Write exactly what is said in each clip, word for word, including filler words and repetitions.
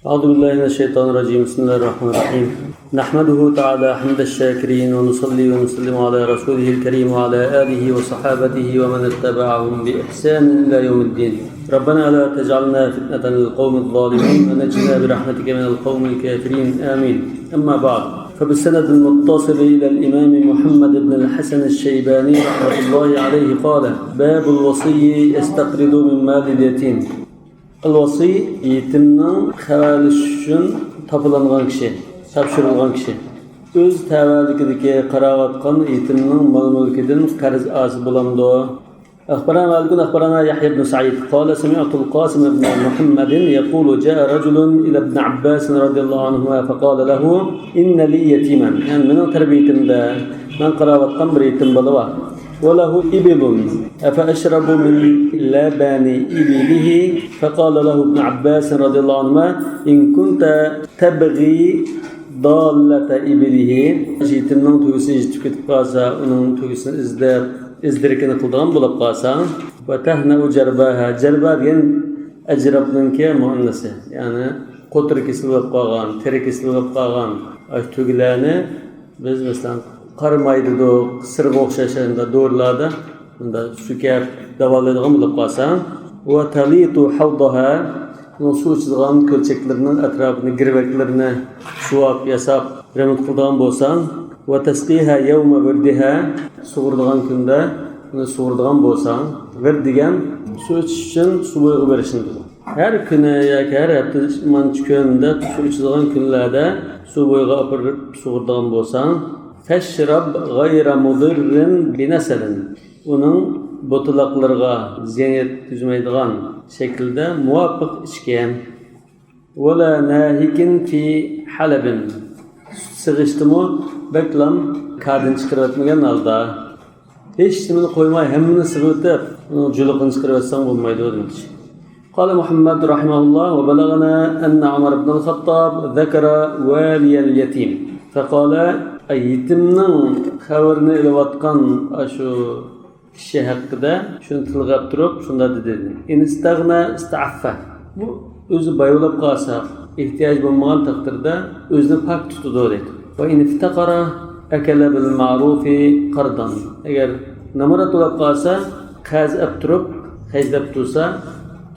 أعوذ بالله من الشيطان الرجيم. بسم الله الرحمن الرحيم. نحمده تعالى حمد الشاكرين، ونصلي ونسلم على رسوله الكريم وعلى آله وصحابته ومن اتبعهم بإحسان إلى يوم الدين. ربنا لا تجعلنا فتنة للقوم الظالمين، ونجنا برحمتك من القوم الكافرين. آمين. أما بعد، فبالسند المتصل إلى الإمام محمد بن الحسن الشيباني رحمة الله عليه قال: باب الوصي يستقرض من مال اليتيم. ئەل-ۋەسىي يېتىمنىڭ خەۋەرلىشىشى ئۈچۈن تاپىلانغان كىشى، تاپشۇرۇلغان كىشى. ئۆز تەۋەلىكىدىكى قاراۋاتقان يېتىمنىڭ مال-مۈلكىدىن قەرز ئالسا بولامدۇ؟ أخبرنا مالك أخبرنا يحيى بن سعيد قال: سمعت القاسم بن محمد يقول: جاء رجل إلى ابن عباس رضي الله عنهما فقال له: إن لي يتيما، يەنى مېنىڭ تەربىيىتىمدە مەن قاراۋاتقان بىر يېتىم بالا بار. وله إبل، أفأشرب من لبن إبله؟ فقال له ابن عباس رضي الله عنهما: إن كنت تبغي ضالة إبله. يېتىمنىڭ تۆگىسى يىتىپ كېتىپ قالسا، ئۇنىڭ تۆگىسىنى ئىزدەپ، ئىز-دېرىكىنى قىلىدىغان بولۇپ قالساڭ، وتهنأ جرباها، جربا دېگەن ئەجرابنىڭكى مۇئەننەسى، يەنى قوتۇرى كېسىلىپ قالغان، تېرە كېسىلىپ قالغان ئاشۇ تۆگىلەرنى بىز، مەسىلەن، قارا ماي دېدۇق، سىرغا ئوخشاش ئەمدى دورىلاردا بۇنداق سۈركەپ داۋالايدىغان بولۇپ قالسا، وتليط حوضها، ئۇنىڭ سۇ ئىچىدىغان كۆلچەكلىرىنىڭ ئەتراپىنى، گىرۋەكلىرىنى سۇۋاپ، ياساپ، رېمونت قىلىدىغان بولساڭ، وتسقيها يوم وردها، سۇغۇرىدىغان كۈندە ئۇنى سۇغۇرىدىغان بولساڭ، ۋىرد دېگەن سۇ ئىچىش ئۈچۈن سۇ بويىغا بېرىشنى دېدى. ھەر كۈنى ياكى ھەر ھەپتىدە مانچە كۈندە سۇ ئىچىدىغان كۈنلەردە سۇ بويىغا ئاپىرىپ سۇغۇرىدىغان بولساڭ، فاشرب غير مضر بنسل، ئۇنىڭ بوتىلاقلىرىغا زىيان يەتكۈزمەيدىغان شەكىلدە مۇۋاپىق ئىچكىن. ولا ناهك في حلب، سۈت سېغىشتىمۇ بەكلام كادىن چىقىرىۋەتمىگەن ھالدا، ھېچ نېمىنى قويماي ھەممىنى سېغىۋېتىپ، ئۇنىڭ جۇلۇقىنى چىقىرىۋەتسەڭ بولمايدۇ دېمەكچى. قال محمد رحمه الله: وبلغنا أن عمر بن الخطاب ذكر والي اليتيم فقال، يېتىمنىڭ خەۋىرىنى ئېلىۋاتقان ئاشۇ كىشى ھەققىدە شۇنى تىلغا ئاپتۇرۇپ شۇنداق دېدى: إن استغنى استعف، بۇ ئۆزى باي بولۇپ قالسا، ئېھتىياج بولمىغان تەقدىردە ئۆزىنى پاك تۇتىدۇ دەيدۇ. وإن افتقر أكل بالمعروف قرضا، ئەگەر نامرات بولۇپ قالسا، قەرز ئەپ تۇرۇپ خەجلەپ تۇرسا،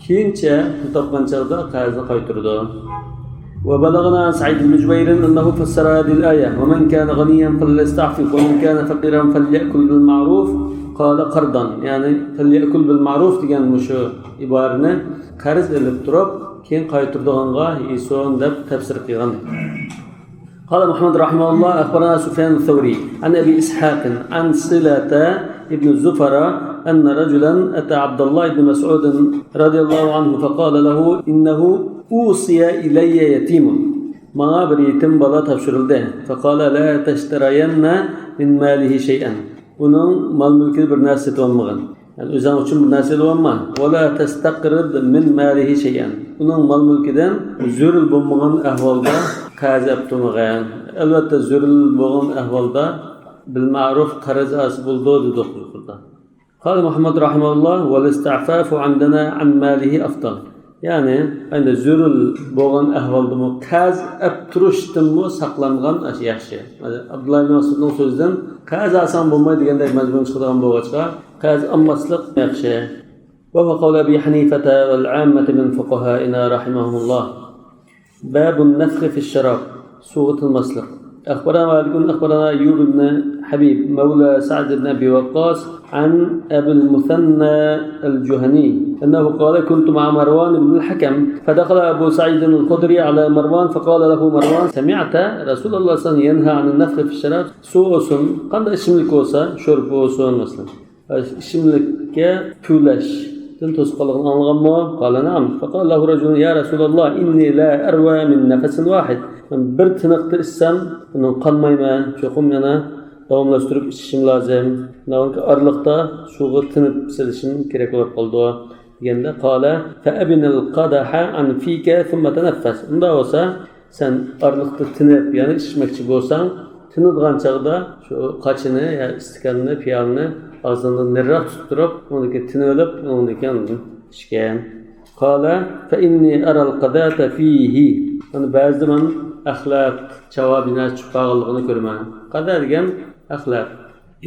كېيىنچە پۇل تاپقان چاغدا قەرزنى قايتۇرىدۇ. وبلغنا عن سعيد بن جبير أنه فسر هذه الآية: ومن كان غنيا فليستعفف ومن كان فقيرا فليأكل بالمعروف، قال قرضا، يەنى فليأكل بالمعروف دېگەن مۇشۇ ئىبارىنى قەرز ئېلىپ تۇرۇپ كېيىن قايتۇرىدىغانغا يېسۇن دەپ تەپسىر قىلغان. قال محمد رحمه الله: أخبرنا سفيان الثوري عن أبي إسحاق عن صلة بن زفر أن رجلا أتى عبد الله بن مسعود رضي الله عنه فقال له: إنه أوصي إلي يتيم، ماڭا بىر يېتىم بالا تاپشۇرۇلدى. فقال: لا تشترين من ماله شيئا، ئۇنىڭ مال-مۈلكىدىن بىر نەرسە سېتىۋالمىغىن. يەنى ئۆزۈڭ ئۈچۈن بىر نەرسە ئېلىۋالما. ولا تستقرض من ماله شيئا، ئۇنىڭ مال-مۈلكىدىن زۆرۈر بولمىغان ئەھۋالدا قەرز ئەپ تۇرمىغىن. ئەلۋەتتە، زۆرۈر بولغان ئەھۋالدا بالمعروف قەرز ئالسا بولىدۇ دېدۇق يۇقىرىدا. قال محمد رحمه الله: والاستعفاف عندنا عن ماله أفضل. يەنى، ئەمدى زۆرۈر بولغان ئەھۋالدىمۇ قەرز ئەپ تۇرۇشتىنمۇ ساقلانغان ياخشى. ئابدۇللا ئىبن مەسئۇدنىڭ سۆزىدىن قەرز ئالساڭ بولمايدۇ دېگەندەك مەزمۇن چىقىدىغان بولغاچقا، قەرز ئالماسلىق ياخشى. وهو قول أبي حنيفة والعامة من فقهائنا رحمهم الله. باب النفخ في الشراب، سۇغا تىنماسلىق. أخبرنا مالك أخبرنا أيوب بن حبيب مولى سعد بن أبي وقاص عن أبي المثنى الجهني أنه قال: كنت مع مروان بن الحكم فدخل أبو سعيد الخدري على مروان فقال له مروان: سمعت رسول الله صلى الله عليه وسلم ينهى عن النفخ في الشراب؟ سۇ بولسۇن، قانداق ئىچىملىك بولسا، شورپا بولسۇن، مەسىلەن. ئىچىملىككە پۈۋلەشتىن توسقانلىقىنى ئاڭلىغانمۇ؟ قال: نعم. فقال له رجل: يا رسول الله، إني لا أروى من نفس واحد. مەن بىر تىنىقتا ئىچسەم، ئۇنىڭ قانمايمەن. چوقۇم يەنە داۋاملاشتۇرۇپ ئىچىشىم لازىم. ئارىلىقتا سۇغا تىنىپ سېلىشىم كېرەك بولۇپ قالىدۇ، دېگەندە، قال: فأبن القدح عن فيك ثم تنفس. ئۇنداق بولسا، سەن ئارىلىقتا تىنىپ، يەنە ئىچمەكچى بولساڭ، تىنىدىغان چاغدا شۇ قاچىنى يا ئىستىكاننى، پىيالىنى ئاغزىڭدىن نېرىراق تۇتۇپ تۇرۇپ، ئۇنىڭدىن كېيىن تىنىۋېلىپ، ئۇنىڭدىن كېيىن ئاندىن ئىچكىن. قال: فإني أرى القذاة فيه. ئەنە بەزىدە مەن ئەخلەت، چاۋا بىناسى چىقىپ قالغانلىقىنى كۆرىمەن. قەدە دېگەن ئەخلەت.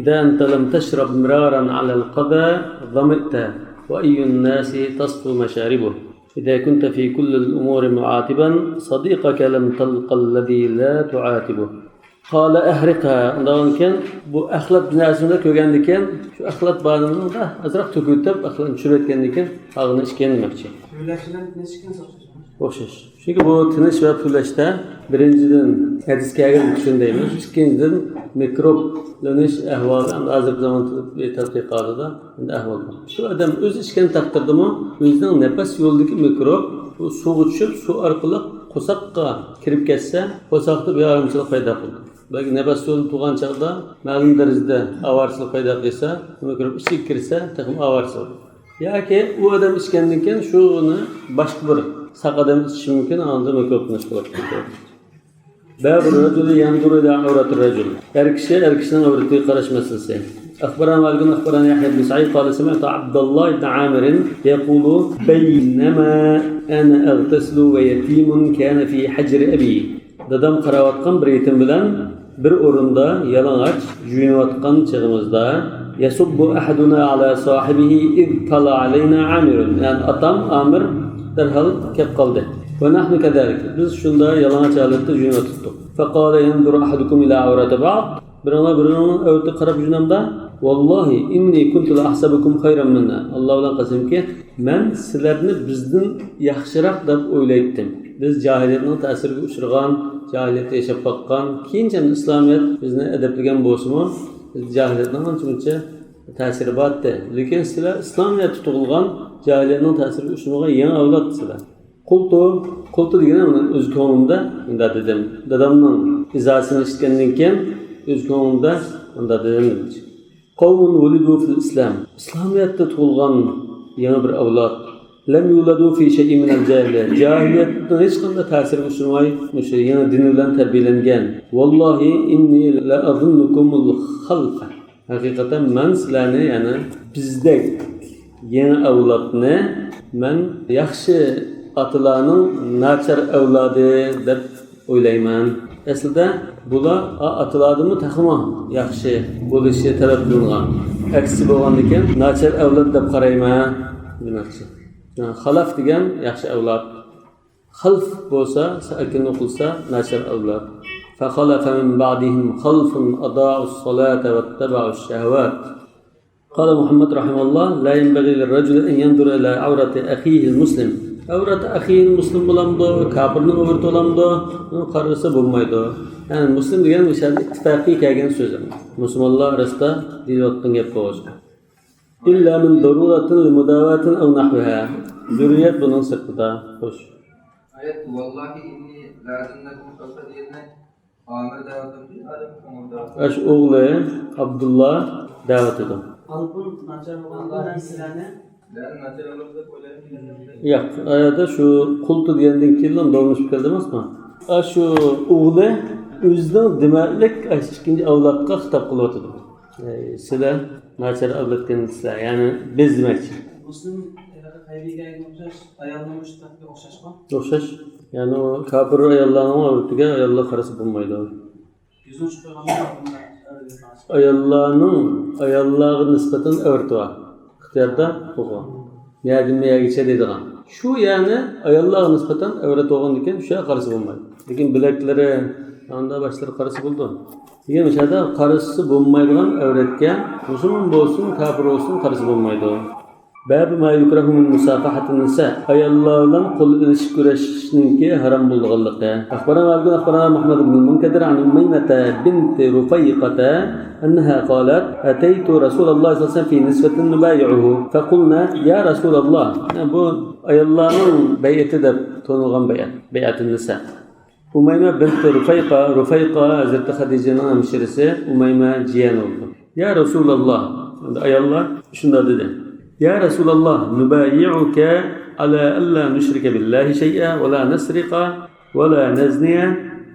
إذا أنت لم تشرب مرارا على القذى ظمئت، وأي الناس تصفو مشاربه. إذا كنت في كل الأمور معاتبا صديقك لم تلق الذي لا تعاتبه. قال أهرقها. ئۇنداقتىن كېيىن بۇ ئەخلەت بىناسىنى كۆرگەندىن كېيىن، شۇ ئەخلەت بارىنى ئازراق تۆكۈۋېتىپ، ئەخلەتنى چۈشۈرۈۋەتكەندىن كېيىن، قالغىنىنى ئىچكىن دېمەكچى. ئوخشاش. چۈنكى بۇ تىنىش ۋە پۈۋلەشتە بىرىنچىدىن ھەدىس كەلگەن ئۈچۈن دەيمىز. ئىككىنچىدىن مىكروبلىنىش ئەھۋالى، ئەمدى ھازىرقى زامان تەتقىقاتىدا ئەمدى ئەھۋال بار. شۇ ئادەم ئۆزى ئىچكەن تەقدىردىمۇ ئۆزىنىڭ نەپەس يولىدىكى مىكروب بۇ سۇغا چۈشۈپ، سۇ ئارقىلىق قورساققا كىرىپ كەتسە، قورساقتا بىئارامچىلىق پەيدا قىلىدۇ. بەلكى نەپەس يولى تۇغان چاغدا مەلۇم دەرىجىدە ئاۋارىچىلىق پەيدا قىلسا، مىكروب ئىچىگە كىرسە، تېخىمۇ ئاۋارىچىلىق. ياكى ئۇ ئادەم ئىچكەندىن كېيىن شۇنى باشقا بىر ساق ئادەم ئىچىشى مۇمكىن، ئاندا مىكروبلىنىش بولۇپ كېتىدۇ. باب الرجل ينظر إلى عورة الرجل. ئەر كىشى ئەر كىشىنىڭ ئەۋرىتىگە قاراش مەسىلىسى. أخبرنا مالك أخبرنا يحيى بن سعيد قال سمعت عبد الله بن عامر يقول بينما أنا أغتسل ويتيم كان في حجر أبي. دادام قاراۋاتقان بىر يېتىم بىلەن بىر ئورۇندا يالىڭاچ يۇيۇنۇۋاتقان چېغىمىزدا، يسب أحدنا على صاحبه إذ طلع علينا عامر، يەنى ئاتام ئامىر دەرھال كەپ قالدى. ونحن كذلك، بىز شۇنداق يالىڭاچ ھالەتتە يۇيۇنۇۋاتاتتۇق. فقال ينظر أحدكم إلى عورة بعض، بىرىڭلار بىرىنىڭ ئەۋرىتىگە قاراپ يۈرەمدۇ؟ والله إني كنت لأحسبكم خيرا منا، ئاللا بىلەن قەسەمكى، مەن سىلەرنى بىزدىن ياخشىراق دەپ ئويلايتتىم. بىز جاھىلىيەتنىڭ تەسىرىگە ئۇچرىغان، جاھىلىيەتتە ياشاپ باققان، كېيىنچە ئىسلامىيەت بىزنى ئەدەپلىگەن بولسىمۇ، بىز جاھىلىيەتنىڭ ئانچە-مۇنچە تەسىرى بارتتى. لېكىن سىلەر ئىسلامىيەتتە تۇغۇلغان، جاھىلىيەتنىڭ تەسىرىگە ئۇچرىمىغان يېڭى ئەۋلاد سىلەر. قلت، قلت دېگىنى مانا ئۆز كۆڭلۈمدە مۇنداق دېدىم. دادامنىڭ ئىزاسىنى ئىشىتكەندىن كېيىن ئۆز كۆڭلۈمدە مۇنداق دېدىم دېمەكچى. قومۇن ۋۇلىدۇ فىل ئىسلام. ئىسلامىيەتتە تۇغۇلغان يېڭى بىر ئەۋلاد. لەم يۇلەدۇ فى شەيئىن مىنەل جاھىلىيە. جاھىلىيەتنىڭ ھېچقانداق تەسىرىگە ئۇچرىماي، مۇشۇ يېڭى دىنى بىلەن تەربىيەلەنگەن. ۋاللاھى ئىننى لەئەزۇننۇكۇمۇل خەلفە. ھەقىقەتەن مەن سىلەرنى، يەنى بىزدەك يېڭى ئەۋلادنى مەن ياخشى ئاتىلارنىڭ ناچار ئەۋلادى دەپ ئويلايمەن. ئەسلىدە بۇلار ئا-، ئاتىلاردىنمۇ تېخىمۇ ياخشى بولۇشى تەلەپ قىلىنغان. ئەكسىچە بولغاندىكىن ناچار ئەۋلاد دەپ قارايمەن دېمەكچى. خەلەف دېگەن ياخشى ئەۋلاد. خەلف بولسا، ساكىن ئوقۇلسا، ناچار ئەۋلاد. فخلف من بعدهم خلف أضاعوا الصلاة واتبعوا الشهوات. قال محمد رحمه الله، لا ينبغي للرجل أن ينظر إلى عورة أخيه المسلم. ئەۋرەت ئەخىل مۇسلىم بولامدۇ، كاپىرنىڭ ئەۋرىتى بولامدۇ، بۇنى قارىسا بولمايدۇ. يەنى مۇسلىم دېگەن مۇشۇ يەردە ئىتتىپاقىي كەلگەن سۆز. مۇسۇلمانلار ئارىسىدا دېيىلىۋاتقان گەپ بولغاچقا. إلا من ضرورة لمداواة أو نحوها. زۆرۈرىيەت بۇنىڭ سىرتىدا. خوش. ئايەت، ۋاللاھى ئىننى لەئەزۇننەكۇم خەلفە دېگەندە ئامىر دەۋاتامدۇ، ئادەم ئامىر دەۋاتامدۇ؟ ئاشۇ ئوغلى ئابدۇللا دەۋاتىدۇ. خەلپۇن ناچار بولغاندا مەن سىلەرنى. مەن ناچار بولغان دەپ ئويلايمەن. ياق، ئايەتتە شۇ قۇلتۇ دېگەندىن كېيىن داۋاملىشىپ كەلدى ئەمەسمۇ؟ ئاشۇ ئوغلى ئۆزىنىڭ دېمەكلىك ئاشۇ ئىككىنچى ئەۋلادقا خىتاب قىلىۋاتىدۇ. ئەي، سىلەر ناچار ئەۋلادكەنسىلەر، يەنى بىز دېمەكچى. مۇسلىم ھېلىقى قەيبىگە ئوخشاش، ئايالنىڭ ئۈچ تەرەپكە ئوخشاشقۇ؟ ئوخشاش. يەنى ئۇ كاپىر ئاياللارنىڭ ئەۋلىدىگە ئاياللار قارىسا بولمايدۇ. يۈزىنى چىقىرغاندا ئاياللارنىڭ، ئاياللارغا نىسبەتەن ئەۋرىتى بار. ئىختىياردا بولغان. نەدىن نەگىچە دەيدىغان. شۇ يەنى ئاياللارغا نىسبەتەن ئەۋرەت بولغاندىكىن شۇ يەرگە قارىسا بولمايدۇ. لېكىن بىلەكلىرى، ئاندا باشلىرى قارىسا بولىدۇ. دېگەن مۇشۇ يەردە قارىسا بولمايدىغان ئەۋرەتكە مۇسۇلمان بولسۇن، كاپىر بولسۇن قارىسا بولمايدۇ. باب ما يكره من مصافحة النساء. ئاياللار بىلەن قول ئېلىشىپ كۆرۈشۈشنىڭكى ھارام بولىدىغانلىقى. أخبرنا مالك أخبرنا محمد بن المنكدر عن أميمة بنت رفيقة أنها قالت: أتيت رسول الله صلى الله عليه وسلم في نسوة نبايعه فقلنا: يا رسول الله. بۇ ئاياللارنىڭ بەيئىتى دەپ تونۇلغان بەيئەت، بەيئەتۇن نىسا. ئۇمەيمە بىنت رۇفەيقا، رۇفەيقا ھەزرىتى خەدىجىنىڭ ھەمشىرىسى، ئۇمەيمە جىيەن بولىدۇ. يا رەسۇلاللا، ئەمدى ئاياللار شۇنداق دېدى. يا رەسۇلاللا، نۇبايىئۇكە ئەلا ئەللا نۇشرىكە بىللاھى شەيئا، ۋەلا نەسرىقە، ۋەلا نەزنىيە،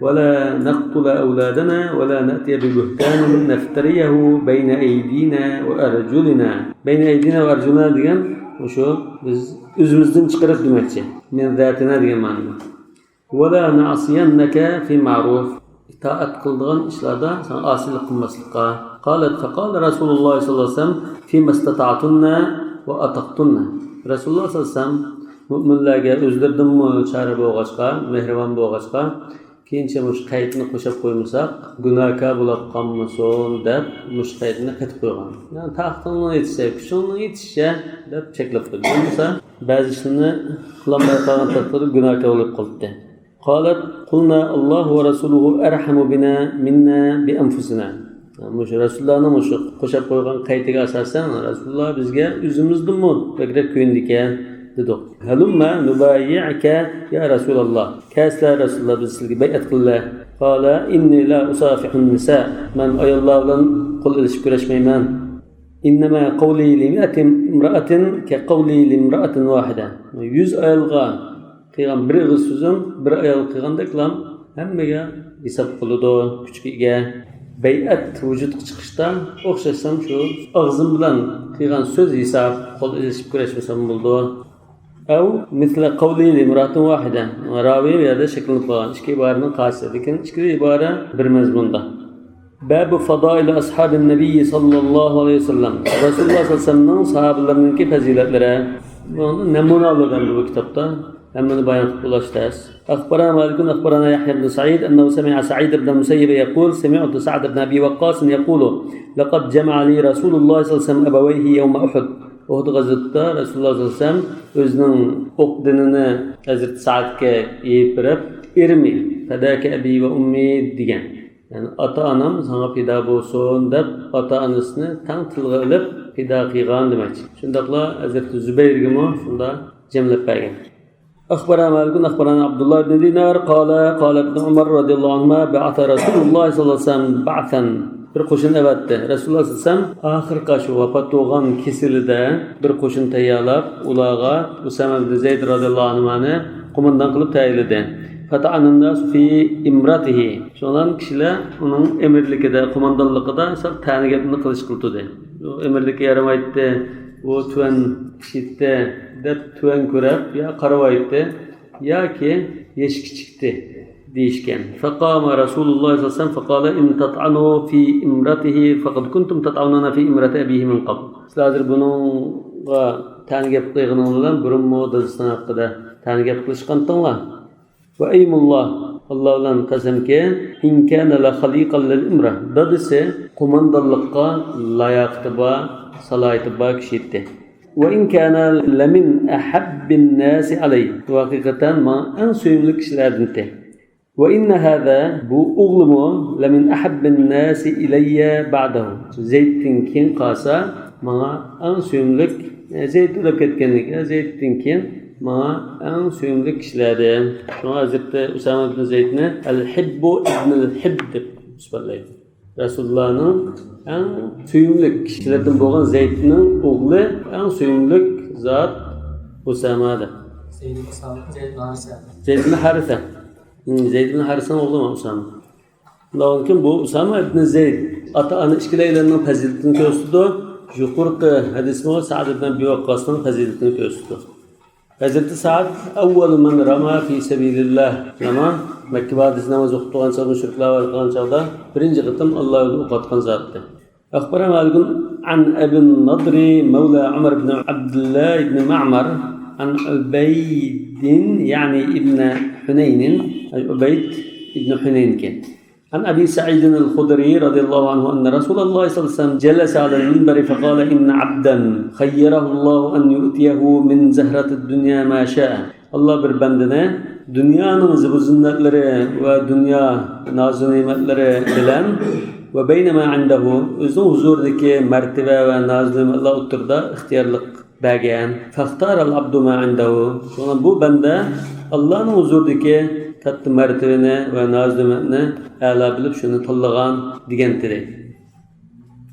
ۋەلا نەقتۇلە ئەۋلادەنا، ۋەلا نەتىيە بىبۇھتانىن نەفتەرىيەھۇ بەينە ئەيدىنا ۋە ئەرجۇلىنا. بەينە ئەيدىنا ۋە ئەرجۇلىنا دېگەن مۇشۇ بىز ئۆزىمىزدىن چىقىرىپ دېمەكچى. مىن زاتىنا دېگەن مەنىدە. ولا نعصينك في معروف. ئىتائەت قىلىدىغان ئىشلاردا ساڭا ئاسىيلىق قىلماسلىققا. قالت، فقال رسول الله صلى الله عليه وسلم، فيما استطعتن وأطقتن. رەسۇلۇللاھ سەللەللاھۇ ئەلەيھى ۋەسەللەم مۆمىنلەرگە ئۆزلىرىدىنمۇ چارە بولغاچقا، مېھرىبان بولغاچقا، كېيىنچە مۇشۇ قەيتنى قوشاپ قويمىساق، گۇناھكار بولاپ قالمىسۇن دەپ، مۇشۇ قەيتنى قېتىپ قويغان. يەنى تاقىتىڭنىڭ يېتىشىچە، كۈچۈڭنىڭ يېتىشىچە دەپ چەكلەپ قويدى. بولمىسا بەزى ئىشلارنى قىلالماي قالغان تەقدىردە گۇناھكار بولۇپ قالدى. قالت، قلنا، الله ورسوله أرحم بنا منا بأنفسنا. مۇشۇ رەسۇلۇللاھنىڭ مۇشۇ قوشاپ قويغان قەيتىگە ئاساسەن، رەسۇلۇللاھ بىزگە ئۆزىمىزدىنمۇ بەكرەك كۆيۈنىدىكەن، دېدۇق. هلم نبايعك يا رسول الله. كەلسىلە رەسۇلۇللاھ، بىز سىزگە بەيئەت قىلىلە. قال، إني لا أصافح النساء. مەن ئاياللار بىلەن قول ئېلىشىپ كۆرۈشمەيمەن. إنما قولي لمائة امرأة كقولي لامرأة واحدة. يۈز ئايالغا قىلغان بىر ئېغىز سۆزۈم بىر ئايال قىلغاندەكلا ھەممىگە ھېساب قىلىدۇ، كۈچكە ئىگە. بەيئەت ۋۇجۇدقا چىقىشتا ئوخشاشلا شۇ ئاغزىم بىلەن قىلغان سۆز ھېساب، قول ئېلىشىپ كۆرۈشمىسەم بولىدۇ. أو مثل قولي لامرأة واحدة. راۋى بۇ يەردە شەكىللىنىپ قالغان ئىككى ئىبارىنىڭ قارشىسى، لېكىن ئىككى ئىبارە بىر مەزمۇندا. باب فضائل أصحاب النبي صلى الله عليه وسلم. رەسۇلۇللاھ سەللەللاھۇ ئەلەيھى ۋەسەللەمنىڭ ساھابىلىرىنىڭكى پەزىلەتلىرى. بۇنىڭدا نەمۇنە ئالىدۇ بۇ كىتابتا. ھەممىنى بايان قىلىپ بولۇش تەس. أخبرنا مالك أخبرنا يحيى بن سعيد أنه سمع سعيد بن المسيب يقول سمعت سعد بن أبي وقاص يقول لقد جمع لي رسول الله صلى الله عليه وسلم أبويه يوم أحد. ئۇھۇد غەزۋىتىدە رەسۇلۇللاھ سەللەللاھۇ ئەلەيھى ۋەسەللەم ئۆزىنىڭ ئوق دېنىنى ھەزرىتى سەئدكە يېيىپ بېرىپ، ارمي فداك أبي وأمي دېگەن. يەنى ئاتا-ئانام ساڭا پىدا بولسۇن دەپ ئاتا-ئانىسىنى تەڭ تىلغا ئېلىپ پىدا قىلغان دېمەكچى. شۇنداقلا ھەزرىتى زۇبەيرگىمۇ شۇنداق جەملەپ بەرگەن. أخبرنا مالك أخبرنا عبد الله بن دينار قال قال ابن عمر رضي الله عنهما بعث رسول الله صلى الله عليه وسلم بعثا. بىر قوشۇن ئەۋەتتى. رەسۇلۇللاھ سەللەللاھۇ ئەلەيھى ۋەسەللەم ئاخىرقى شۇ ۋاپات بولغان كېسىلىدە بىر قوشۇن تەييارلاپ، ئۇلارغا ئۇسامە ئىبن زەيد رەزىيەللاھۇ ئەنھۇنى قوماندان قىلىپ تەيىنلىدى. فطعن الناس في إمرته. شۇڭلار كىشىلەر ئۇنىڭ ئەمىرلىكىدە، قوماندانلىقىدا سەل تەنە گەپنى قىلىشقا تۇتۇندى. ئۇ ئەمىرلىككە يارىمايتتى، ئۇ تۆۋەن كىشى ئىدى دەپ تۆۋەن كۆرۈپ يا قارىۋايتتى ياكى يېشى كىچىكتى دېيىشكەن. فقام رسول الله صلى الله عليه وسلم فقال إن تطعنوا في إمرته فقد كنتم تطعنون في إمرة أبيه من قبل. سىلەر ھازىر بۇنىڭغا تەنە گەپ قىلغىنىڭلار بىلەن بۇرۇنمۇ دادىسىنىڭ ھەققىدە تەنە گەپ قىلىشقانتىڭلار. وأيم الله، ئاللا بىلەن قەسەمكى، إن كان لخليقا للإمرة، دادىسى قوماندانلىققا لاياقىتى بار، سالاھىيىتى بار كىشى ئىدى. وإن كان لمن أحب الناس علي، ھەقىقەتەن ماڭا ئەڭ سۆيۈملۈك كىشىلەردىن ئىدى. وإن هذا، بۇ ئوغلىمۇ، لمن أحب الناس إلي بعده، زەيدتىن كېيىن قالسا ماڭا ئەڭ سۆيۈملۈك، زەيد ئۆلۈپ كەتكەندىن كېيىن، زەيدتىن كېيىن ماڭا ئەڭ سۆيۈملۈك كىشىلەردىن. شۇڭا ھەزرىتى ئۇسامە ئىبن زەيدنى الحب ابن الحب دەپ سۈپەتلەيدۇ. رەسۇلۇللانىڭ ئەڭ سۆيۈملۈك كىشىلىرىدىن بولغان زەيدنىڭ ئوغلى ئەڭ سۆيۈملۈك زات ئۇسامە دەپ. زەيد ئۇسامە، زەيد ھارىسە. زەيد ئىبن ھارىسە. ھىم، زەيد ئىبن ھارىسەنىڭ ئوغلى ئۇسامە. ئۇنىڭدىن كېيىن بۇ ئۇسامە ئىبن زەيد ئاتا-ئانا ئىككىلەيلەننىڭ پەزىلىتىنى كۆرسىتىدۇ. يۇقىرىقى ھەدىسمۇ سەئد ئىبن ئەبى ۋەققاسنىڭ پەزىلىتىنى كۆرسىتىدۇ. ھەزرىتى سەئد أول من رمى في سبيل الله. نېمە؟ مەككە باغدىسى ناماز ئوقۇپ تۇرغان چاغدا، مۇشرىكلار ئاۋارە قىلغان چاغدا بىرىنچى قېتىم ئاللا يولىدا ئوق ئاتقان زاتتى. أخبرنا مالك عن أبي النضر مولى عمر بن عبد الله بن معمر عن عبيد، يعني ابن حنين، عبيد ابن حنين كان. عن أبي سعيد الخدري رضي الله عنه أن رسول الله صلى الله عليه وسلم جلس على المنبر فقال إن عبدا خيره الله أن يؤتيه من زهرة الدنيا ما شاء. ئاللا بىر بەندىنى دۇنيانىڭ زىبۇ-زىننەتلىرى ۋە دۇنيا نازۇ-نېمەتلىرى بىلەن وبين ما عنده، ئۆزىنىڭ ھۇزۇرىدىكى مەرتىۋە ۋە نازۇ-نېمەتلەر ئوتتۇرىدا ئىختىيارلىق بەرگەن. فاختار العبد ما عنده. شۇڭا بۇ بەندە ئاللانىڭ ھۇزۇرىدىكى كاتتا مەرتىۋىنى ۋە نازۇ-نېمەتنى ئەلا بىلىپ شۇنى تاللىغان دېگەنتىدى.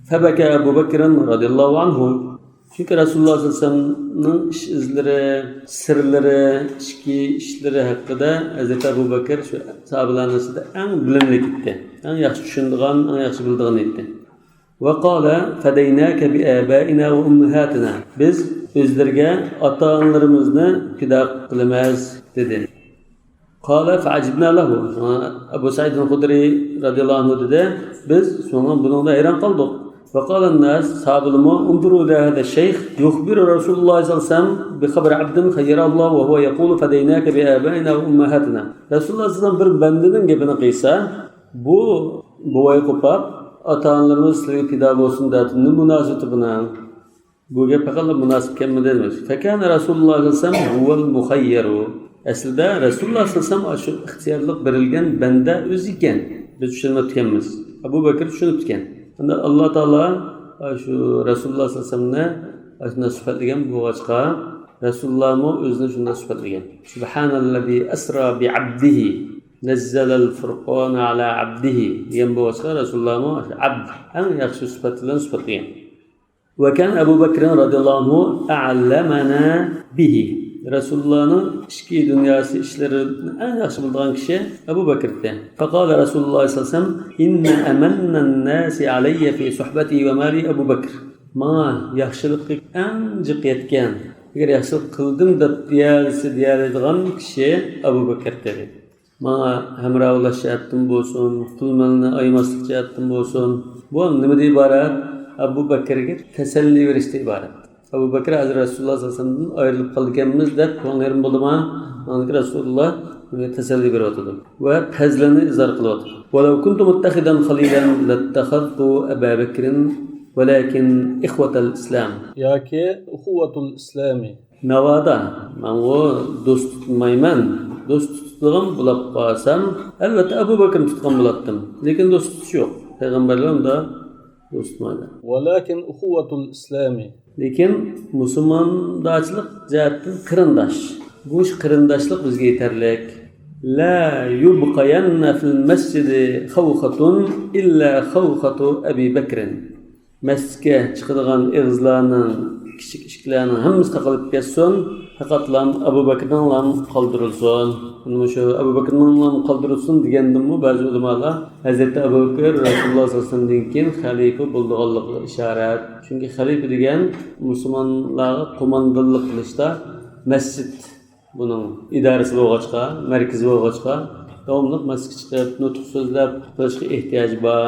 فبكى أبو بكر رضي الله عنه. چۈنكى رەسۇلۇللا سەللەللاھۇ ئەلەيھى ۋەسەللەمنىڭ ئىش ئىزلىرى، سىرلىرى، ئىچكى ئىشلىرى ھەققىدە ھەزرىتى ئەبۇ بەكىر شۇ ساھابىلەرنىڭ ئىچىدە ئەڭ بىلىملىك ئىدى. ئەڭ ياخشى چۈشىنىدىغان، ئەڭ ياخشى بىلىدىغىنى ئىدى. وقال فديناك بآبائنا وأمهاتنا. بىز ئۆزلىرىگە ئاتا-ئانىلىرىمىزنى پىدا قىلىمىز، دېدى. قال فعجبنا له. شۇڭا ئەبۇ سەئىد خۇدرى رەزىياللاھۇ ئەنھۇ دېدى، بىز شۇڭا بۇنىڭدا ھەيران قالدۇق. وقال الناس، ساھابىلىرمۇ، انظروا إلى هذا الشيخ يخبر رسول الله صلى الله عليه وسلم بخبر عبد خيره الله وهو يقول فديناك بآبائنا وأمهاتنا. رەسۇلۇللاھ سەللەللاھۇ ئەلەيھى ۋەسەللەم بىر بەندىنىڭ گېپىنى قىلسا، بۇ بوۋاي قوپاپ، ئاتا-ئانىلىرىمىز سىلەرگە پىدا بولسۇن دەپ، نېمە مۇناسىۋىتى بۇنىڭ؟ بۇ گەپ پەقەتلا مۇناسىپ كەلمىدى دېمەكچى. فكان رسول الله صلى الله عليه وسلم هو المخير. ئەسلىدە رەسۇلۇللاھ سەللەللاھۇ ئەلەيھى ۋەسەللەم ئاشۇ ئىختىيارلىق بېرىلگەن بەندە ئۆزى ئىكەن. بىز چۈشەنمەپتىكەنمىز. ئەبۇ بەكرى چۈشىنىپتىكەن. ئەمدى ئاللاھ تائالا شۇ رەسۇلۇللاھ سەللەللاھۇ ئەلەيھى ۋەسەللەمنى ئاشۇنداق سۈپەتلىگەن بولغاچقا، رەسۇلۇللاھمۇ ئۆزىنى شۇنداق سۈپەتلىگەن. سبحان الذي أسرى بعبده نزل الفرقان على عبده دېگەن بولغاچقا، رەسۇلۇللاھمۇ ئاشۇ ئەبد، ئەڭ ياخشى سۈپەت بىلەن سۈپەتلىگەن. وكان أبو بكر رضي الله عنه أعلمنا به. رەسۇلۇللاھنىڭ ئىچكى دۇنياسى ئىشلىرىنى ئەڭ ياخشى بىلىدىغان كىشى ئەبۇ بەكرىدى. فقال رسول الله صلى الله عليه وسلم: إن أمن الناس علي في صحبتي ومالي أبو بكر. ماڭا ياخشىلىققا ئەڭ جىق يەتكەن، ئەگەر ياخشىلىق قىلدىم دەپ دېيەلىسە دېيەلەيدىغان كىشى ئەبۇ بەكرىدى. ماڭا ھەمراھلىق جەھەتتىن بولسۇن، پۇل-مالنى ئايىماسلىق جەھەتتىن بولسۇن، بۇ نېمىدىن ئىبارەت؟ ئەبۇ بەكرىگە تەسەللى بېرىشتىن ئىبارەت. ئەبۇ بەكرى ھازىر رەسۇلۇللاھ سەللەللاھۇ ئەلەيھى ۋەسەللەمدىن ئايرىلىپ قالىدىكەنمىز دەپ كۆڭلى يېرىم بولدىما؟ ئاندىن كېيىن رەسۇلۇللاھ ئۇنى تەسەللى بېرىۋاتىدۇ ۋە پەزلىنى ئىزھار قىلىۋاتىدۇ. ولو كنت متخذا خليلا لاتخذت أبا بكر ولكن إخوة الإسلام. ياكى أخوة الإسلام. ناۋادا مەن ئۇ دوست تۇتمايمەن، دوست تۇتىدىغان بولاپ قالسام، ئەلۋەتتە ئەبۇ بەكرىنى تۇتقان بولاتتىم. لېكىن دوست تۇتۇش يوق. پەيغەمبەرلەر ئۇنداق دوست تۇتمايدۇ. ولكن أخوة الإسلام. لېكىن مۇسۇلماندارچىلىق جەھەتتىن قېرىنداش. بۇ قېرىنداشلىق بىزگە يېتەرلىك. لا يبقين في المسجد خوخة إلا خوخة أبي بكر. مەسچىتكە چىقىدىغان ئېغىزلارنىڭ، كىچىك ئىشىكلەرنىڭ ھەممىسى تاقىلىپ كەتسۇن، پەقەتلا ئەبۇ بەكرىنىڭلا قالدۇرۇلسۇن. مۇشۇ ئەبۇ بەكرىنىڭلا قالدۇرۇلسۇن دېگەندىنمۇ بەزى ئۆلىمالار ھەزرىتى ئەبۇ بەكرى رەسۇلۇللاھ سەللەللاھۇ ئەلەيھى ۋەسەللەمدىن كېيىن خەلىپە بولىدىغانلىقىغا ئىشارەت. چۈنكى خەلىپە دېگەن مۇسۇلمانلارغا قوماندانلىق قىلىشتا مەسچىت بۇنىڭ ئىدارىسى بولغاچقا، مەركىزى بولغاچقا، داۋاملىق مەسچىتكە چىقىپ، نۇتۇق سۆزلەپ قىلىشقا ئېھتىياجى بار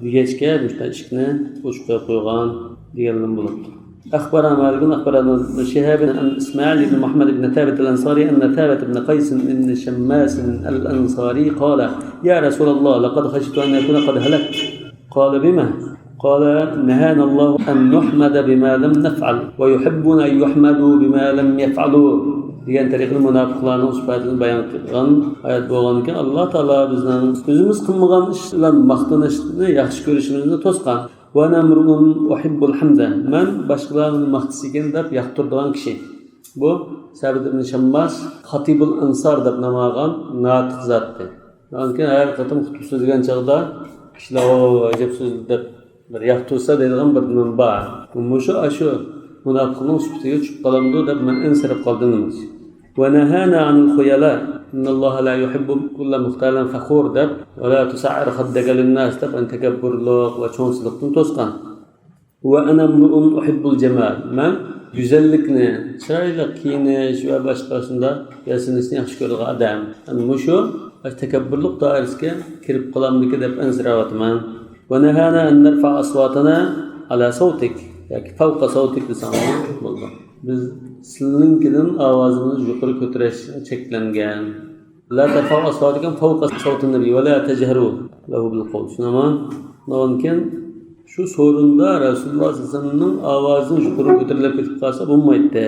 دېگەچكە، مۇشۇنداق ئىشىكنى ئوچۇق قويۇپ قويغان دېگەنلىرىمۇ بولۇپتۇ. أخبرنا مالك أخبرنا ابن شهاب عن إسماعيل بن محمد بن ثابت الأنصاري أن ثابت بن قيس بن شماس الأنصاري قال: يا رسول الله، لقد خشيت أن أكون قد هلكت. قال: بما؟ قال: نهانا الله أن نحمد بما لم نفعل، ويحبون أن يحمدوا بما لم يفعلوا. دېگەن تەرىقىدە مۇناپىقلارنىڭ سۈپەتىنى بايان قىلغان ئايەت بولغاندىكىن، ئاللا تائالا بىزنىڭ ئۆزىمىز قىلمىغان ئىش بىلەن ماختىنىشنى ياخشى كۆرۈشىمىزنى توسقان. وأنا امرؤ أحب الحمد. مەن باشقىلار مېنى ماختىسىكەن دەپ ياقتۇرىدىغان كىشى. بۇ سەبىت ئىبن شەمماس خاتىبۇل ئەنسار دەپ نام ئالغان ناتىق زاتتى. ئاندىن كېيىن ھەر قېتىم خۇتبە سۆزلىگەن چاغدا كىشىلەر: «ۋاۋ، ئەجەب سۆزلىدى» دەپ بىر ياقتۇرسا دەيدىغان بىر نېمە بار. مۇشۇ ئاشۇ مۇناپىقنىڭ سۈپىتىگە چۈشۈپ قالامدۇ دەپ مەن ئەنسىرەپ قالدىم دېمەكچى. ونهانا عن الخيلاء إن الله لا يحب كل مختال فخور دەپ، ولا تصعر خدك للناس دەپ، يەنى تەكەببۇرلۇق ۋە چوڭچىلىقتىن توسقان. وأنا امرؤ أحب الجمال. مەن گۈزەللىكنى، چىرايلىق كىيىنىش ۋە باشقا شۇنداق ياسىنىشنى ياخشى كۆرىدىغان ئادەم. مۇشۇ تەكەببۇرلۇق دائىرىسىگە كىرىپ قالامدىكىن دەپ ئەنسىرەۋاتىمەن. ونهانا أن نرفع أصواتنا على صوتك ياكى فوق صوتك دېسەڭلار بولىدۇ. بىز سىلىنىڭكىدىن ئاۋازىمىزنى يۇقىرى كۆتۈرۈش چەكلەنگەن. لا ترفعوا أصواتكم فوق صوت النبي ولا تجهروا له بالقول. شۇنداقمۇ؟ ئۇنىڭدىن كېيىن شۇ سورۇندا رەسۇلۇللاھ سەللەللاھۇ ئەلەيھى ۋەسەللەمنىڭ ئاۋازى يۇقىرى كۆتۈرۈلۈپ كېتىپ قالسا بولمايتتى.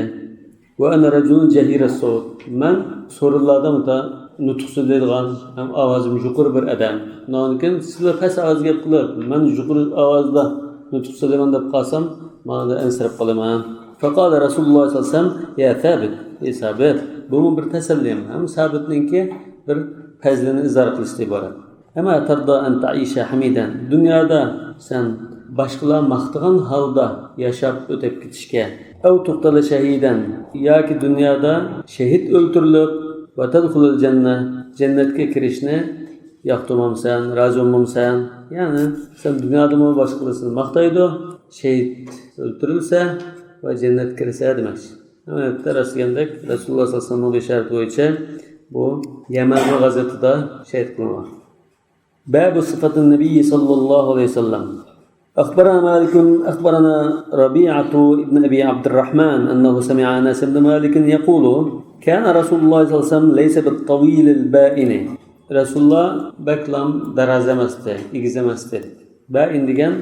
وأنا رجل جهير الصوت. مەن سورۇنلاردا مۇنداق نۇتۇق سۆزلەيدىغان ھەم ئاۋازىم يۇقىرى بىر ئادەم. ئۇنىڭدىن كېيىن سىلەر پەس ئاۋازدا گەپ قىلىپ، مەن يۇقىرى ئاۋازدا نۇتۇق سۆزلەيمەن دەپ قالسام، مانا ئەنسىرەپ قالىمەن. فقال رسول الله صلى الله عليه وسلم: يا ثابت، ئەي سابىت، بۇمۇ بىر تەسەللى، ھەم سابىتنىڭكى بىر پەزلىنى ئىزھار قىلىشتىن ئىبارەت. أما ترضى أن تعيش حميدا، دۇنيادا سەن باشقىلار ماختىغان ھالدا ياشاپ ئۆتۈپ كېتىشكە، أو تقتل شهيدا، ياكى دۇنيادا شېھىت ئۆلتۈرۈلۈپ، وتدخل الجنة، جەننەتكە كىرىشنى ياقتۇرمامسەن، رازى بولمامسەن؟ يەنى سەن دۇنيادىمۇ باشقىلار سېنى ماختايدۇ، شېھىت ئۆلتۈرۈلسە ۋە جەننەتكە كىرسە دېمەكچى. ئەمەلىيەتتە راست دېگەندەك، رەسۇلۇللاھ سەللەللاھۇ ئەلەيھى ۋەسەللەمنىڭ بېشارىتى بويىچە بۇ يەمەننىڭ غەزۋىتىدە شېھىت قىلىنغان. باب صفة النبي صلى الله عليه وسلم. أخبرنا مالك أخبرنا ربيعة بن أبي عبد الرحمن أنه سمع أنس بن مالك يقول: كان رسول الله صلى الله عليه وسلم ليس بالطويل البائن. رەسۇلۇللا بەكلام داراز ئەمەستى، ئېگىز ئەمەستى. بەئىن دېگەن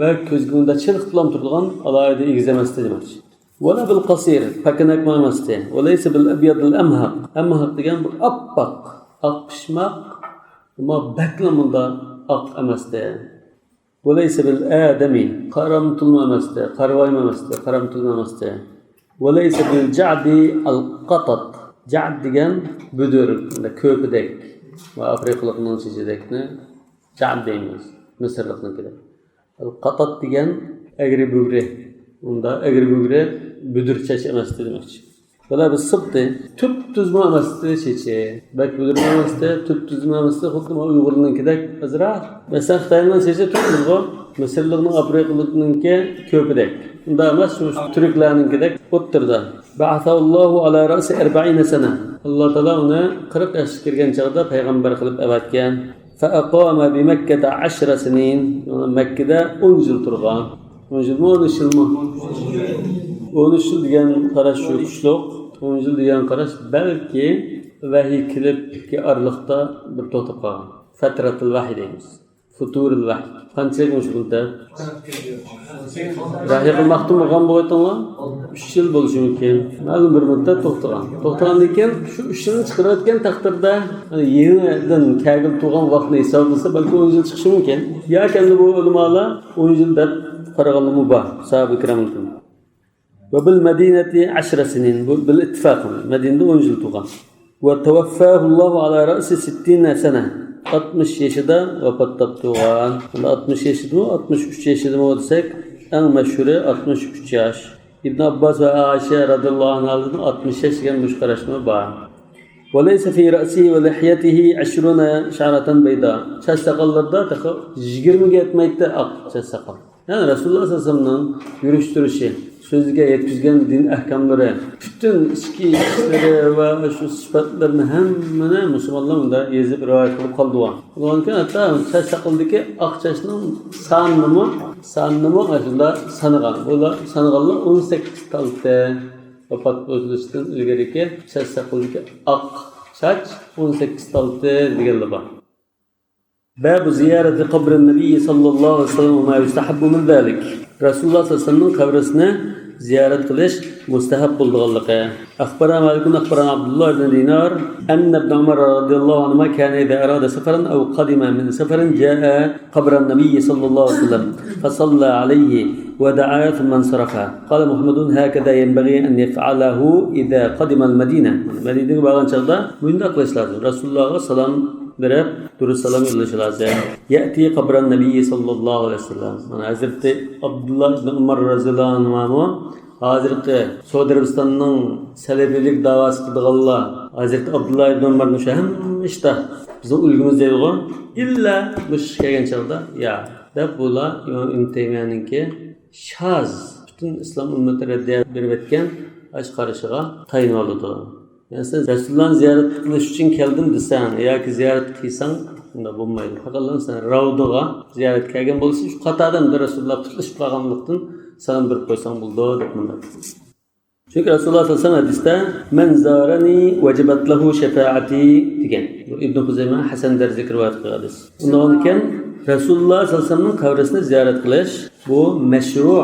بەك كۆزگە مۇنداق چېلىقىپلام تۇرىدىغان، ئالاھىدە ئېگىز ئەمەستى دېمەكچى. ولا بالقصير، پەكىنەكمۇ ئەمەستى. وليس بالأبيض الأمهق. ئەمھەق دېگەن بىر ئاپئاق، ئاق پىشماق، ئەمما بەكلا مۇنداق ئاق ئەمەستى. وليس بالآدمي، قارامتۇلمۇ ئەمەستى، قارىۋايمۇ ئەمەستى، قارامتۇلمۇ ئەمەستى. وليس بالجعد القطط. جەئد دېگەن بۈدۈر، كۆپىدەك ۋە ئافرىقىلىقنىڭ چېچىدەكنى جەئد دەيمىز، مىسىرلىقنىڭكىدەك. قاتات دېگەن ئەگرى بۈگرى. ئۇندا ئەگرى بۈگرى بۈدۈر چاچ ئەمەستى دېمەكچى. ولا بالسبط، تۈپتۈزمۇ ئەمەستى چېچى. بەك بۈدۈرمۇ ئەمەستى، تۈپتۈزمۇ ئەمەستى، خۇددى مانا ئۇيغۇرنىڭكىدەك ئازراق. مەسىلەن، خىتاينىڭ چېچى تۈپتۈزغۇ، مىسىرلىقنىڭ، ئاپرىقىلىقنىڭكى كۆپىدەك. ئۇنداق ئەمەس، شۇ تۈركلەرنىڭكىدەك ئوتتۇرىدا. بعثه الله على رأس أربعين سنة. ئاللا تائالا ئۇنى قىرىق ياشقا كىرگەن چاغدا پەيغەمبەر قىلىپ ئەۋەتكەن. فأقام بمكة عشر سنين، مەككىدە ئون يىل تۇرغان. ئون يىلمۇ، ئون ئۈچ يىلمۇ؟ ئون ئۈچ يىل دېگەن قاراش يوقۇشلۇق. ئون يىل دېگەن قاراش بەلكى ۋەھىي كېلىپ ئارىلىقتا بىر توختاپ قالغان. فترة الوحي دەيمىز. فتور الوحي. قانچىلىك مۇشۇ مۇددەت؟ ۋەھىي قىلماقتىن بولغان بولغايتىڭلار؟ ئۈچ يىل بولۇشى مۇمكىن. مەلۇم بىر مۇددەت توختىغان. توختىغاندىن كېيىن شۇ ئۈچ يىلنى چىقىرىۋەتكەن تەقدىردە، يەنى يېڭىدىن كەگىلى تۇرغان ۋاقىتنى ھېسابلىسا، بەلكى ئون يىل چىقىشى مۇمكىن. ياكى ئەمدى بۇ ئۆلىمالار ئون يىل دەپ قارىغانلىرىمۇ بار، ساھابە كىرامدىن. وبالمدينة عشر سنين، بۇ بىل ئىتتىپاق، مەدىنىدە ئون يىل تۇرغان. وتوفاه الله على رأس ستين سنة، ئاتمىش يېشىدا ۋاپات تاپتۇرغان. ئاتمىش يېشىدىمۇ، ئاتمىش ئۈچ يېشىدىمۇ دېسەك، ئەڭ مەشھۇرى ئاتمىش ئۈچ ياش. ئىبن ئابباس ۋە ئائىشە رەزىياللاھۇ ئەنھالىردىن ئاتمىش ياش دېگەن مۇشۇ قاراشمۇ بار. وليس في رأسه ولحيته عشرون شعرة بيضاء. چاچ ساقاللىرىدا تېخى يىگىرمىگە يەتمەيتتى ئاق چاچ ساقال. يەنى رەسۇلۇللا سەللەللاھۇ ئەلەيھى ۋەسەللەمنىڭ يۈرۈش تۇرۇشى، سۆزىگە يەتكۈزگەن دىن ئەھكاملىرى، پۈتۈن ئىچكى ئىشلىرى ۋە شۇ سۈپەتلىرىنى ھەممىنى مۇسۇلمانلار مۇنداق يېزىپ رىۋايەت قىلىپ قالىدىغان. بولغاندىكىن ھەتتا چاچ ساقىلدىكى ئاق چاچنىڭ سانىنىمۇ، سانىنىمۇ ئاشۇنداق سانىغان. بۇلار سانىغانلار ئون سەككىز تالتە. ۋاپات بولۇشتىن ئىلگىرىكى چاچ ساقىلدىكى ئاق چاچ ئون سەككىز تالتە دېگەنلەر بار. باب زيارة قبر النبي صلى الله عليه وسلم وما يستحب من ذلك. رەسۇلۇللا سەللەللاھۇ ئەلەيھى ۋەسەللەمنىڭ قەبرىسىنى زىيارەت قىلىش مۇستەھەب بولىدىغانلىقى. أخبرنا مالك أخبرنا عبد الله بن دينار أن ابن عمر رضي الله عنهما كان إذا أراد سفرا أو قدم من سفر جاء قبر النبي صلى الله عليه وسلم فصلى عليه ودعا ثم انصرف. قال محمد: هكذا ينبغي أن يفعله إذا قدم المدينة. مەدىنىگە بارغان چاغدا مۇنداق قىلىش لازىم. رەسۇلۇللاغا سالام بېرىپ، دۇرۇت سالام يوللىشى لازىم. يأتي قبر النبي صلى الله عليه وسلم. مانا ھەزرىتى ئابدۇللا ئىبن ئۇمار رەزىياللاھۇ ئەنھۇمۇ ھازىرقى سەئۇدى ئەرەبىستاننىڭ سەلەفىيلىك دەۋاسى قىلىدىغانلار، ھەزرىتى ئابدۇللا ئىبن ئۇمار مۇشۇ ھەممە ئىشتا بىزنىڭ ئۈلگىمىز دەيدىغۇ. ئىللا مۇشۇ ئىشقا كەلگەن چاغدا، يا، دەپ بۇلار ئىمام ئىبن تەيمىيەنىڭكى شاز، پۈتۈن ئىسلام ئۈممىتى رەددىيە بېرىۋەتكەن ئاشۇ قارىشىغا تايىنىۋالىدۇ. يەنى سەن رەسۇلۇللانى زىيارەت قىلىش ئۈچۈن كەلدىم دېسەڭ ياكى زىيارەت قىلساڭ، ئۇنداق بولمايدۇ. پەقەتلا سەن راۋدىغا، زىيارەتكە كەلگەن بولسا، شۇ قاتاردا بىر رەسۇلۇللا پۇتلىشىپ قالغانلىقتىن سالام بېرىپ قويساڭ بولىدۇ دەپ مۇنداق. چۈنكى رەسۇلۇللا سەللەللاھۇ ئەلەيھى ۋەسەللەم ھەدىستە: من زارني وجبت له شفاعتي دېگەن. بۇ ئىبن خۇزەيمە ھەسەن دەرىجىدە رىۋايەت قىلغان ھەدىس. ئۇنداق ئىكەن، رەسۇلۇللا سەللەللاھۇ ئەلەيھى ۋەسەللەمنىڭ قەبرىسىنى زىيارەت قىلىش بۇ مەشرۇ،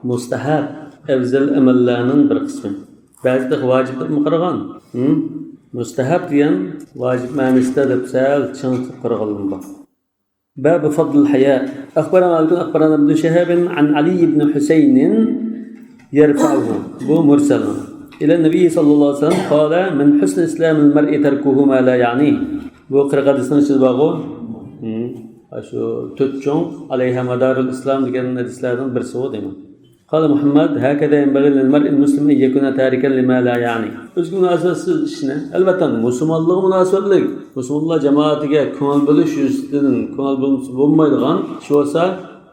مۇستەھەب، ئەۋزەل ئەمەللەرنىڭ بىر قىسمى. بەزىدە ۋاجىپ دەپمۇ قارىغان. ھىم؟ مۇستەھەب دېگەن ۋاجىپ مەنىسىدە دەپ سەل چىڭ تۇتۇپ قارىغانلىرىم بار. باب فضل الحياء. أخبرنا مالك أخبرنا ابن شهاب عن علي بن حسين يرفعه، بۇ مۇرسەل، إلى النبي صلى الله عليه وسلم قال: من حسن إسلام المرء تركه ما لا يعنيه. بۇ قىرىق ھەدىسنىڭ ئىچىدە بارغۇ. ھىم. شۇ تۆت چوڭ عليها مدار الإسلام دېگەن ھەدىسلەرنىڭ بىرسىغۇ دەيمەن. قال محمد: هكذا ينبغي للمرء المسلم أن يكون تاركا لما لا يعنيه. ئۆزىگە مۇناسىۋەتسىز ئىشنى، ئەلۋەتتە، مۇسۇلمانلىققا مۇناسىۋەتلىك، مۇسۇلمانلار جامائىتىگە كۆڭۈل بۆلۈش يۈزىسىدىن كۆڭۈل بۆلمىسە بولمايدىغان ئىش بولسا،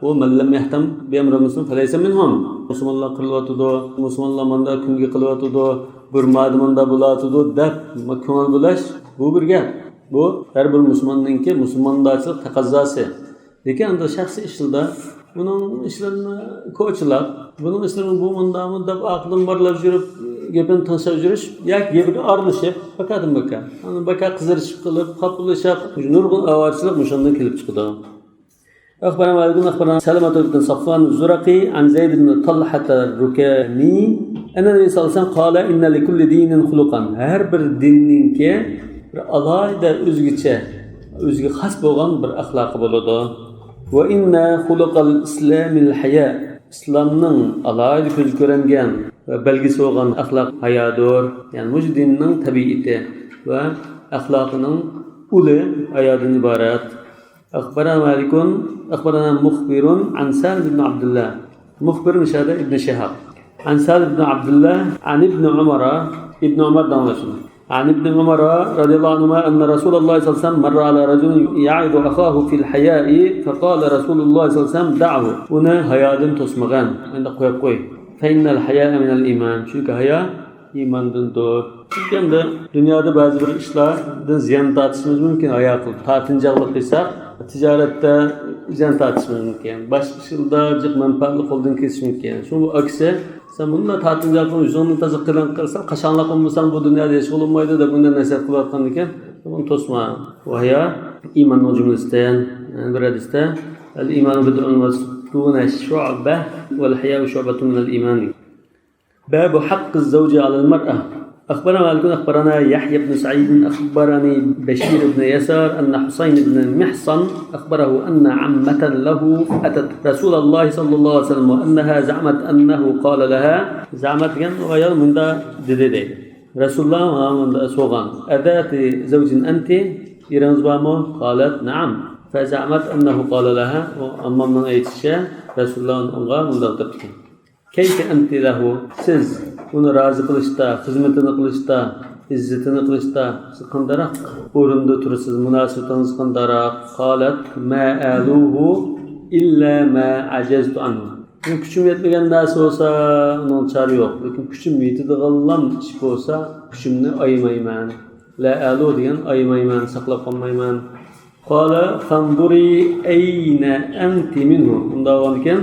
ئۇ من لم يهتم بأمر المسلمين فليس منهم. مۇسۇلمانلار قىرىلىۋاتىدۇ، مۇسۇلمانلار ماندا كۈلكە قىلىۋاتىدۇ، بىرمادا ماندا بولۇۋاتىدۇ دەپ كۆڭۈل بۆلۈش، بۇ بىر گەپ. بۇ ھەر بىر مۇسۇلماننىڭكى مۇسۇلماندارچىلىق تەقەززاسى. لېكىن ئەمدى شەخسىي ئىشلىرىدا بۇنىڭ ئىشلىرىنى كوچىلاپ، بۇنىڭ ئىشلىرىنى بۇ مۇنداقمۇ دەپ ئارقىدىن بارلاپ يۈرۈپ، گېپىنى تىڭشاپ يۈرۈش ياكى گېپىگە ئارىلىشىپ، بىكاردىن بىكار. ئاندىن بىكار قىزىرىشىپ قېلىپ، خاپىلىشىپ، نۇرغۇن ئاۋارىچىلىك مۇشۇندىن كېلىپ چىقىدۇ. أخبرنا مالك أخبرنا سلمة بن صفوان الزرقي عن زيد بن طلحة الركاني أن النبي صلى الله عليه وسلم قال: إن لكل دين خلقا. ھەر بىر دىننىڭكى بىر ئالاھىدە ئۆزگىچە، ئۆزىگە خاس بولغان بىر ئەخلاقى بولىدۇ. وإن خلق الإسلام الحياء. ئىسلامنىڭ ئالاھىدە كۆزگە كۆرۈنگەن ۋە بەلگىسى بولغان ئەخلاق ھايادۇر. يەنى مۇشۇ دىننىڭ تەبىئىتى ۋە ئەخلاقىنىڭ ئۇلى ھايادىن ئىبارەت. أخبرنا مالك أخبرنا مخبر عن سالم بن عبد الله. مۇخبىر مۇشۇ يەردە ئىبن شىھاب. عن سالم بن عبد الله عن ابن عمر، ئىبن ئۆمەردىن ئاڭلىسۇن. عن ابن عمر رضي الله عنهما أن رسول الله صلى الله عليه وسلم مر على رجل يعظ أخاه في الحياء فقال رسول الله صلى الله عليه وسلم: دعه. ئۇنى ھايادىن توسمىغىن، ئەمدى قويۇپ قوي. فإن الحياء من الإيمان. چۈنكى ھايا ئىماندىندۇر. چۈنكى ئەمدى دۇنيادا بەزى بىر ئىشلاردىن زىيان تارتىشىمىز مۇمكىن، ھايا قىلىپ. تارتىنچاقلىق قىلساق، تىجارەتتە زىيان تارتىشىمىز مۇمكىن. باشقا ئىشلاردا جىق مەنپەئەتلىك قولدىن كېسىشى مۇمكىن. شۇ ئۇ ئاكىسى، سەن مۇنداق تارتىنچاقلىق قىلىپ، يۈزۈڭنى تازا قېلىن قىلساڭ، قاچانلىق بولمىساڭ بۇ دۇنيادا ھېچ بولمايدۇ دەپ ئۇنداق نەسىھەت قىلىۋاتقاندىكىن، ئۇنى توسما. ۋاھايا ئىماننىڭ جۈملىسىدىن. يەنە بىر ھەدىستە، الإيمان بضع وستون شعبة والحياء شعبة من الإيمان. باب حق الزوج على المرأة. أخبرنا مالك أخبرنا يحيى بن سعيد أخبرني بشير بن يسار أن حصين بن محصن أخبره أن عمة له أتت رسول الله صلى الله عليه وسلم وأنها زعمت أنه قال لها. زعمت دېگەن ئۇ ئايال مۇنداق دېدى دەيدۇ. رەسۇلۇللا ماڭا مۇنداق سورىغان. أذات زوج أنت؟ ئېرىڭىز بارمۇ؟ قالت نعم. فزعمت أنه قال لها. ئۇ ئاممامنىڭ ئېيتىشىچە رەسۇلۇللا ئۇنىڭغا مۇنداق دەپتىكەن. كيف أنت له؟ سىز ئۇنى رازى قىلىشتا، خىزمىتىنى قىلىشتا، ئىززىتىنى قىلىشتا سىز قانداقراق ئورۇندا تۇرىسىز؟ مۇناسىۋىتىڭىز قانداقراق؟ قالت ما آلوه إلا ما عجزت عنه. مېنىڭ كۈچۈم يەتمىگەن نەرسە بولسا، ئۇنىڭ چارە يوق. لېكىن كۈچۈم يېتىدىغانلام ئىش بولسا، كۈچۈمنى ئايىمايمەن. لا آلو دېگەن ئايىمايمەن، ساقلاپ قالمايمەن. قال فانظري أين أنت منه. ئۇنداق بولغانىكەن،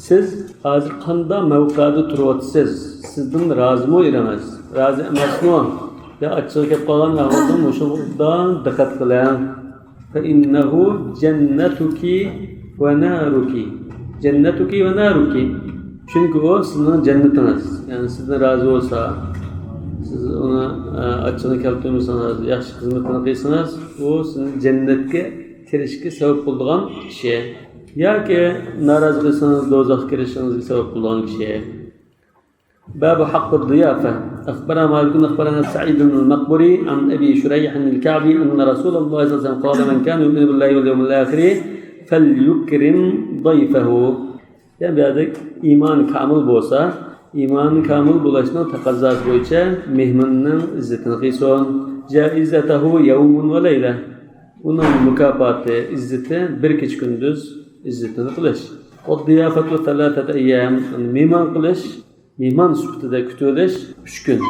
سىز ھازىر قانداق مەۋقەدە تۇرۇۋاتىسىز؟ سىزدىن رازىمۇ ئېرىڭىز؟ رازى ئەمەسمۇ؟ يا ئاچچىقى كەپ قالغان ئەھۋالدا مۇشۇغا ئوبدان دىققەت قىلىڭ. فإنه جنتك ونارك. جنتك ونارك. چۈنكى ئۇ سىزنىڭ جەننىتىڭىز. يەنى سىزدىن رازى بولسا، سىز ئۇنى، ئە، ئاچچىقىنى كەلتۈرمىسىڭىز، ياخشى خىزمىتىنى قىلسىڭىز، ئۇ سىزنى جەننەتكە كىرىشكە سەۋەب بولىدىغان كىشى. ياكى نارازى قىلسىڭىز، دوزاخقا كىرىشىڭىزگە سەۋەب بولىدىغان كىشى. باب حق الضيافة. أخبرنا مالك أخبرنا سعيد بن المقبري عن أبي شريح الكعبي أن رسول الله صلى الله عليه وسلم قال: من كان يؤمن بالله واليوم الآخر فليكرم ضيفه. يەنى بۇ يەردە ئىمان كامىل بولسا، ئىمان كامىل بولۇشنىڭ تەقەززاسى بويىچە مېھماننىڭ ئىززىتىنى قىلسۇن. جائزته يوم وليلة. ئۇنىڭ مۇكاپاتى، ئىززىتى بىر كېچە كۈندۈز ئىززىتىنى قىلىش. والضيافة ثلاثة أيام. مېھمان قىلىش، مېھمان سۈپىتىدە كۈتۈۋېلىش ئۈچ كۈن.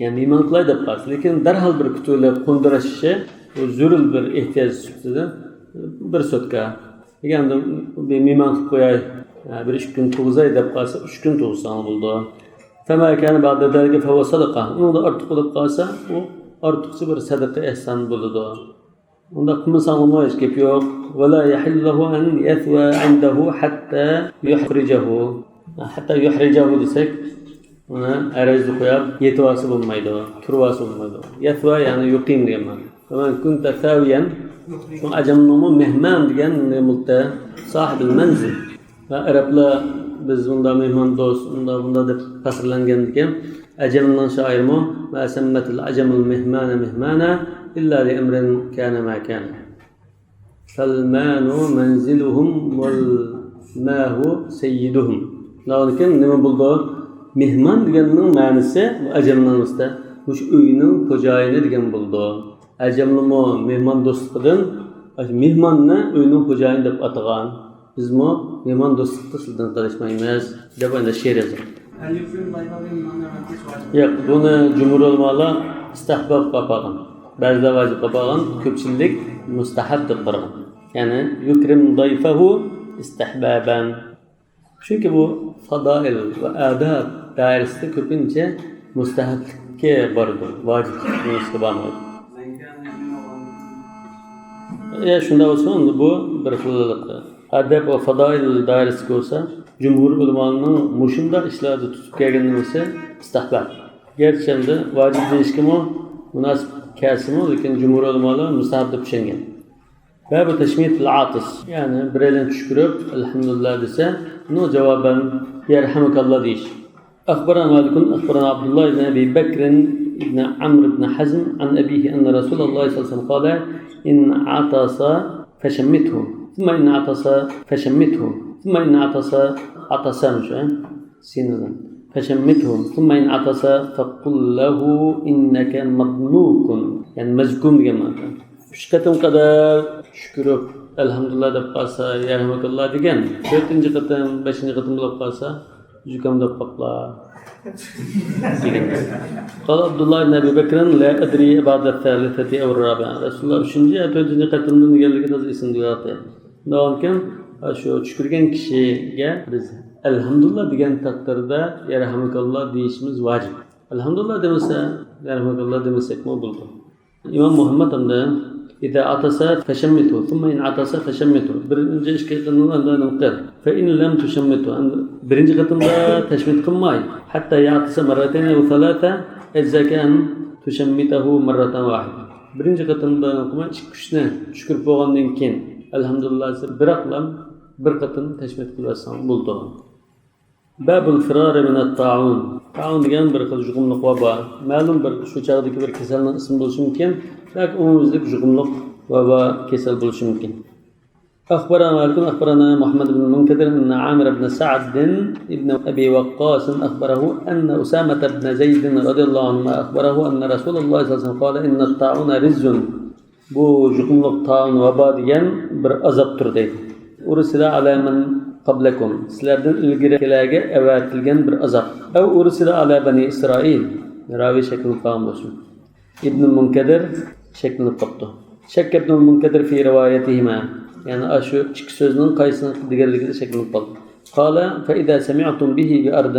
يەنى مېھمان قىلاي دەپ قالسا، لېكىن دەرھال بىر كۈتۈۋېلىپ قوندۇرۇش ئىشى، بۇ زۆرۈر بىر ئېھتىياج سۈپىتىدە بىر سوتكا. ئەگەر بىر مېھمان قىلىپ قوياي، بىر ئىككى كۈن تۇرغۇزاي دەپ قالسا، ئۈچ كۈن تۇرغۇزساڭ بولىدۇ. فما كان بعد ذلك فهو صدقة. ئۇنىڭدىن ئارتۇق بولۇپ قالسا، ئۇ ئارتۇقچە بىر سەدىقە ئېھسان بولىدۇ. ئۇنداق قىلمىساڭمۇ ھېچ گەپ يوق. ولا يحل له أن يثوى عنده حتى يحرجه. حتى يحرجه دېسەك، ئۇنى ئەرەزدە قويۇپ يېتىۋالسا بولمايدۇ، تۇرۇۋالسا بولمايدۇ. يثوى يەنى يقيم دېگەن مەنە. فمن كنت ثاويا، شۇڭا ئەجەمنىڭمۇ مېھمان دېگەن مۇلتە، صاحىب المنزل. ۋە ئەرەبلەر بىز بۇنداق مېھمان دوست، ئۇنداق بۇنداق دەپ پەخىرلەنگەندىكىن، ئەجەمنىڭ شائىرىمۇ: ما سمت العجم المهمان مهمانا إلا لأمر كان ما كان. سلمان منزلهم والماء سيدهم. شۇنداقتىكىن نېمە بولىدۇ؟ مېھمان دېگەننىڭ مەنىسى ئەجەمنىڭ ئىچىدە مۇشۇ ئۆينىڭ خوجايىنى دېگەن بولىدۇ. ئەجەملىمۇ مېھمان دوستلۇقىدىن مېھماننى ئۆينىڭ خوجايىنى دەپ ئاتىغان. بىزمۇ مېھمان دوستلۇقتا سىلىدىن قېلىشمايمىز دەپ ئەنە شېئىر يازغان. ياق، بۇنى جۇمھۇر ئۆلىمالار ئىستىھباب قىلىپ قالغان. بەزىلەر ۋاجىپ قىلىپ قالغان، كۆپچىلىك مۇستەھەب دەپ قارىغان. يەنى يۇكرىم ضيفه استحبابا. چۈنكى بۇ فازائىل ۋە ئاداب دائىرىسىدە كۆپىنچە مۇستەھەبلىككە بارىدۇ، ۋاجىپلىققا بارمايدۇ. يا شۇنداق بولسا، ئەمدى بۇ بىر خىل ئاداب ۋە فازائىل دائىرىسىدىكى بولسا، جۇمھۇر ئۆلىمانىڭ مۇشۇنداق ئىشلاردا تۇتۇپ كەلگەن نېمىسى ئىستىھباب. گەرچە ئەمدى ۋاجىپ دېيىشكىمۇ مۇناسىپ كەلسىمۇ، لېكىن جۇمھۇر ئۆلىمالار مۇستەھەب دەپ چۈشەنگەن. باب تشميت العاطس، يەنى بىرەيلەن چۈشكۈرۈپ، ئەلھەمدۇلىللا دېسە، ئۇنىڭ جاۋابەن يەرھەمۇكاللا دېيىش. أخبرنا مالك أخبرنا عبد الله بن أبي بكر بن عمرو بن حزم عن أبيه أن رسول الله صلى الله عليه وسلم قال: إن عطس فشمته، ثم إن عطس فشمته، ثم إن عطس، عطس مش، سين، فشمته، ثم إن عطس فقل له إنك مضنوك، يەنى مەزكۇم دېگەن مەنىدە. ئۈچ قېتىم قەدەر چۈشكۈرۈپ، ئەلھەمدۇلىللا دەپ قالسا، يەرھەمۇكاللا دېگەن. تۆتىنچى قېتىم، بەشىنچى قېتىم بولۇپ قالسا، زۇكام دەپ قاپلا دېگەن. قال عبد الله بن أبي بكر: لا أدري بعد الثالثة أو الرابعة. رەسۇلۇللا ئۈچىنچى يا تۆتىنچى قېتىمدىن دېگەنلىكى تازا ئېسىمدە يوق. شۇنداقكەن، شۇ چۈشكۈرگەن كىشىگە بىز ئەلھەمدۇلىللا دېگەن تەقدىردە يەرھەمۇكاللا دېيىشىمىز ۋاجىپ. ئەلھەمدۇلىللا دېمىسە، يەرھەمۇكاللا دېمىسەكمۇ بولىدۇ. ئىمام مۇھەممەد ئەمدى: إذا عطس فشمته، ثم إن عطس فشمته. بىرىنچى ئىككى قېتىمدىن ئەمدى نېمە قىل؟ فإن لم تشمته، ئەمدى بىرىنچى قېتىمدا تەشمىت قىلماي، حتى يعطس مرتين أو ثلاثة، أجزاك أن تشمته مرة واحدة. بىرىنچى قېتىمدا نېمە قىلماي، ئىككى ئۈچنى چۈشكۈرۈپ بولغاندىن كېيىن، ئەلھەمدۇلىللا دېسە، بىراقلا بىر قېتىم تەشمىت قىلىۋەتسەڭ بولىدۇ. بابۇل فىرارى مىنەت تائۇن. تائۇن دېگەن بىر خىل يۇقۇملۇق ۋابا. مەلۇم بىر شۇ چاغدىكى بىر كېسەلنىڭ ئىسمى بولۇشى مۇمكىن، ياكى ئومۇميۈزلۈك يۇقۇملۇق ۋابا كېسەل بولۇشى مۇمكىن. أخبرنا مالك أخبرنا محمد بن المنكدر أن عامر بن سعد بن أبي وقاص أخبره أن أسامة بن زيد رضي الله عنهما أخبره أن رسول الله صلى الله عليه وسلم قال: إن الطاعون رجز. بۇ يۇقۇملۇق تائۇن ۋابا دېگەن بىر ئازابتۇر دەيدۇ. أرسل على من قبلكم، سىلەردىن ئىلگىرىكىلەرگە ئەۋەتىلگەن بىر ئازاب. أو أرسل على بني إسرائيل، راۋى شەكلىنىپ قالغان بولسۇن. ئىبنى مۇنكەدىر شەكلىنىپ قاپتۇ. شك ابن المنكدر في روايتهما، يەنى ئاشۇ ئىككى سۆزنىڭ قايسىنىڭ دېگەنلىكىدە شەكلىنىپ قالدى. قال: فإذا سمعتم به بأرض،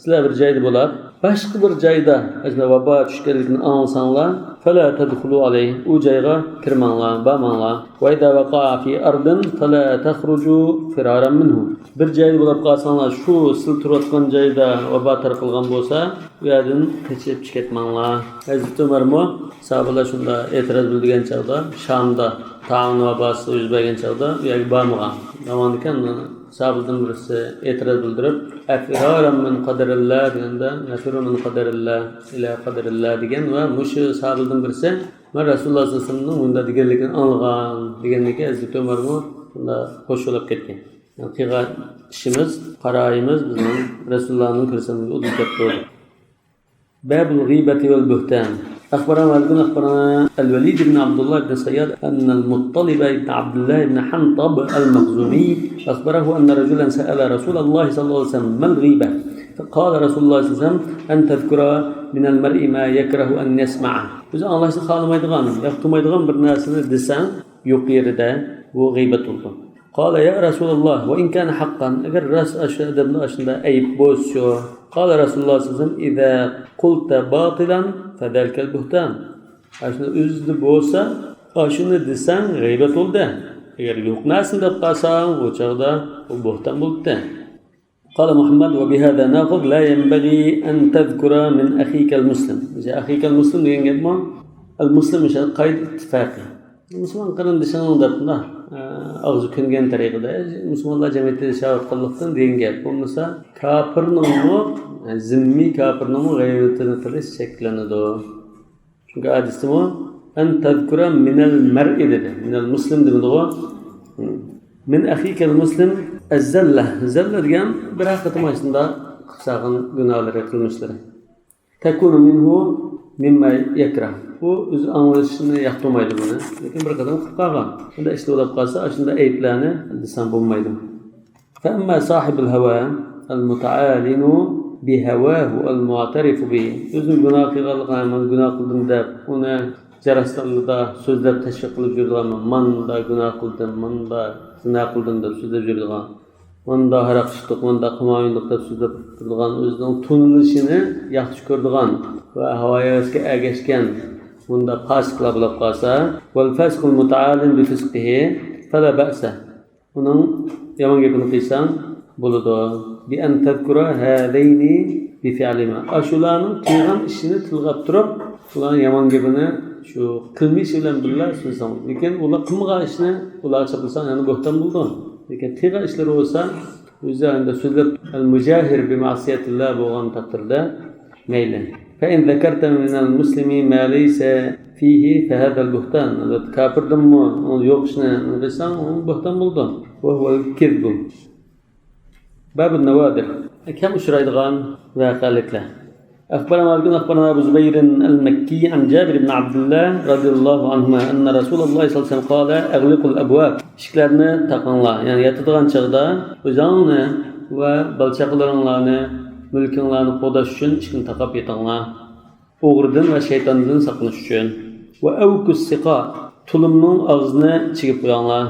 سىلەر بىر جايدا بولاپ، باشقا بىر جايدا ئەگەر ۋابا چۈشكەنلىكىنى ئاڭلىساڭلار، فلا تدخلوا عليه، ئۇ جايغا كىرمەڭلار، بارماڭلار. وإذا وقع في أرض فلا تخرجوا فرارا منه، بىر جايدا بولاپ قالساڭلار، شۇ سىلەر تۇرۇۋاتقان جايدا ۋابا تارقالغان بولسا، ئۇ يەردىن قېچىپ چىقىپ كەتمەڭلار. ھەزرىتى ئۆمەرمۇ ساھابىلەر شۇنداق ئېتىراز بىلدۈرگەن چاغدا، شامدا تائۇن ۋاباسى يۈز بەرگەن چاغدا ئۇ يەرگە بارمىغان. بارمىغاندىكىن، ساھابىدىن بىرسى ئېتىراز بىلدۈرۈپ، «أفرارا من قدر الله» دېگەندە، «نفر من قدر الله إلى قدر الله» دېگەن ۋە مۇشۇ ساھابىدىن بىرسى، «مەن رەسۇلۇللا سەللەللاھۇ ئەلەيھى ۋەسەللەمنىڭ مۇنداق دېگەنلىكىنى ئاڭلىغان» دېگەندىكىن، ھەزرىتى ئۆمەرمۇ شۇنداق خۇش بولۇپ كەتكەن. قىلغان ئىشىمىز، قارارىمىز بىزنىڭ رەسۇلۇللانىڭ كۆرسەتمىسىگە ئۇدۇل كەپتۇ. بابۇل غىبەتى ۋەل بۇھتان. ئەخبەرەنا مالىكۇن ئەخبەرەنا ئەل ۋەلىد ئىبن ئابدۇللا ئىبن سەيياد ئەننەل مۇتتەلىب ئىبن ئابدۇللا ئىبن ھەنتەب ئەل مەخزۇمى ئەخبەرەهۇ ئەننە رەجۇلەن سەئەلە رەسۇلەللاھى سەللەللاھۇ ئەلەيھى ۋەسەللەم مەل غىبە. فقال رسول الله صلى الله عليه وسلم أن تذكر من المرء ما يكره أن يسمع. ئۆزى ئاڭلاشنى خالىمايدىغان، ياقتۇرمايدىغان بىر نەرسىنى دېسەڭ، يۇقىرىدا بۇ غىبەت بولىدۇ. قال يا رسول الله وإن كان حقا، ئەگەر راست ئاشۇ ئادەمدە ئاشۇنداق ئەيىب بولسىچۇ؟ قال رسول الله صلى الله عليه وسلم إذا قلت باطلا فذلك البهتان. ئاشۇنى ئۆزىدە بولسا، ئاشۇنى دېسەڭ غىبەت بولدى. ئەگەر يوق نەرسىنى دەپ قالساڭ، ئۇ چاغدا ئۇ بۇھتان بولدى. قال محمد وبهذا نأخذ لا ينبغي أن تذكر من أخيك المسلم. بىز أخيك المسلم دېگەن گەپمۇ، ئەل مۇسلىم قەيد ئىتتىپاقى. مۇسۇلمان قېرىندىشىڭ دەپ، ئە، ئاغزى كۆنگەن تەرىقىدە، مۇسۇلمانلار جەمئىيىتىدە ياشاۋاتقانلىقتىن دېگەن گەپ. بولمىسا، كاپىرنىڭمۇ، ئە، زىممىي كاپىرنىڭمۇ غەيۋىتىنى قىلىش چەكلىنىدۇ. چۈنكى ھەدىستىمۇ، «أن تذكر من المرء» دېدى. «من المسلم» دېمىدىغۇ؟ «من أخيك المسلم الزلة». زەللە دېگەن بىرەر قېتىم ئاشۇنداق قىلىپ سالغان گۇناھلىرى، قىلمىشلىرى. «تكون منه مما يكره». ئۇ ئۆزى ئاڭلىشىنى ياقتۇرمايدۇ بۇنى. لېكىن بىر قېتىم قىلىپ قالغان. شۇنداق ئىشلار بولۇپ قالسا، ئاشۇنداق ئەيىبلەرنى دېسەڭ بولمايدۇ. فأما صاحب الهوى المتعالن بهواه المعترف به. ئۆزىنىڭ گۇناھ قىلغانلىقىنى، «مەن گۇناھ قىلدىم» دەپ، ئۇنى جاراستانلىدا سۆزلەپ تەشۋىق قىلىپ يۈرىدىغان، ماندا گۇناھ قىلدىم، ماندا زىنا قىلدىم دەپ سۆزلەپ يۈرىدىغان، ماندا ھاراق ئىچتۇق، ماندا قىمار ئوينىدۇق دەپ سۆزلەپ تۇرىدىغان، ئۆزىنىڭ تونۇلۇشىنى ياخشى كۆرىدىغان ۋە ھاۋا ھەۋەسكە ئەگەشكەن مۇنداق پاسىقلار بولۇپ قالسا، والفاسق المتعال بفسقه فلا بأس. ئۇنىڭ يامان گېپىنى قىلساڭ بولىدۇ. بأن تذكر هذين بفعلهما. ئاشۇلارنىڭ قىلغان ئىشىنى تىلغا ئاپتۇرۇپ، ئۇلارنىڭ يامان گېپىنى شۇ قىلمىشى بىلەن بىللە سۆزلىسەڭ. لېكىن ئۇلار قىلمىغان ئىشنى ئۇلارغا چاپلىساڭ، يەنە بۆھتان بولىدۇ. لېكىن قىلغان ئىشلىرى بولسا، ئۆزى ئەمدى سۆزلەپ، المجاهر بمعصية الله بولغان تەقدىردە، مەيلى. فإن ذكرت من المسلم ما ليس فيه فهذا البهتان. ئەلۋەتتە، كاپىردىنمۇ ئۇ يوق ئىشنى قىلساڭ، ئۇ بۆھتان بولىدۇ. وهو الكذب. باب النوادر. كەم ئۇچرايدىغان ۋەقەلىكلەر. أخبرنا مالك أخبرنا أبو زبير المكي عن جابر بن عبد الله رضي الله عنهما أن رسول الله صلى الله عليه وسلم قال: أغلقوا الأبواب. ئىشىكلەرنى تاقاڭلار، يەنى ياتىدىغان چاغدا ئۆزۈڭنى ۋە بالا-چاقىلىرىڭلارنى، مۈلكۈڭلارنى قوغداش ئۈچۈن ئىشىكنى تاقاپ يېتىڭلار. ئوغرىدىن ۋە شەيتاندىن ساقلىنىش ئۈچۈن. وأوكوا السقاء، تۇلۇمنىڭ ئاغزىنى چىگىپ قويۇڭلار.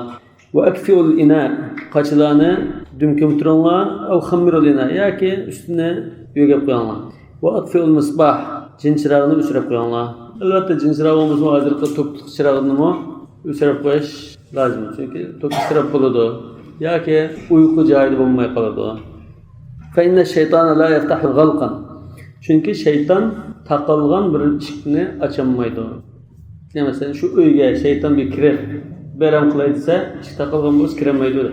وأكفئوا الإناء، قاچىلارنى دۈم كۆمتۈرۈڭلار. أو خمروا الإناء، ياكى ئۈستىنى يۆگەپ قويۇڭلار. وأطفئوا المصباح، جىن چىراغنى ئۆچۈرۈپ قويۇڭلار. ئەلۋەتتە، جىن چىراغ بولمىسىمۇ، ھازىرقى توپلۇق چىراغنىمۇ ئۆچۈرۈپ قويۇش لازىم. چۈنكى توك ئىسراپ بولىدۇ ياكى ئۇيقۇ جايىدا بولماي قالىدۇ. فإن الشيطان لا يفتح غلقا. چۈنكى شەيتان تاقالغان بىر ئىشىكنى ئاچالمايدۇ. يەنى مەسىلەن، شۇ ئۆيگە شەيتان بىر كىرىپ، بەيرەم قىلاي دېسە، ئىشىك تاقالغان بولسا كىرەلمەيدۇ.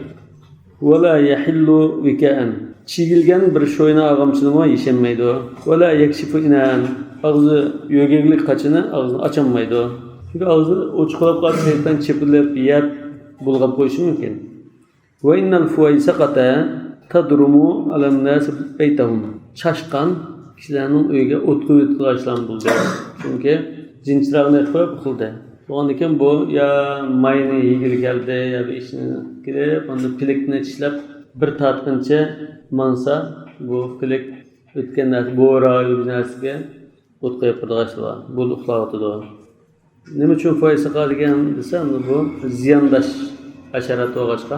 ولا يحل وكاء. چىگىلگەن بىر شوينا ئارغامچىنىمۇ يېشەلمەيدۇ. ولا يكشف إناء. ئاغزى يۆگەكلىك قاچىنى ئاغزىنى ئاچالمايدۇ. چۈنكى ئاغزى ئوچۇقلاپ قالسا، شەيتان چېپىلىپ يەپ بۇلغاپ قويۇشى مۇمكىن. وإن الفويسقة تضرم على الناس بيوتهم. چاشقان كىشىلەرنىڭ ئۆيىگە ئوت قويۇۋېتىدىغان ئىشلارمۇ بولدى. چۈنكى جىن چىراغنى يېقىپ قويۇپ ئۇخلىدى. بولغاندىكىن بۇ يا ماينى يېگىلى كەلدى، يا بىر ئىشنى كېلىپ، ئاندىن پىلىكنى چىشلەپ، بىر تارتقىنچە ماڭسا، بۇ پىلىك ئۆتكەن نەرسە، بورا، بىر نەرسىگە ئوت قويۇپ بېرىدىغان ئىشلار بار. بۇ ئۇخلاۋاتىدۇ. نېمە ئۈچۈن فويسقا دېگەن دېسە، بۇ زىيانداش ھاشارات بولغاچقا،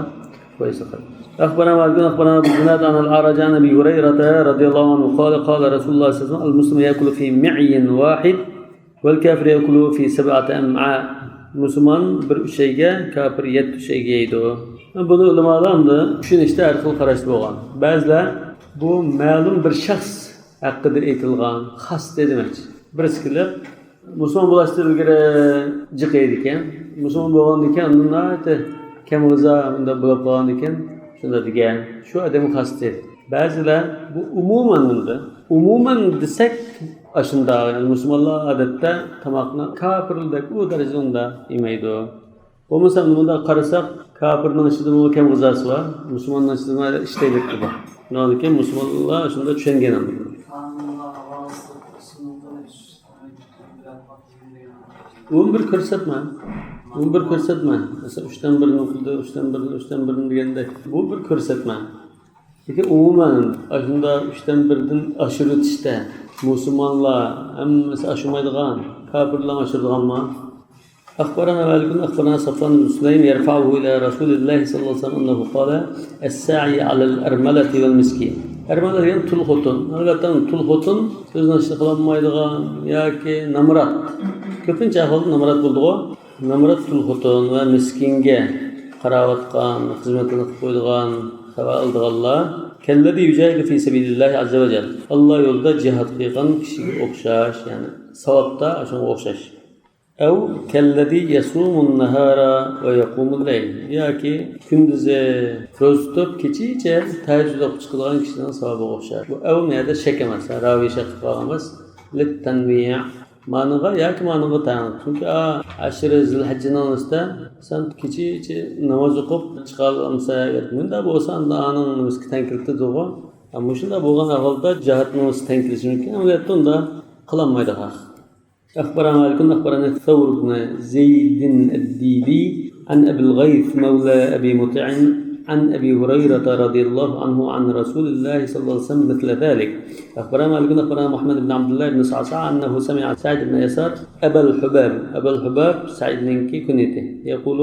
فويسقا. أخبرنا مالك أخبرنا أبو الزناد عن الأعرج عن أبي هريرة رضي الله عنه قال: قال رسول الله صلى الله عليه وسلم: المسلم يأكل في معي واحد والكافر يأكل في سبعة أمعاء. مۇسۇلمان بىر ئۈشەيگە، كاپىر يەتتە ئۈشەيگە يەيدۇ. بۇنى ئۆلىمالار ئەمدى چۈشىنىشتە ھەر خىل قاراشتا بولغان. بەزىلەر بۇ مەلۇم بىر شەخس ھەققىدە ئېيتىلغان، خاستە دېمەكچى. بىرسى كېلىپ، مۇسۇلمان بولۇشتىن ئىلگىرى جىق يەيدىكەن. مۇسۇلمان بولغاندىن كېيىن ئاندىن ناھايىتى كەم غىزا مۇنداق بولۇپ قالغاندىن كېيىن شۇنداق دېگەن. شۇ ئادەمگە خاستى. بەزىلەر بۇ ئومۇمەن ئەمدى، ئومۇمەن دېسەك ئاشۇنداق، يەنى مۇسۇلمانلار ئادەتتە تاماقنى كاپىرلاردەك ئۇ دەرىجىدە ئۇنداق يېمەيدۇ. بولمىسا ئەمدى مۇنداق قارىساق، كاپىرنىڭ ئىچىدىمۇ كەم غىزاسى بار، مۇسۇلماننىڭ ئىچىدىمۇ ئىشتەيلىك بار. شۇنىڭدىن كېيىن مۇسۇلمانلار شۇنداق چۈشەنگەن ئەمدى. ئۇنى بىر كۆرسەتمە. ئۇنى بىر كۆرسەتمە. مەسىلەن، ئۈچتىن بىرىنى قىلدى، ئۈچتىن بىرىنى، ئۈچتىن بىرىنى دېگەندەك. بۇ بىر كۆرسەتمە. لېكىن ئومۇمەن، ئاشۇنداق ئۈچتىن بىردىن ئاشۇرۇۋېتىشتە مۇسۇلمانلار ھەممىسى ئاشۇرمايدىغان، كاپىرلار ئاشۇرىدىغانمۇ؟ أخبرنا مالك أخبرنا صفوان بن سليم يرفعه إلى رسول الله صلى الله عليه وسلم أنه قال: الساعي على الأرملة والمسكين. ئەرمەلە دېگەن تۇل خوتۇن. ئەلۋەتتە، تۇل خوتۇن ئۆزىنىڭ ئىشىنى قىلالمايدىغان ياكى نامرات. كۆپىنچە ئەھۋالدا نامرات بولىدىغۇ. نامرات تۇل خوتۇن ۋە مىسكىنگە قاراۋاتقان، خىزمىتىنى قىلىپ قويىدىغان، خەۋەر ئالىدىغانلار كالذي يجاهد في سبيل الله عز وجل. ئاللا يولىدا جىھاد قىلغان كىشىگە ئوخشاش، يەنى ساۋابتا شۇنىڭغا ئوخشاش. أو كالذي يصوم النهار ويقوم الليل. ياكى كۈندۈزى روزا تۇتۇپ، كېچىچە تەھەججۇد ئوقۇپ چىقىدىغان كىشىنىڭ ساۋابىغا ئوخشاش. بۇ ئەۋ مۇ يەردە شەك ئەمەس، راۋى شەك قىلىپ قالغان ئەمەس. للتنويع. مانىغا ياكى مانىغا تەڭ. چۈنكى، ئا، ئەشرى زىلھەججىنىڭ ئۈستىدە سەن كېچىچە ناماز ئوقۇپ چىقالامسەن؟ مۇنداق بولسا، ئاندىن ئانىڭ نېمىسىگە تەڭ كېلىدىغۇ. ئا، مۇشۇنداق بولغان ئەھۋالدا جىھادنىڭ نېمىسىگە تەڭ كېلىشى مۇمكىن. ئەمەلىيەتتە ئۇنداق قىلالمايدىغان. أخبرنا مالك أخبرنا ثور بن زيد الديلي عن أبي الغيث مولى أبي مطيع عن أبي هريرة رضي الله عنه عن رسول الله صلى الله عليه وسلم مثل ذلك. أخبرنا مالك أخبرنا محمد بن عبد الله بن صعصعة أنه سمع سعيد بن يسار أبا الحباب، أبا الحباب سعيد نىڭكى كۇنيىتى، يقول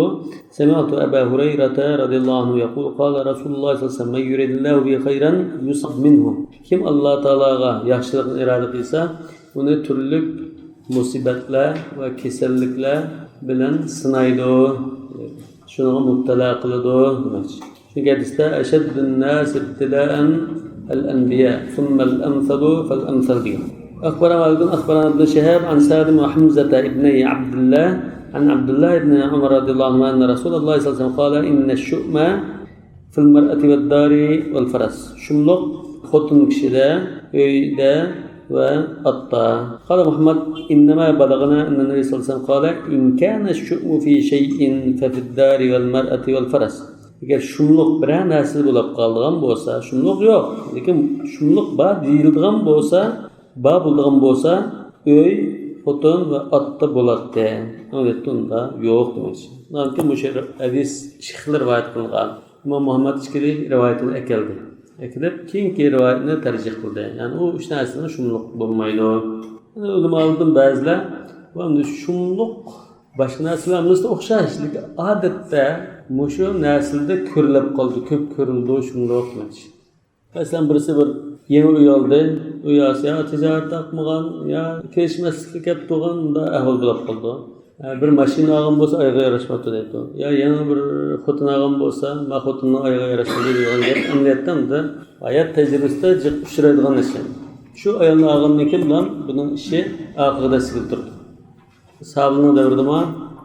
سمعت أبا هريرة رضي الله عنه يقول قال رسول الله صلى الله عليه وسلم من يرد الله به خيرا يصب منه. كىم ئاللا تائالاغا ياخشىلىقنى ئىرادە قىلسا، ئۇنى تۈرلۈك مۇسىبەتلەر ۋە كېسەللىكلەر بىلەن سىنايدۇ، شۇنىڭغا مۇپتىلا قىلىدۇ دېمەكچى. چۈنكى ھەدىستە أشد الناس ابتلاء الأنبياء ثم الأمثل فالأمثل دېگەن. أخبرنا مالك أخبرنا ابن شهاب عن سالم وحمزة ابني عبد الله عن عبد الله بن عمر رضي الله عنهما أن رسول الله صلى الله عليه وسلم قال إن الشؤم في المرأة والدار والفرس. شۇملۇق خوتۇن كىشىدە، ئۆيدە ۋە ئاتتا. قال محمد إنما بلغنا أن النبي صلى الله عليه وسلم قال إن كان الشؤم في شيء ففي الدار والمرأة والفرس. ئەگەر شۇملۇق بىرەر نەرسىدە بولۇپ قالىدىغان بولسا، شۇملۇق يوق، لېكىن شۇملۇق بار دېيىلىدىغان بولسا، بار بولىدىغان بولسا، ئۆي، خوتۇن ۋە ئاتتا بولاتتى. ئەلۋەتتە ئۇندا يوق دېمەكچى. چۈنكى مۇشۇ ھەدىس ئىككى خىل رىۋايەت قىلىنغان. ئىمام مۇھەممەد ئىچكىرى رىۋايىتىنى ئەكەلدى. ئەكېلىپ، كېيىنكى رىۋايەتنى تەرجىھ قىلدى. يەنى ئۇ ئۈچ نەرسىنىڭ شۇملۇق بولمايدۇ. يەنى ئۆلىمالاردىن بەزىلەر، بۇ ئەمدى شۇملۇق باشقا نەرسىلەر ھەممىسىدە ئوخشاش، لېكىن ئادەتتە مۇشۇ نەرسىلەردە كۆرۈلۈپ قالىدۇ، كۆپ كۆرۈلىدۇ شۇملۇق دېمەكچى. مەسىلەن، بىرسى بىر يېڭى ئۆي ئالدى. ئۆي ئالسا يا تىجارەت تاپمىغان، يا كېلىشمەسلىككە كەپ تۇرغان، مۇنداق ئەھۋال بولۇپ قالىدۇ. ھە، بىر ماشىنا ئالغان بولسا، ئايىغىغا ياراشماپتۇ دەيدۇ. يا يېڭى بىر خوتۇن ئالغان بولسا، ما خوتۇننىڭ ئايىغىغا ياراشمىدى دېگەن گەپ ئەمەلىيەتتە ئەمدى ھايات تەجرىبىسىدە جىق ئۇچرايدىغان ئىش. شۇ ئايالنى ئالغاندىن كېيىن بۇنىڭ ئىشى ئارقىغا دەسسىگىلى تۇرىدۇ. ساھابىنىڭ دەۋرىدىمۇ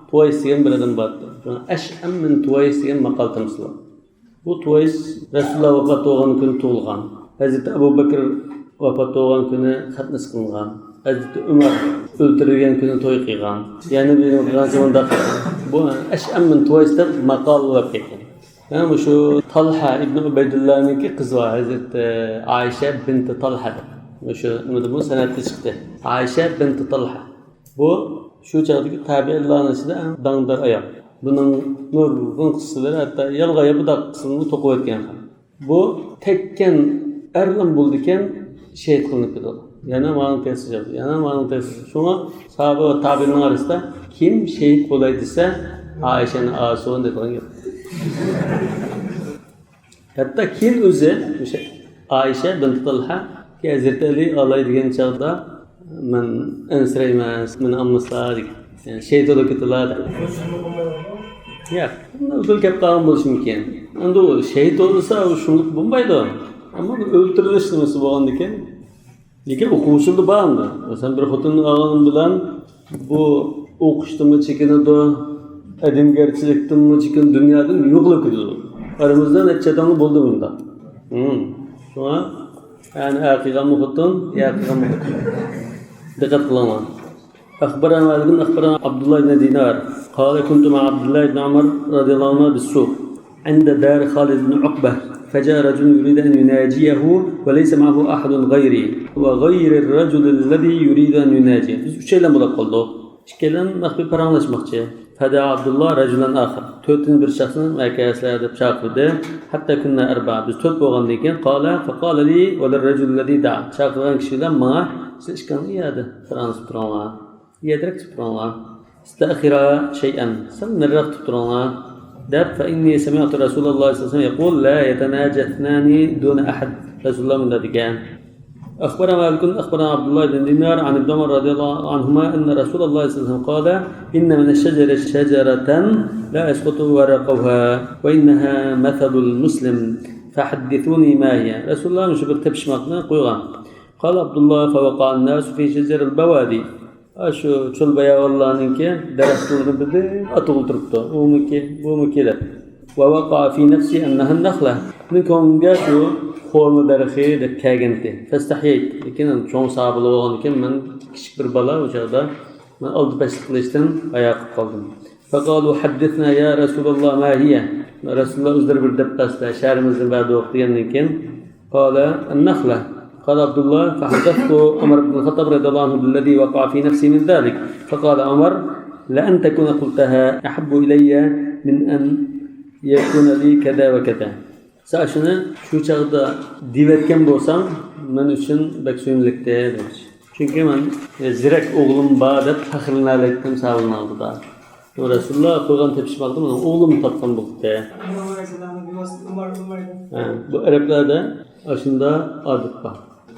تۇۋايس دېگەن بىر ئادەم بار ئىدى. شۇڭا ئەشئەم مىن تۇۋايس دېگەن ماقال تېمىسى بار. بۇ تۇۋايس رەسۇلۇللا ۋاپات بولغان كۈنى تۇغۇلغان. ھەزرىتى ئەبۇ بەكرى ۋاپات بولغان كۈنى خەتنىسى قىلىنغان. ھەزرىتى ئۆمەر ئۆلتۈرۈلگەن كۈنى توي قىلغان. يەنە بىر قىلغان كۈنى مۇنداق قىلغان. بۇ ئەشئەم مىن تۇۋايس دەپ ماقال بولۇپ كەتكەن. ھە، مۇشۇ تالھا ئىبنى ئۇبەيدۇللانىڭكى قىزى بار، ھەزرىتى ئائىشە بىنتى تالھا دەپ. مۇشۇ نېمىدىمۇ سەنەدتە چىقتى. ئائىشە بىنتى تالھا. بۇ شۇ چاغدىكى تابىئىنلارنىڭ ئىچىدە ئەڭ داڭدار ئايال. بۇنىڭ نۇرغۇن قىسسىلىرى، ھەتتا يالغان ياپىداق قىسسىلىرىنى توقۇۋەتكەن. بۇ تەككەن ئەرلەم بولىدىكەن، شېھىت قىلىنىپ كېتىدۇ. يەنە ماڭا تەسلىم، يەنە ماڭا تەسلىم. شۇڭا ساھابە ۋە تابىئىننىڭ ئارىسىدا كىم شېھىت بولاي دېسە، ئائىشەنى ئالسۇن دەيدىغان گەپ. ھەتتا كېيىن ئۆزى، ئائىشە بىنت تالھا، ھەزرىتى ئەلى ئالاي دېگەن چاغدا، مەن ئەنسىرەيمەن، مېنى ئالمىسىلا دېگەن. يەنى شېھىت بولۇپ كېتىلا دەپ. ياق، ئۇدۇل كەپ قالغان بولۇشى مۇمكىن. ئەمدى ئۇ شېھىت بولسا، ئۇ شۇنداق بولمايدۇ. ئەمما بۇ ئۆلتۈرۈلۈش نېمىسى بولغاندىكىن، لېكىن ئوقۇغۇچىلىردا بار ئەمدى. مەسىلەن، بىر خوتۇننى ئالغىنىڭ بىلەن بۇ ئوقۇشتىنمۇ چېكىنىدۇ، ئادەمگەرچىلىكتىنمۇ چېكىنىدۇ، دۇنيادىن يوقىلىپ كېتىدۇ. ئارىمىزدا نەچچە ئادەملا بولدى بۇنداق. ھىم. شۇڭا، يەنى ئەر قىلغانمۇ خوتۇن، يەر قىلغانمۇ خوتۇن. دىققەت قىلىڭلار. أخبرنا مالك أخبرنا عبد الله بن دينار قال كنت مع عبد الله بن عمر رضي الله عنهما بالسوق عند دار خالد بن عقبة فجاء رجل يريد أن يناجيه وليس معه أحد غيري وغير الرجل الذي يريد أن يناجيه. بىز ئۈچەيلەن بولۇپ قالدۇق. ئىككىيلەن مەخپىي پاراڭلاشماقچى. فدعا عبد الله رجلا آخر. تۆتىنچى بىر شەخسنى مەكەسلەر دەپ چاقىردى. حتى كنا أربعة. بىز تۆت بولغاندىن كېيىن قال فقال لي وللرجل الذي دعا. چاقىرغان كىشى بىلەن ماڭا، سىز ئىككىڭلار يەردە پاراڭلىشىپ تۇرۇڭلار. يەدرەك تۇرۇپ تۇرۇڭلار. استأخرا شيئا، سەل نېرىراق تۇرۇپ تۇرۇڭلار، دەپ، فإني سمعت رسول الله صلى الله عليه وسلم يقول لا يتناجى اثنان دون أحد. رەسۇلۇللا مۇنداق دېگەن. أخبرنا مالك أخبرنا عبد الله بن دينار عن ابن عمر رضي الله عنهما أن رسول الله صلى الله عليه وسلم قال إن من الشجر شجرة لا يسقط ورقها وإنها مثل المسلم فحدثوني ما هي. رەسۇلۇللا مۇشۇ بىر تېپىشماقنى قويغان. قال عبد الله فوقع الناس في شجر البوادي. ئاشۇ چۆل باياۋانلارنىڭكى دەرەخلىرىنى بىردىن ئاتىغىلى تۇرۇپتۇ. ئۇمۇكى، بۇمۇكى دەپ. ووقع في نفسي أنها النخلة. مېنىڭ كۆڭلۈمگە شۇ خورما دەرىخى دەپ كەلگەنتى. فاستحييت. لېكىن چوڭ ساھابىلار بولغاندىكىن مەن كىچىك بىر بالا، ئۇ چاغدا مەن ئالدىپەشلىك قىلىشتىن ھايا قىلىپ قالدىم. فقالوا حدثنا يا رسول الله ما هي. رەسۇلۇللا ئۆزلىرى بىر دەپ بەرسىلە، شەھىرىمىزدىن بەردۇق دېگەندىن كېيىن، قال النخلة. قال عبد الله فحدثت عمر بن الخطاب رضي الله عنه بالذي وقع في نفسي من ذلك. فقال عمر لأن تكون قلتها أحب إلي من أن يكون لي كذا وكذا. سەن شۇنى شۇ چاغدا دېيىۋەتكەن بولساڭ، مەن ئۈچۈن بەك سۆيۈملۈكتى، دېمەكچى. چۈنكى مەن، ئە، زېرەك ئوغلۇم بار دەپ پەخىرلىنەلەيتتىم سەن ئۇنىڭ ئالدىدا. رەسۇلۇللا قىلغان تېپىشماقتا مېنىڭ ئوغلۇم تاپقان بولۇپتۇ. ھە، بۇ ئەرەبلەردە ئاشۇنداق ئادەت بار.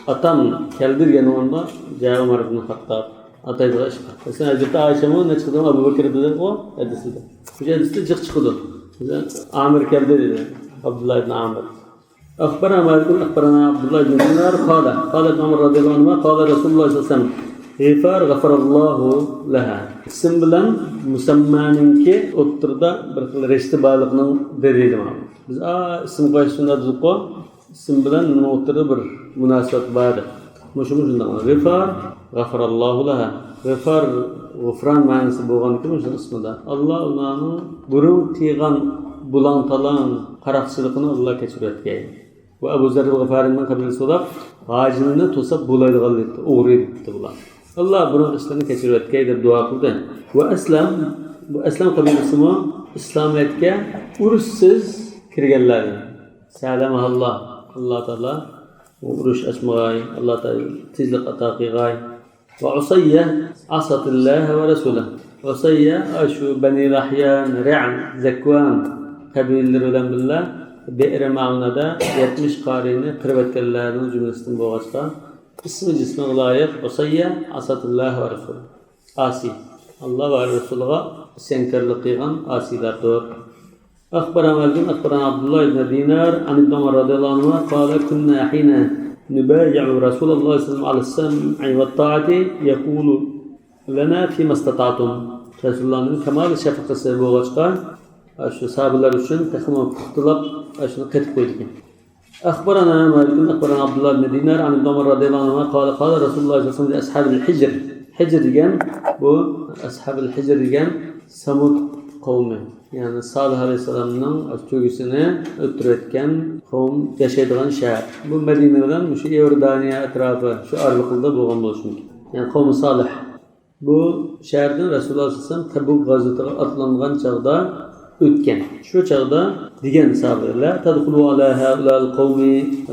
ئاتام كەلدى دېگەن ئورنىدا جا ئۆمەر ئىبن خەتتاب ئاتايدىغان ئىش بار. مەسىلەن، ھەزرىتى ئائىشەمۇ نەچچە قېتىم ئەبۇ بەكىر دېدىغۇ ھەدىسىدە. شۇ ھەدىستە جىق چىقىدۇ. مەسىلەن، ئامىر كەلدى دېدى. ئابدۇللا ئىبن ئامىر. أخبرنا مالك أخبرنا عبد الله بن دينار قال قال ابن عمر رضي الله عنهما قال رسول الله صلى الله عليه وسلم غفار غفر الله لها. ئىسىم بىلەن مۇسەممانىڭكى ئوتتۇرىدا بىر خىل رىشتە بارلىقىنىڭ دەلىلى مانا. بىز ئا ئىسىم قويۇش سۈننەت دېدۇققۇ. ئىسىم بىلەن نېمە ئوتتۇرىدا بىر مۇناسىۋەت بار دەپ. مۇشۇمۇ شۇنداق. غىفار، غەفەراللاھۇ لەھا. غىفار، غۇفران مەنىسى بولغاندىكىن مۇشۇ ئىسمىدا. ئاللا ئۇلارنىڭ بۇرۇن قىلغان بۇلاڭ-تالاڭ، قاراقچىلىقىنى ئاللا كەچۈرۈۋەتكەي. ۋە ئەبۇ زەررىل غىفارىنىڭ قەبرىسى بولاپ، غاجىنىنى توساپ بولايدىغان دېدى، ئوغرى دېدى بۇلار. ئاللا بۇرۇنقى ئىشلىرىنى كەچۈرۈۋەتكەي دەپ دۇئا قىلدى. ۋە ئەسلەم، بۇ ئەسلەم قەبىلىسىمۇ ئىسلامىيەتكە ئۇرۇشسىز كىرگەنلەر. سەلەمەھاللا، ئاللا تائالا ئۇرۇش ئاچمىغاي، ئاللا تائالا تىنچلىق ئاتا قىلغاي. ۋە ئۇسەييە ئەسەتىللاھە ۋە رەسۇلە. ئۇسەييە، ئاشۇ بەنى لەھيان، رەئل، زەكۋان قەبىلىلىرى بىلەن بىللە بىئىر مەئۇنەدە يەتمىش قارىينى قىرىۋەتكەنلەرنىڭ جۈملىسىدىن بولغاچقا، ئىسمى جىسمىغا لايىق ئۇسەييە ئەسەتىللاھە ۋە رەسۇلە. ئاسىي. ئاللا ۋە رەسۇلىغا ئىسيانكارلىق قىلغان ئاسىيلاردۇر. أخبرنا مالك أخبرنا عبد الله بن دينار عن ابن عمر رضي الله عنهما قال كنا حين نبايع رسول الله صلى الله عليه وسلم على السمع والطاعة يقول لنا فيما استطعتم. رەسۇلۇللانىڭ كامال شەپىقىسى بولغاچقا، شۇ ساھابىلەر ئۈچۈن تېخىمۇ پۇختىلاپ شۇنى قېتىپ قويدىكەن. أخبرنا مالك أخبرنا عبد الله بن دينار عن ابن عمر رضي الله عنهما قال قال رسول الله صلى الله عليه وسلم لأصحاب الحجر. ھىجر دېگەن بۇ ئەسھابىل ھىجر دېگەن سەمۇد قەۋمى. يەنى سالىھ ئەلەيھىسسالامنىڭ تۆگىسىنى ئۆلتۈرۈۋەتكەن قەۋم ياشايدىغان شەھەر. بۇ مەدىنە بىلەن مۇشۇ ئىئوردانىيە ئەتراپى شۇ ئارىلىقىدا بولغان بولۇشى مۇمكىن. يەنى قەۋمى سالىھ. بۇ شەھەردىن رەسۇلۇللا سەللەللاھۇ ئەلەيھى ۋەسەللەم تەبۇك غازۋىتىغا ئاتلانغان چاغدا ئۆتكەن. شۇ چاغدا دېگەن ساھابىلەر، لا تدخلوا على هؤلاء القوم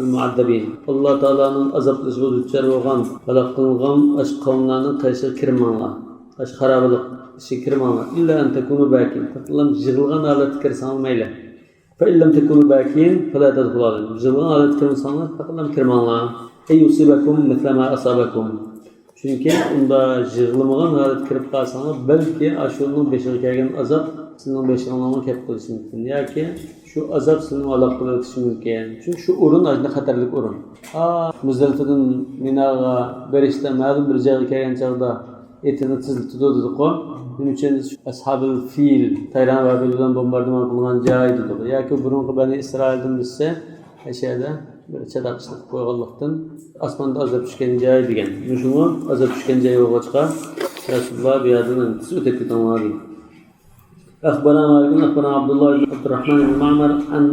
المعذبين. ئاللا تائالانىڭ ئازابلىشىغا دۇچار بولغان، ھالاك قىلىنغان ئاشۇ قەۋملەرنىڭ قېشىغا كىرمەڭلار. ئاشۇ خارابىلىق ئىچىگە كىرمەڭلار. إلا أن تكونوا باكين. پەقەتلا يىغلىغان ھالەتتە كىرسەڭلار مەيلى. فإن لم تكونوا باكين فلا تدخلوا عليهم. يىغلىغان ھالەتتە كىرمىسەڭلار، پەقەتلا كىرمەڭلار. أن يصيبكم مثل ما أصابكم. چۈنكى ئۇندا يىغلىمىغان ھالەتتە كىرىپ قالساڭلار، بەلكى ئاشۇنىڭ بېشىغا كەلگەن ئازاب سىزنىڭ بېشىڭلارغا كەپ قېلىشى مۇمكىن. ياكى شۇ ئازاب سىزنى ھالاك قىلىۋېتىشى مۇمكىن. چۈنكى شۇ ئورۇن ئاشۇنداق خەتەرلىك ئورۇن. ئا، مۇزدەلىپىدىن مىناغا بېرىشتە مەلۇم بىر جايغا كەلگەن چاغدا ئېتىنى تېزلىتىدۇ دېدۇققۇ. نېمە ئۈچۈن دېسە، شۇ ئەسھابىل فىل، تايران ۋەبىل بىلەن بومباردىمان قىلغان جاي دېدۇق. ياكى بۇرۇنقى بەنى ئىسرائىلدىن بىرسى ئەشەدە بىر چاتاق ئىشلىتىپ قويغانلىقتىن ئاسماندا ئازاب چۈشكەن جاي دېگەن. مۇشۇمۇ ئازاب چۈشكەن جاي بولغاچقا، رەسۇلۇللا بۇ يەردىن تېز ئۆتۈپ كېتىڭلار دېگەن. أخبرنا مالك أخبرنا عبد الله بن عبد الرحمن بن معمر عن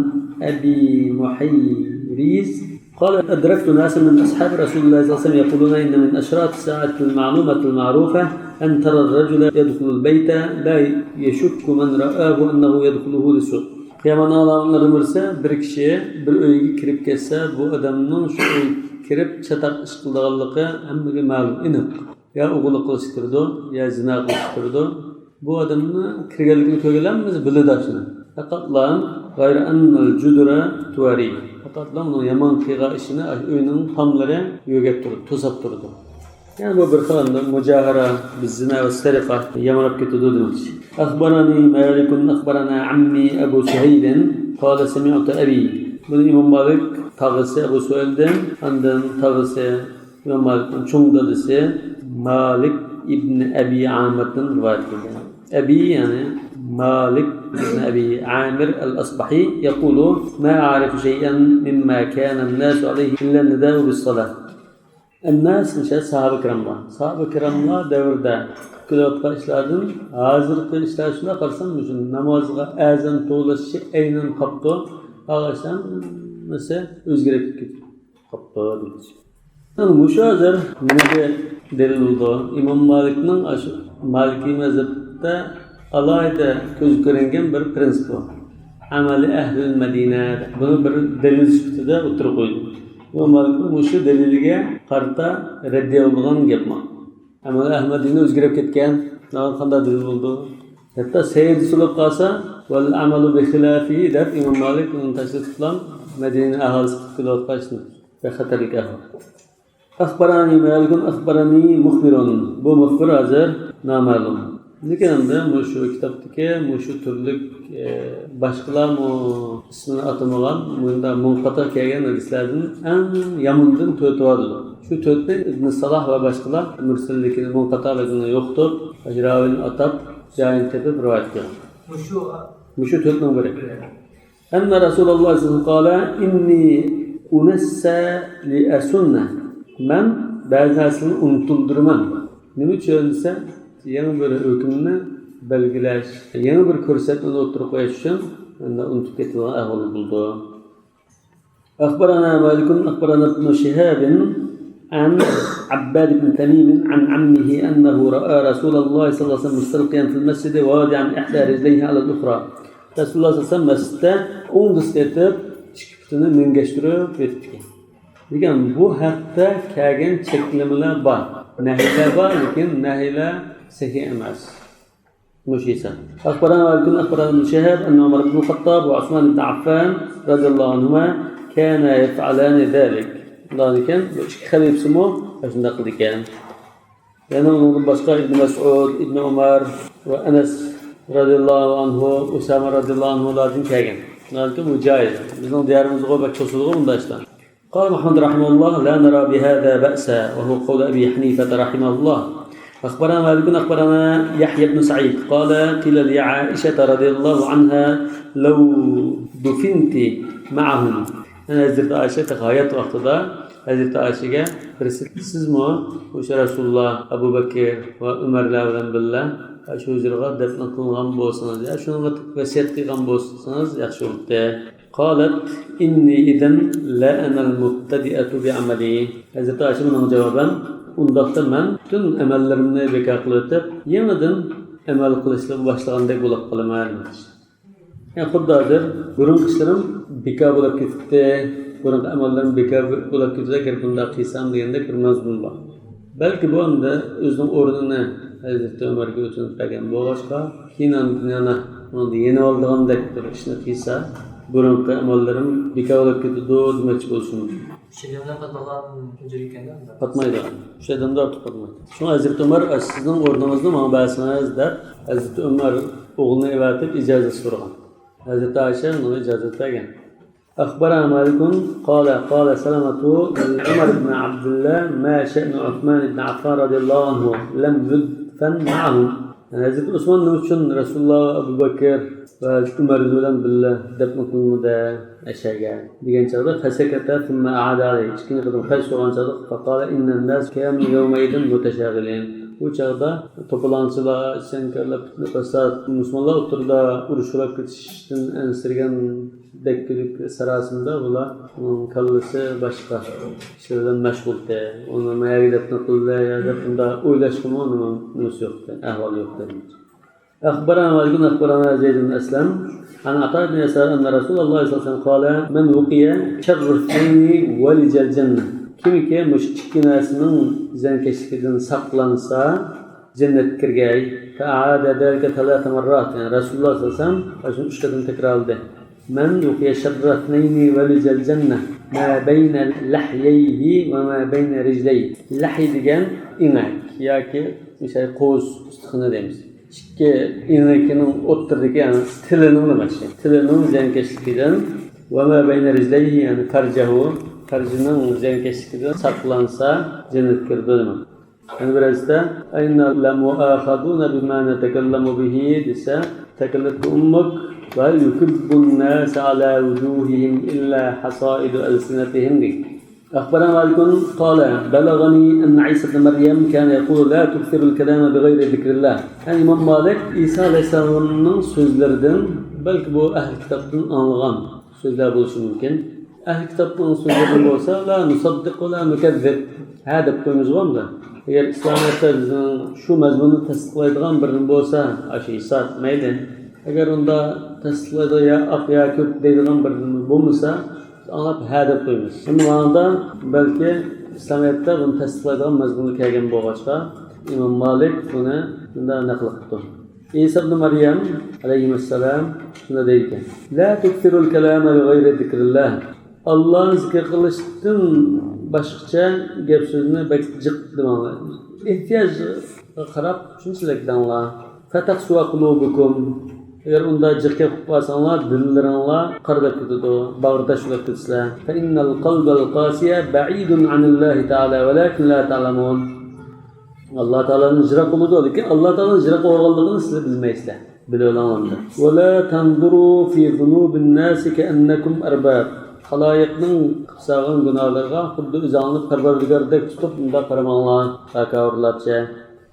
أبي محيريز قال أدركت ناسا من أصحاب رسول الله صلى الله عليه وسلم يقولون إن من أشراط الساعة المعلومة المعروفة أن ترى الرجل يدخل البيت لا يشك من رآه أنه يدخله للسوء. قىيامەتنىڭ ئالامەتلىرىدىن بىرسى، بىر كىشى بىر ئۆيگە كىرىپ كەتسە، بۇ ئادەمنىڭ شۇ ئۆيگە كىرىپ چاتاق ئىش قىلىدىغانلىقى ھەممىگە مەلۇم، ئېنىق. يا ئوغرىلىق قىلىشقا كىرىدۇ، يا زىنا قىلىشقا كىرىدۇ. بۇ ئادەمنى كىرگەنلىكىنى كۆرگەنلەر ھەممىسى بىلىدۇ شۇنى. پەقەتلا غەيرە ئەننەل جۇدرە تۇۋەرى. پەقەتلا ئۇنىڭ يامان قىلغان ئىشىنى ئۆينىڭ تاملىرى يۆگەپ تۇرىدۇ، توساپ تۇرىدۇ. يەنى بۇ بىر خىل مۇجاھىرە، بىززىنا ۋە سەرىقە يامراپ كېتىدۇ دېمەكچى. أخبرني مالك أخبرنا عمي أبو سهيل قال سمعت أبي. بۇنى ئىمام مالىك تاغىسى ئەبۇ سۇھەيلدىن، ئاندىن تاغىسى ئىمام مالىكنىڭ چوڭ دادىسى مالىك ئىبن ئەبى ئامىردىن رىۋايەت قىلغان. ئەبى، يەنى مالىك ئىبن ئەبى ئامىر ئەل ئەسبەھى يەقۇلۇ، ما ئەعرىفۇ شەيئەن مىمما كانەن ناسۇ ئەلەيھى ئىللەن نىدائۇ بىسسالاھ. ئەنناس، مۇشۇ ساھابە كىراملار. ساھابە كىراملار دەۋرىدە كېلىۋاتقان ئىشلاردىن ھازىرقى ئىشلار شۇنداق قارىسام، مۇشۇ نامازغا ئەزان توۋلاشچە ئەينەن قاپتۇ. ئاغا ئىشلار ھەممىسى ئۆزگىرىپ كېتىپ قاپتۇ دېدى. مۇشۇ ھازىر نېمىگە دەلىل بولىدۇ؟ ئىمام مالىكنىڭ ئاشۇ مالىكىي مەزھەپتە ئالاھىدە كۆزگە كۆرۈنگەن بىر پرىنسىپ بار. عمل أهل المدينة. بۇنى بىر دەلىل سۈپىتىدە ئوتتۇرىغا قويدى. ئىمام مالىكنىڭ مۇشۇ دەلىلىگە قارىتا رەددىيە بولىدىغان گەپ بار. ئەمەل ئەھمەدىنى ئۆزگىرىپ كەتكەن، قانداق دەلىل بولىدۇ؟ ھەتتا سەيىد سولۇپ قالسا، والعمل بخلافه دەپ ئىمام مالىك ئۇنى تەشرىپ قىلىپ مەدىنە ئەھالىسى قىلىپ كېلىۋاتقان ئىشنى. بەخەتەرلىك ئەھۋال. أخبرني مالك أخبرني مخبر. بۇ مۇخبىر ھازىر نامەلۇم. لېكىن ئەمدى مۇشۇ كىتابتىكى مۇشۇ تۈرلۈك، ئە، باشقىلارمۇ ئىسمىنى ئاتىمىغان، مۇنداق مۇنقەتە كەلگەن ھەدىسلەردىن ئەڭ يامىنىدىن تۆتى بار دېدۇق. شۇ تۆتنى ئىبن سالاھ ۋە باشقىلار مۇرسەللىكىنى، مۇنقەتەلىكىنى يوقىتىپ، راۋىنى ئاتاپ، جايىنى تېپىپ رىۋايەت قىلغان. مۇشۇ، مۇشۇ تۆتنىڭ بىرى. أن رسول الله صلى الله عليه وسلم قال: إني أنسى لأسن. مەن بەزى نەرسىلەرنى ئۇنتۇلدۇرىمەن. نېمە ئۈچۈن دېسە، يېڭى بىر ھۆكۈمنى بەلگىلەش، يېڭى بىر كۆرسەتمىنى ئوتتۇرىغا قويۇش ئۈچۈن ئۇنتۇپ كېتىدىغان ئەھۋال بولىدۇ. أخبرنا مالك أخبرنا ابن شهاب عن عباد بن تميم عن عمه أنه رأى رسول الله صلى الله عليه وسلم مستلقيا في المسجد واضعا إحدى رجليه على الأخرى. رەسۇلۇللاھ سەللەللاھۇ ئەلەيھى ۋەسەللەم مەسچىتتە ئوڭ دىز ئېتىپ، ئىككى پۇتىنى مىنگەشتۈرۈپ يېتىپتىكەن. لېكىن بۇ ھەقتە كەلگەن چەكلىمىلەر بار. نەھىيلەر بار، لېكىن نەھىيلەر سەھىھ ئەمەس. مۇشۇ ھېساب. أخبرنا مالك أخبرنا ابن شهاب أن عمر بن الخطاب وعثمان بن عفان رضي الله عنهما كانا يفعلان ذلك. ئۇلار ئىكەن، بۇ ئىككى خەلىپىسىمۇ شۇنداق قىلىدىكەن. يەنە ئۇنىڭدىن باشقا ئىبن مەسئۇد، ئىبن ئۆمەر ۋە ئەنەس رەزىياللاھۇ ئەنھۇ، ئۇسامە رەزىياللاھۇ ئەنھۇلاردىن كەلگەن. بۇ جايىز. بىزنىڭ دىيارىمىزغۇ بەك توسىدىغۇ بۇنداق ئىشلار. قال محمد رحمه الله: لا نرى بهذا بأسا، وهو قول أبي حنيفة رحمه الله. أخبرنا مالك أخبرنا يحيى بن سعيد قال: قيل لعائشة رضي الله عنها: لو دفنت معهم. يەنى ھەزرىتى ئائىشە تېخى ھايات ۋاقتىدا ھەزرىتى ئائىشىگە بىرسى: سىزمۇ ئوشۇ رەسۇلۇللا، ئەبۇ بەكىر ۋە ئۆمەرلەر بىلەن بىللە شۇ ھۇجرىغا دەپنە قىلىنغان بولسىڭىز، يا شۇنىڭغا ۋەسىيەت قىلغان بولسىڭىز ياخشى بولاتتى. قالت: إني إذا لأنا المبتدئة بعملي. ھەزرىتى ئائىشە مېنىڭ جاۋابەن: ئۇنداقتا مەن پۈتۈن ئەمەللىرىمنى بىكار قىلىۋېتىپ، يېڭىدىن ئەمەل قىلىشقا باشلىغاندەك بولۇپ قالىمەن. يەنى خۇددى ھازىر بۇرۇنقى ئىشلىرىم بىكار بولۇپ كېتىپتۇ، بۇرۇنقى ئەمەللىرىم بىكار بولۇپ كېتىدۇ، ئەگەر بۇنداق قىلسام دېگەندەك بىر مەزمۇن بار. بەلكى بۇ ئەمدى ئۆزىنىڭ ئورنىنى ھەزرىتى ئۆمەرگە ئۆتۈنۈپ بەرگەن بولغاچقا، كېيىن ئاندىن يەنە ئۇنىڭدىن يېنىۋالىدىغاندەك بىر ئىشنى قىلسا، بۇرۇنقى ئەمەللىرىم بىكار بولۇپ كېتىدۇ دېمەكچى بولۇشى مۇمكىن. شۇ جەمدىن قاتمىغان ئۇجۇر ئىكەن-دە ئۇنداق. قاتمايدۇ. شۇ ئادەمدە ئارتۇق قاتمايدۇ. شۇڭا ھەزرىتى ئۆمەر، سىزنىڭ ئورنىڭىزنى ماڭا بەرسىڭىز دەپ، ھەزرىتى ئۆمەر ئوغلىنى ئەۋەتىپ ئىجازەت سورىغان. ھەزرىتى ئائىشە ئۇنىڭغا ئىجازەت بەرگەن. أخبرنا مالك قال قال سلمة لعمر بن عبد الله: ما شأن عثمان بن عفان رضي الله عنه لم يدفن معهم؟ يەنى ھەزرىتى ئوسمان نېمە ئۈچۈن رەسۇلۇللا، ئەبۇ بەكىر ۋە ئۆمەر بىلەن بىللە دەپنە قىلىنمىدى ئەشەگە دېگەن چاغدا، فسكت ثم أعاد عليه، ئىككىنچى قېتىم قايتا سورىغان چاغدا، فقال إن الناس كانوا يومئذ متشاغلين. بۇ چاغدا توپىلاڭچىلار، ئىسيانكارلار، پىتنە پاسات، مۇسۇلمانلار ئوتتۇرىدا ئۇرۇش بولۇپ كېتىشتىن ئەنسىرىگەندەك كۈلۈپ ساراسىمدا بۇلار، ئۇنىڭ كاللىسى باشقا ئىشلار بىلەن مەشغۇلتى. ئۇنى مەيەرگە دەپنە قىلدى يا دەپ ئۇنداق ئويلاشقىمۇ ئۇنىڭ نېمىسى يوقتى، ئەھۋالى يوقتى. أخبرنا مالك أخبرنا زيد بن أسلم عن عطاء بن يسار أن رسول الله صلى الله عليه وسلم قال: من وقي شر اثنين ولج الجنة. كىمكى مۇشۇ ئىككى نەرسىنىڭ زىيانكەشلىكىدىن ساقلانسا، جەننەتكە كىرگەي. فأعاد ذلك ثلاث مرات، يەنى رەسۇلۇللا سەللەللاھۇ ئەلەيھى ۋەسەللەم ئۈچ قېتىم تەكرارلىدى. من وقي شر اثنين ولج الجنة ما بين لحييه وما بين رجليه. لەھي دېگەن ئېڭەك ياكى مۇشۇ قوۋۇز ئۇستىخىنى دەيمىز. ئىككى ئېڭىكىنىڭ ئوتتۇرىدىكى، يەنى تىلىنىڭ نېمىسى؟ تىلىنىڭ زىيانكەشلىكىدىن، وما بين رجليه، يەنى پەرجەھۇ، پەرجىنىڭ زىيانكەشلىكىدىن ساقلانسا جەننەتكە كىرىدۇ دېمەك. يەنە بىر ھەدىستە: أئنا لمؤاخذون بما نتكلم به دېسە، ثكلتك أمك، وهل يكب الناس على وجوههم إلا حصائد ألسنتهم دېگەن. أخبرنا مالك قال بلغني أن عيسى ابن مريم كان يقول لا تكثروا الكلام بغير ذكر الله. يەنى ئىمام مالىك ئىسا ئەلەيھىسسالامنىڭ سۆزلىرىدىن، بەلكى بۇ ئەھلى كىتابتىن ئاڭلىغان سۆزلەر بولۇشى مۇمكىن. ئەھلى كىتابنىڭ سۆزلىرىدىن بولسا، لا نۇسەددىق ۋە لا نۇكەززىب، ھە دەپ قويىمىزغۇ ئەمدى. ئەگەر ئىسلامىيەتتە بىزنىڭ شۇ مەزمۇننى تەستىقلايدىغان بىرىنى بولسا، ئاشۇ ھېساب، مەيلى. ئەگەر ئۇندا تەستىقلايدىغان يا ئاق يا كۆك دەيدىغان بىر نېمە بولمىسا، بىز ئاڭلاپ ھە دەپ قويىمىز. ئەمما ماڭىدا بەلكى ئىسلامىيەتتە بۇنى تەستىقلايدىغان مەزمۇنى كەلگەن بولغاچقا، ئىمام مالىك بۇنى مۇنداق نەقىل قىپتۇ. ئىسا ئىبن مەريەم ئەلەيھىمەسسالام شۇنداق دەيدىكەن: لا تكثروا الكلام بغير ذكر الله. ئاللانى زىكىر قىلىشتىن باشقىچە گەپ سۆزنى بەك جىق دېمەڭلار. ئېھتىياجغا قاراپ شۇنچىلىك دەڭلار. فتقسو قلوبكم. ئەگەر ئۇنداق جىق گەپ قىلىپ قالساڭلار، دىللىرىڭلار قارىداپ كېتىدۇ، باغرى تاش بولۇپ كېتىسىلەر. فإن القلب القاسي بعيد عن الله تعالى ولكن لا تعلمون. ئاللا تائالادىن يىراق بولىدۇ، لېكىن ئاللا تائالادىن يىراق بولغانلىقىنى سىلەر بىلمەيسىلەر. بىلىۋېلىڭلار. ولا تنظروا في ذنوب الناس كأنكم أرباب. خالايىقنىڭ قىلىپ سالغان گۇناھلىرىغا خۇددى ئۆزۈڭلارنى پەرۋەردىگاردەك تۇتۇپ، مۇنداق قارىماڭلار، تاكاببۇرلارچە.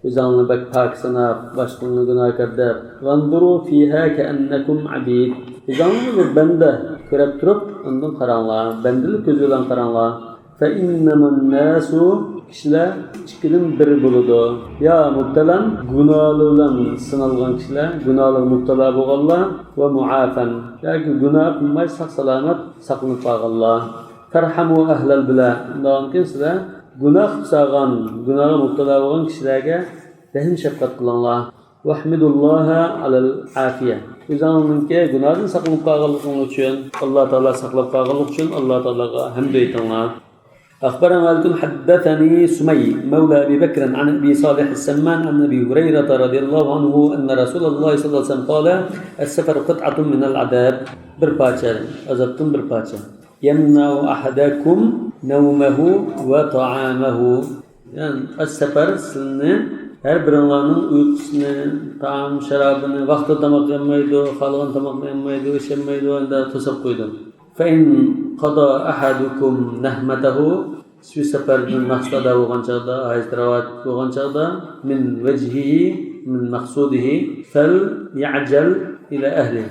ئۆزۈڭلارنى بەك پاك ساناپ، باشقىلارنى گۇناھكار دەپ. وانظروا فيها كأنكم عبيد. ئۆزۈڭلارنى بىر بەندە كۆرۈپ تۇرۇپ، ئاندىن قاراڭلار. بەندىلىك كۆزى بىلەن قاراڭلار. فإنما الناس، كىشىلەر ئىككىدىن بىرى بولىدۇ. يا مۇبتەلان، گۇناھلار بىلەن سىنالغان كىشىلەر، گۇناھلارغا مۇبتەلا بولغانلار، ۋە مۇئافەن، ياكى گۇناھ قىلماي ساق-سالامەت ساقلىنىپ قالغانلار. فارحموا أهل البلاء، ئۇنداقتىن كېيىن سىلەر گۇناھ قىلساغان، گۇناھقا مۇبتەلا بولغان كىشىلەرگە رەھىم شەپقەت قىلىڭلار. واحمدوا الله على العافية، ئۆزۈڭنىڭكى گۇناھتىن ساقلىنىپ قالغانلىقىڭ ئۈچۈن، ئاللا تائالا ساقلاپ قالغانلىقى ئۈچۈن ئاللا تائالاغا ھەمدۇ ئېيتىڭلار. أخبرنا مالك حدثني سمي مولى أبي بكر عن أبي صالح السمان عن أبي هريرة رضي الله عنه أن رسول الله صلى الله عليه وسلم قال: السفر قطعة من العذاب. بىر پارچە، ئازابتىن بىر پارچە. يمنع أحدكم نومه وطعامه. يەنى ئەس سەپەر سىلىنى، ھەر بىرىڭلارنىڭ ئۇيقۇسىنى، تائام شارابىنى، ۋاقتىدا تاماق يەلمەيدۇ، خالىغان تاماقنى يەلمەيدۇ، ئىچەلمەيدۇ، ئەندى توساپ قويىدۇ. فإن قضى أحدكم نهمته، سىز سەپەردىن مەقسەت ئادا بولغان چاغدا، ھاجەت راۋات بولغان چاغدا، من وجهه، من مقصوده، فليعجل إلى أهله،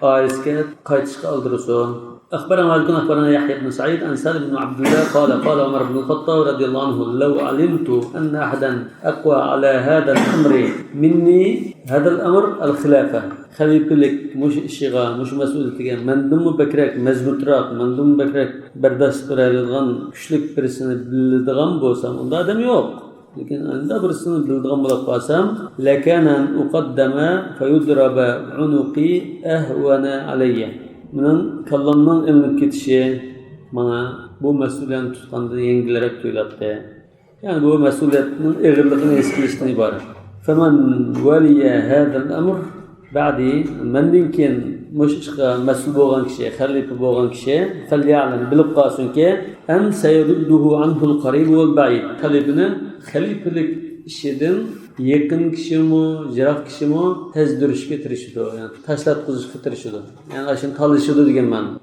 ئائىلىسىگە قايتىشقا ئالدىرىسۇن. أخبرنا مالك أخبرنا يحيى بن سعيد عن سالم بن عبد الله قال: قال عمر بن الخطاب رضي الله عنه: لو علمت أن أحدا أقوى على هذا الأمر مني، هذا الأمر الخلافة. خەلىپىلىك مۇشۇ ئىشىغا، مۇشۇ مەسئۇلىيىتىگە مەندىنمۇ بەكرەك مەزمۇتراق، مەندىنمۇ بەكرەك بەرداشلىق بېرەلەيدىغان كۈچلۈك بىرسىنى بىلىدىغان بولسام، ئۇنداق ئادەم يوق. لېكىن ئەندى بىرسىنى بىلىدىغان بولۇپ قالسام، لكان أن أقدم فيضرب عنقي أهون علي. مېنىڭ كاللامنىڭ ئېلىنىپ كېتىشى ماڭا بۇ مەسئۇلىيەتنى تۇتقاندىن يەڭگىلرەك تۇيۇلاتتى. يەنى بۇ مەسئۇلىيەتنىڭ ئېغىرلىقىنى ھېس قىلىشتىن ئىبارەت. فمن ولي هذا الأمر بعدي، مەندىن كېيىن مۇشۇ ئىشقا مەسئۇل بولغان كىشى، خەلىپە بولغان كىشى، فليعلم، بىلىپ قالسۇنكى، أن سيرده عنه القريب والبعيد. خەلىپىنى، خەلىپىلىك ئىشىدىن يېقىن كىشىمۇ، يىراق كىشىمۇ تەزدۈرۈشكە تىرىشىدۇ، يەنى تاشلاتقۇزۇشقا تىرىشىدۇ. يەنى ئاشۇنى تالىشىدۇ دېگەن مەنىدە.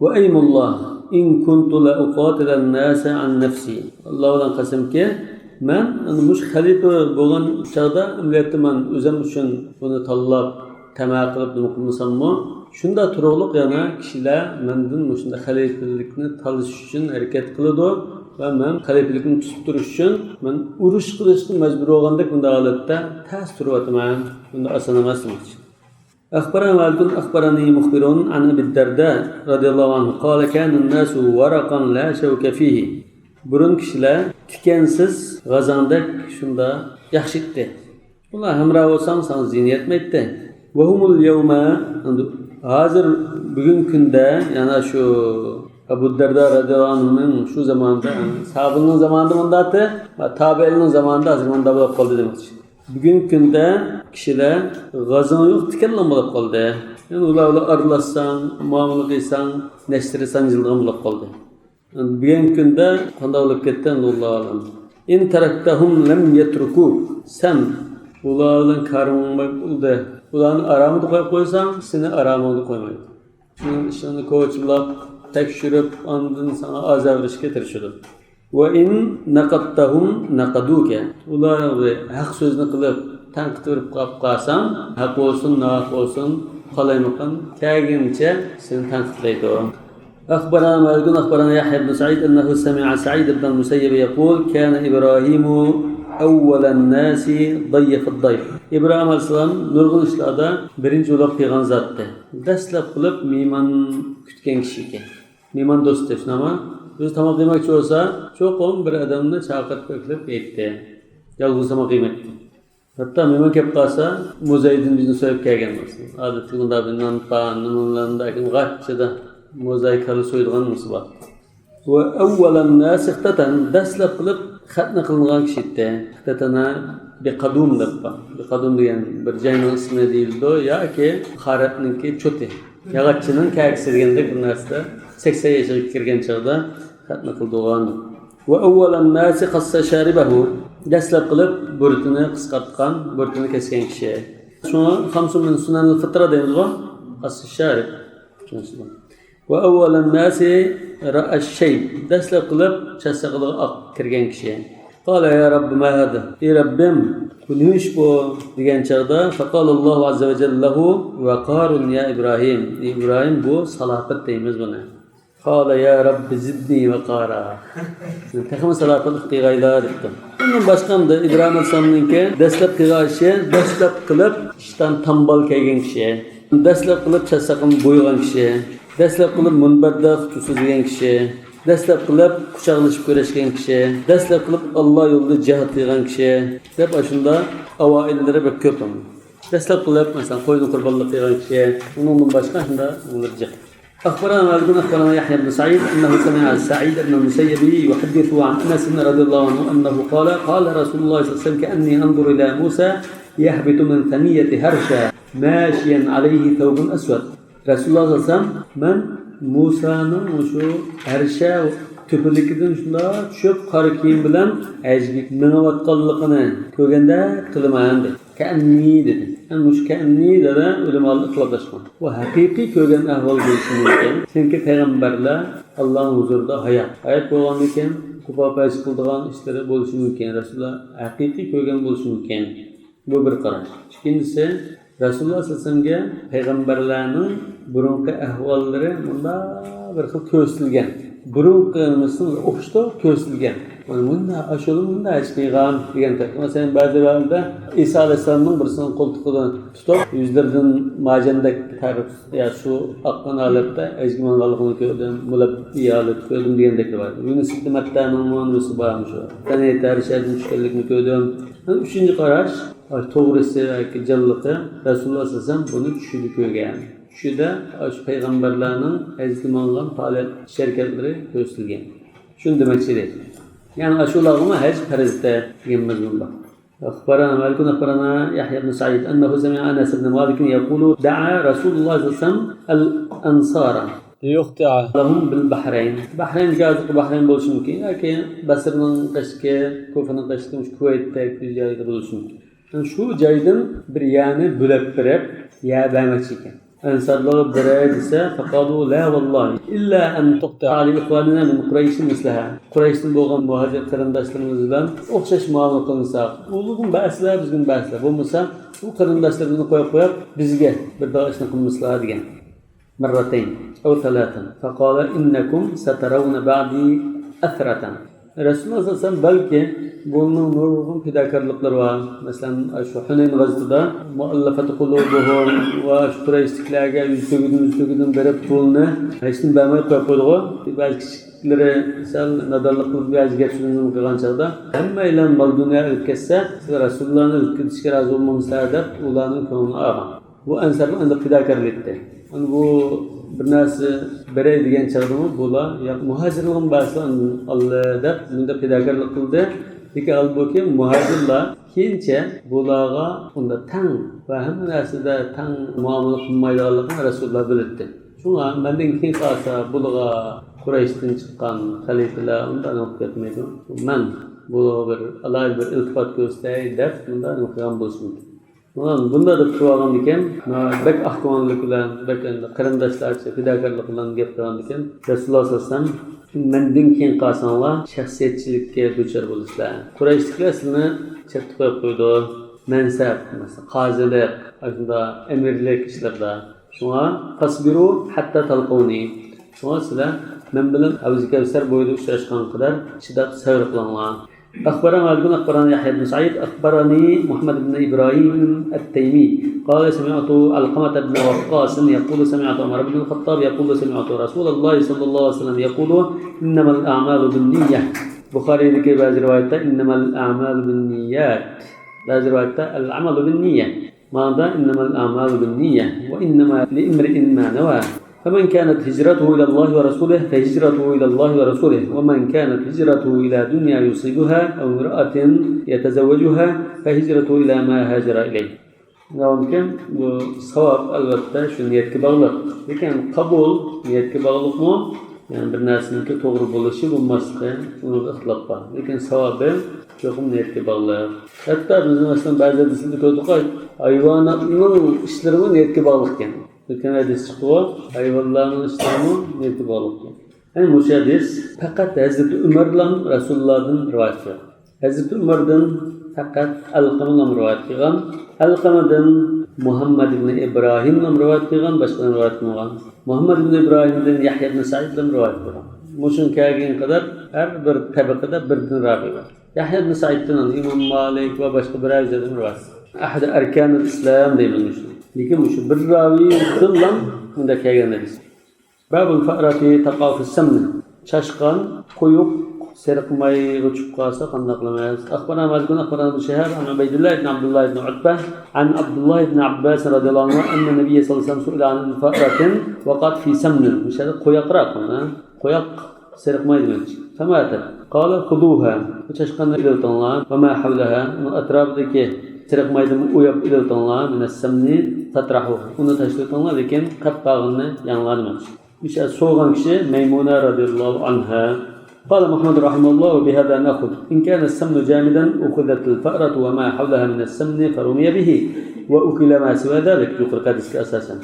وأيم الله إن كنت لأقاتل الناس عن نفسي. ئاللا بىلەن قەسەمكى، مەن ئەنە مۇشۇ خەلىپە بولغان چاغدا، ئەمەلىيەتتە مەن ئۆزۈم ئۈچۈن بۇنى تاللاپ، تەمە قىلىپ نېمە قىلمىساممۇ، شۇنداق تۇرۇقلۇق يەنە كىشىلەر مەندىن مۇشۇنداق خەلىپىلىكنى تالىشىش ئۈچۈن ھەرىكەت قىلىدۇ ۋە مەن خەلىپىلىكنى تۇتۇپ تۇرۇش ئۈچۈن مەن ئۇرۇش قىلىشقا مەجبۇر بولغاندەك بۇنداق ھالەتتە تەس تۇرۇۋاتىمەن. بۇنداق ئاسان ئەمەس دېمەكچى. أخبرنا مالك أخبرني مخبر عن أبي الدرداء رضي الله عنه قال: كان الناس ورقا لا شوك فيه. بۇرۇن كىشىلەر تىكەنسىز غازاڭدەك شۇنداق ياخشى ئىدى. ئۇلار ھەمراھ بولساڭ ساڭا زىيىنى يەتمەيتتى. وهم اليوم، ھازىر بۈگۈنكى كۈندە، يەنى شۇ ئەبۇ دەردا رەزىياللاھۇ ئەنھۇنىڭ شۇ زامانىدا، ساھابىنىڭ زامانىدا مۇنداق ئىدى، تابىئىنىڭ زامانىدا ھازىر مۇنداق بولۇپ قالدى دېمەكچى. بۈگۈنكى كۈندە كىشىلەر غازىڭى يوق تىكەنلا بولۇپ قالدى. يەنى ئۇلار بىلەن ئارىلاشساڭ، مۇئامىلە قىلساڭ، نەشتىرى سانجىلىدىغان بولۇپ قالدى. بۈگۈنكى كۈندە قانداق بولۇپ كەتتى ئەمدى، ئاللاھۇ ئەلەم. إن تركتهم لم يتركوك. سەن ئۇلار بىلەن كارىڭ بولماي بولدى. ئۇلارنى ئارامىدا قويۇپ قويساڭ، سېنى ئارامىڭدا قويمايدۇ. سېنىڭ ئىشىڭنى كوچىلاپ، تەكشۈرۈپ، ئاندىن ساڭا ئازار بېرىشكە تىرىشىدۇ. وإن نقدتهم نقدوك. ئۇلارغا ھەق سۆزنى قىلىپ، تەنقىد بېرىپ قاپ قالساڭ، ھەق بولسۇن، ناھەق بولسۇن، قالايمىقان كەلگىنىچە سېنى تەنقىدلەيدۇ. أخبرنا مالك أخبرنا يحيى بن سعيد أنه سمع سعيد بن المسيب يقول: كان إبراهيم أول الناس ضيف الضيف. ئىبراھىم ئەلەيھىسسالام نۇرغۇن ئىشلاردا بىرىنچى بولۇپ قىلغان زاتتى. دەسلەپ قىلىپ مېھمان كۈتكەن كىشى ئىكەن. مېھمان دوستى، شۇنداقمۇ؟ ئۆزى تاماق يېمەكچى بولسا، چوقۇم بىر ئادەمنى چاقىرتىپ ئەكىلىپ يەيتتى. يالغۇز تاماق يېمەيتتى. ھەتتا مېھمان كېلىپ قالسا، مۇزەيدىن بىزنى سۆيۈپ كەلگەن بولسۇن. ئادەتتە بۇنداق بىر نان پان، نېمىلەرنى ئەكىلىپ غاچچىدا مۇزەي كاللا سويىدىغان نېمىسى بار. وأول الناس اختتن، دەسلەپ قىلىپ خەتنە قىلىنغان كىشى ئىدى. اختتن بقدوم دەپ بار. بقدوم دېگەن بىر جاينىڭ ئىسمى دېيىلىدۇ ياكى خارەتنىڭكى چوتى. ياغاچچىنىڭ كەكىسى دېگەندەك بىر نەرسىدە سەكسەن ياشىغا كىرگەن چاغدا خەتنە قىلدۇرغان. وأول الناس قص شاربه، دەسلەپ قىلىپ بۇرۇتىنى قىسقارتقان، بۇرۇتىنى كەسكەن كىشى. شۇڭا خمس من سنن الفطرة دەيمىزغۇ، قص شارب. وأول الناس رأى الشيب، دەسلەپ قىلىپ چاچ ساقىلىغا ئاق كىرگەن كىشى. قال يا رب ما هذا، ئى رەببىم، بۇ نېمە ئىش بۇ؟ دېگەن چاغدا، فقال الله عز وجل له وقار يا إبراهيم، ئى ئىبراھىم، بۇ سالاپەت دەيمىز بۇنى. قال يا رب زدني وقارا، تېخىمۇ سالاپەتلىك قىلغايلا دەپتۇ. ئۇندىن باشقا ئەمدى ئىبراھىم ئەلەيھىسسالامنىڭكى دەسلەپ قىلغان ئىشى، دەسلەپ قىلىپ ئىشتان تامبال كەيگەن كىشى، دەسلەپ قىلىپ چاچ ساقىلىنى بويىغان كىشى، دەسلەپ قىلىپ مۇنبەردە خۇتبە سۆزلىگەن كىشى، دەسلەپ قىلىپ قۇچاقلىشىپ كۆرۈشكەن كىشى، دەسلەپ قىلىپ ئاللا يولىدا جىھاد قىلغان كىشى دەپ ئاشۇنداق ئاۋائىللىرى بەك كۆپ. دەسلەپ قىلىپ، مەسىلەن، قوينى قۇربانلىق قىلغان كىشى، ئۇنىڭدىن باشقا شۇنداق نېمىلەر جىق. أخبرنا مالك أخبرنا يحيى بن سعيد أنه سمع سعيد بن المسيب يحدث عن أنس رضي الله عنه أنه قال قال رسول الله صلى الله عليه وسلم كأني أنظر إلى موسى يهبط من ثنية هرشا ماشيا عليه ثوب أسود. رەسۇلۇللاھ سەللەللاھۇ ئەلەيھى ۋەسەللەم، مەن مۇسانىڭ مۇشۇ ھەرشە تۆپىلىكىدىن شۇنداق چۈشۈپ، قارا كىيىم بىلەن ھەجگە مېڭىۋاتقانلىقىنى كۆرگەندەك قىلىمەن، دېدى. كەئەننى دېدى. يەنى مۇشۇ كەئەننى دەپ ئۆلىمالار ئىختىلاپلاشقان. بۇ ھەقىقىي كۆرگەن ئەھۋال بولۇشى مۇمكىن. چۈنكى پەيغەمبەرلەر ئاللانىڭ ھۇزۇرىدا ھايات. ھايات بولغاندىن كېيىن قۇپا پەيز قىلىدىغان ئىشلىرى بولۇشى مۇمكىن. رەسۇلۇللاھ ھەقىقىي كۆرگەن بولۇشى مۇمكىن. بۇ بىر قاراش. ئىككىنچىسى، رەسۇلۇللاھ سەللەللاھۇ ئەلەيھى ۋەسەللەمگە پەيغەمبەرلەرنىڭ بۇرۇنقى ئەھۋاللىرى مۇنداق بىر خىل كۆرسىتىلگەن. بۇرۇنقى نېمىسىنىڭ ئوخشىتىپ كۆرسىتىلگەن. مانا مۇنداق، ئاشۇلا مۇنداق ھەج قىلغان دېگەندەك. مەسىلەن، بەزى رىۋايەتلەردە ئىسا ئەلەيھىسسالامنىڭ بىرسىنىڭ قولتۇقىدىن تۇتۇپ، يۈزلىرىدىن مەرجەندەك تەر يا سۇ ئاققان ھالەتتە ھەجگە ماڭغانلىقىنى كۆردۈم، مۇلەببى ھالەتتە كۆردۈم دېگەندەك رىۋايەت. يۇنۇس ئىبن مەتتانىڭمۇ نېمىسى بار مۇشۇ. سەنەيتە ھەرشەدىن چۈشكەنلىكىنى كۆردۈم. ئەنە ئۈچىنچى قاراش، توغرىسى ياكى جانلىقى، رەسۇلۇللاھ سەللەللاھۇ ئەلەيھى ۋەسەللەم بۇنى چۈشىدە كۆرگەن. چۈشىدە ئاشۇ پەيغەمبەرلەرنىڭ ھەجگە ماڭغان پائالىيەت، ئىش ھەرىكەتلىرى كۆرسىتىلگەن. شۇنى دېمەكچى ئىدى. يەنى ئاشۇلارغىمۇ ھەج پەرز ئىدى دېگەن مەزمۇن بار. أخبرنا مالك أخبرنا يحيى بن سعيد أنه سمع أنس بن مالك يقول دعا رسول الله صلى الله عليه وسلم الأنصار ليقطع لهم بالبحرين. بەھرەيندىكى، ھازىرقى بەھرەين بولۇشى مۇمكىن ياكى بەسرىنىڭ قېشىدىكى، كۇفىنىڭ قېشىدىكى مۇشۇ كۇۋەيتتەك بىر جايدا بولۇشى مۇمكىن. شۇ جايدىن بىر يەرنى بۆلەپ بېرىپ، يەر بەرمەكچى ئىكەن. ئەنسارلارغا بېرەي دېسە، فقالوا لا والله إلا أن تقطع لإخواننا من قريش مثلها. قۇرەيشتىن بولغان مۇھاجىر قېرىنداشلىرىمىز بىلەن ئوخشاش مۇئامىلە قىلمىساق، ئۇلارغىمۇ بەرسىلە، بىزگىمۇ بەرسىلە. بولمىسا، ئۇ قېرىنداشلىرىمىزنى قويۇپ قويۇپ، بىزگە بىر داغ ئىشنى قىلمىسىلا دېگەن. مرتين أو ثلاثا فقال إنكم سترون بعدي أثرة. رەسۇلۇللاھ سەللەللاھۇ ئەلەيھى ۋەسەللەم بەلكى بۇنىڭ نۇرغۇن پىداكارلىقلىرى بار. مەسىلەن، شۇ ھۇنەين غەزۋىتىدە مۇئەللەفەتۇ قۇلۇبۇھۇم ۋە شۇ قۇرەيشلىكلەرگە يۈز تۆگىدىن، يۈز تۆگىدىن بېرىپ پۇلنى ھېچنېمە بەرمەي قويۇپ قويدىغۇ. بەزى كىچىكلىرى سەل نادانلىق قىلىپ، بەزى گەپ سۆزلەرنى قىلغان چاغدا ھەممەيلەن مال دۇنيا ئۆلۈپ كەتسە، سىلەر رەسۇلۇللاھنى ئۆلۈپ كېتىشكە رازى بولمامسىلەر دەپ، ئۇلارنىڭ كۆڭلىنى ئالغان. بۇ ئەنسارلار ئەمدى پىداكارلىق ئېيتتى. ئەمدى بۇ بىر نەرسە بېرەي دېگەن چاغدىمۇ بۇلار، ياق، مۇھاجىرلارغىمۇ بەرسىلا ئاللا دەپ، بۇنداق پىداكارلىق قىلدى. لېكىن ھالبۇكى، مۇھاجىرلار كېيىنچە بۇلارغا ئۇنداق تەڭ ۋە ھەممە نەرسىدە تەڭ مۇئامىلە قىلمايدىغانلىقىنى رەسۇلۇللاھ بىلەتتى. شۇڭا مەندىن كېيىن قالسا، بۇلارغا قۇرەيشتىن چىققان خەلىپىلەر ئۇنداق ئېلىپ كەتمەيدۇ. مەن بۇلارغا بىر ئالاھىدە بىر ئىلتىپات كۆرسىتەي دەپ، مۇنداق قىلغان بولۇشى مۇمكىن. مانا بۇنداق دەپ تۇرۇۋالغاندىكىن، بەك ئاق كۆڭۈللۈك بىلەن، بەك ئەمدى قېرىنداشلارچە پىداكارلىق بىلەن گەپ قىلغاندىكىن، رەسۇلۇللاھ سەللەللاھۇ ئەلەيھى ۋەسەللەم، مەندىن كېيىن قالساڭلار شەخسىيەتچىلىككە دۇچار بولىسىلەر. قۇرەيشلىكلەر سىلىنى چەتتە قويۇپ قويىدۇ. مەنسەپ، مەسىلەن، قازىلىق، ئاشۇنداق ئەمىرلىك ئىشلىرىدا. شۇڭا، فاصبروا حتى تلقوني. شۇڭا سىلەر مەن بىلەن ھەۋزى كەۋسەر بويىدا ئۇچراشقانغا قەدەر چىداپ سەۋر قىلىڭلار. أخبرنا مالك أخبرنا يحيى بن سعيد أخبرني محمد بن إبراهيم التيمي قال سمعت علقمة بن وقاص يقول سمعت عمر بن الخطاب يقول سمعت رسول الله صلى الله عليه وسلم يقول إنما الأعمال بالنية. بۇخارىيدىكى بەزى رىۋايەتتە إنما الأعمال بالنيات، بەزى رىۋايەتتە العمل بالنية. مانا إنما الأعمال بالنية وإنما لامرئ ما نوى. فمن كانت هجرته إلى الله ورسوله فهجرته إلى الله ورسوله، ومن كانت هجرته إلى دنيا يصيبها أو امرأة يتزوجها فهجرته إلى ما هاجر إليه. داۋامكەن، بۇ ساۋاب ئەلۋەتتە شۇ نىيەتكە باغلىق. لېكىن قوبۇل نىيەتكە باغلىقمۇ؟ يەنى بىر نەرسىنىڭكى توغرا بولۇشى، بولماسلىقى، ئۇنىڭدا ئىختىلاپ بار. لېكىن ساۋابى چوقۇم نىيەتكە باغلىق. ھەتتا بىز، مەسىلەن، بەزى ھەدىسلەردە كۆردۇق، ھايۋاناتنىڭ ئىشلىرىمۇ نىيەتكە باغلىق ئىكەن. ئۆتكەن ھەدىس چىقتىغۇ، ھايۋانلارنىڭ ئىشلىرىمۇ نىيەتكە باغلىق ئىكەن. يەنى مۇشۇ ھەدىس پەقەت ھەزرىتى ئۆمەرلا رەسۇلۇللادىن رىۋايەت قىلغان. ھەزرىتى ئۆمەردىن پەقەت ئەلقەمىلا رىۋايەت قىلغان. ئەلقەمىدىن مۇھەممەد ئىبنى ئىبراھىملا رىۋايەت قىلغان، باشقىلار رىۋايەت قىلمىغان. مۇھەممەد ئىبنى ئىبراھىمدىن يەھيا ئىبنى سەئىدلا رىۋايەت قىلغان. مۇشۇنىڭ كەلگىنىگە قەدەر ھەر بىر تەبىقىدە بىردىن راۋىي بار. يەھيا ئىبنى سەئىدتىن ئىمام مالىك ۋە باشقا بىرەر يەردىن رىۋايەت. ئەھدى ئەركانىل ئىسلام دەيمىز مۇشۇنى. لېكىن مۇشۇ بىر راۋىيدىنلا بۇنداق كەلگەن ھەدىس. باب الفأرة تقع في السمن. چاشقان قويۇق سېرىق مايغا چۈشۈپ قالسا قانداق قىلىمىز؟ أخبرنا مالك أخبرنا ابن شهاب عن عبيد الله بن عبد الله بن عتبة عن عبد الله بن عباس رضي الله عنهما أن النبي صلى الله عليه وسلم سئل عن فأرة وقعت في سمن. مۇشۇ يەردە قويۇقراق، ھە؟ قويۇق سېرىق ماي دېمەكچى. فماتت. قال خذوها. بۇ چاشقاننى ئېلىۋېتىڭلار. وما حولها. ئۇنىڭ ئەتراپىدىكى سېرىق مايدىن ئۇياپ ئېلىۋېتىڭلار. من السمن فاطرحوه. ئۇنى تاشلىۋېتىڭلار، لېكىن قېلىپ قالغىنىنى يەڭلار دېمەكچى. مۇشۇ سورىغان كىشى مەيمۇنە رەزىياللاھۇ ئەنھا. قال محمد رحمه الله: وبهذا نأخذ إن كان السمن جامدا أخذت الفأرة وما حولها من السمن فرمي به وأكل ما سوى ذلك. يۇقىرىقى ھەدىسكە ئاساسەن.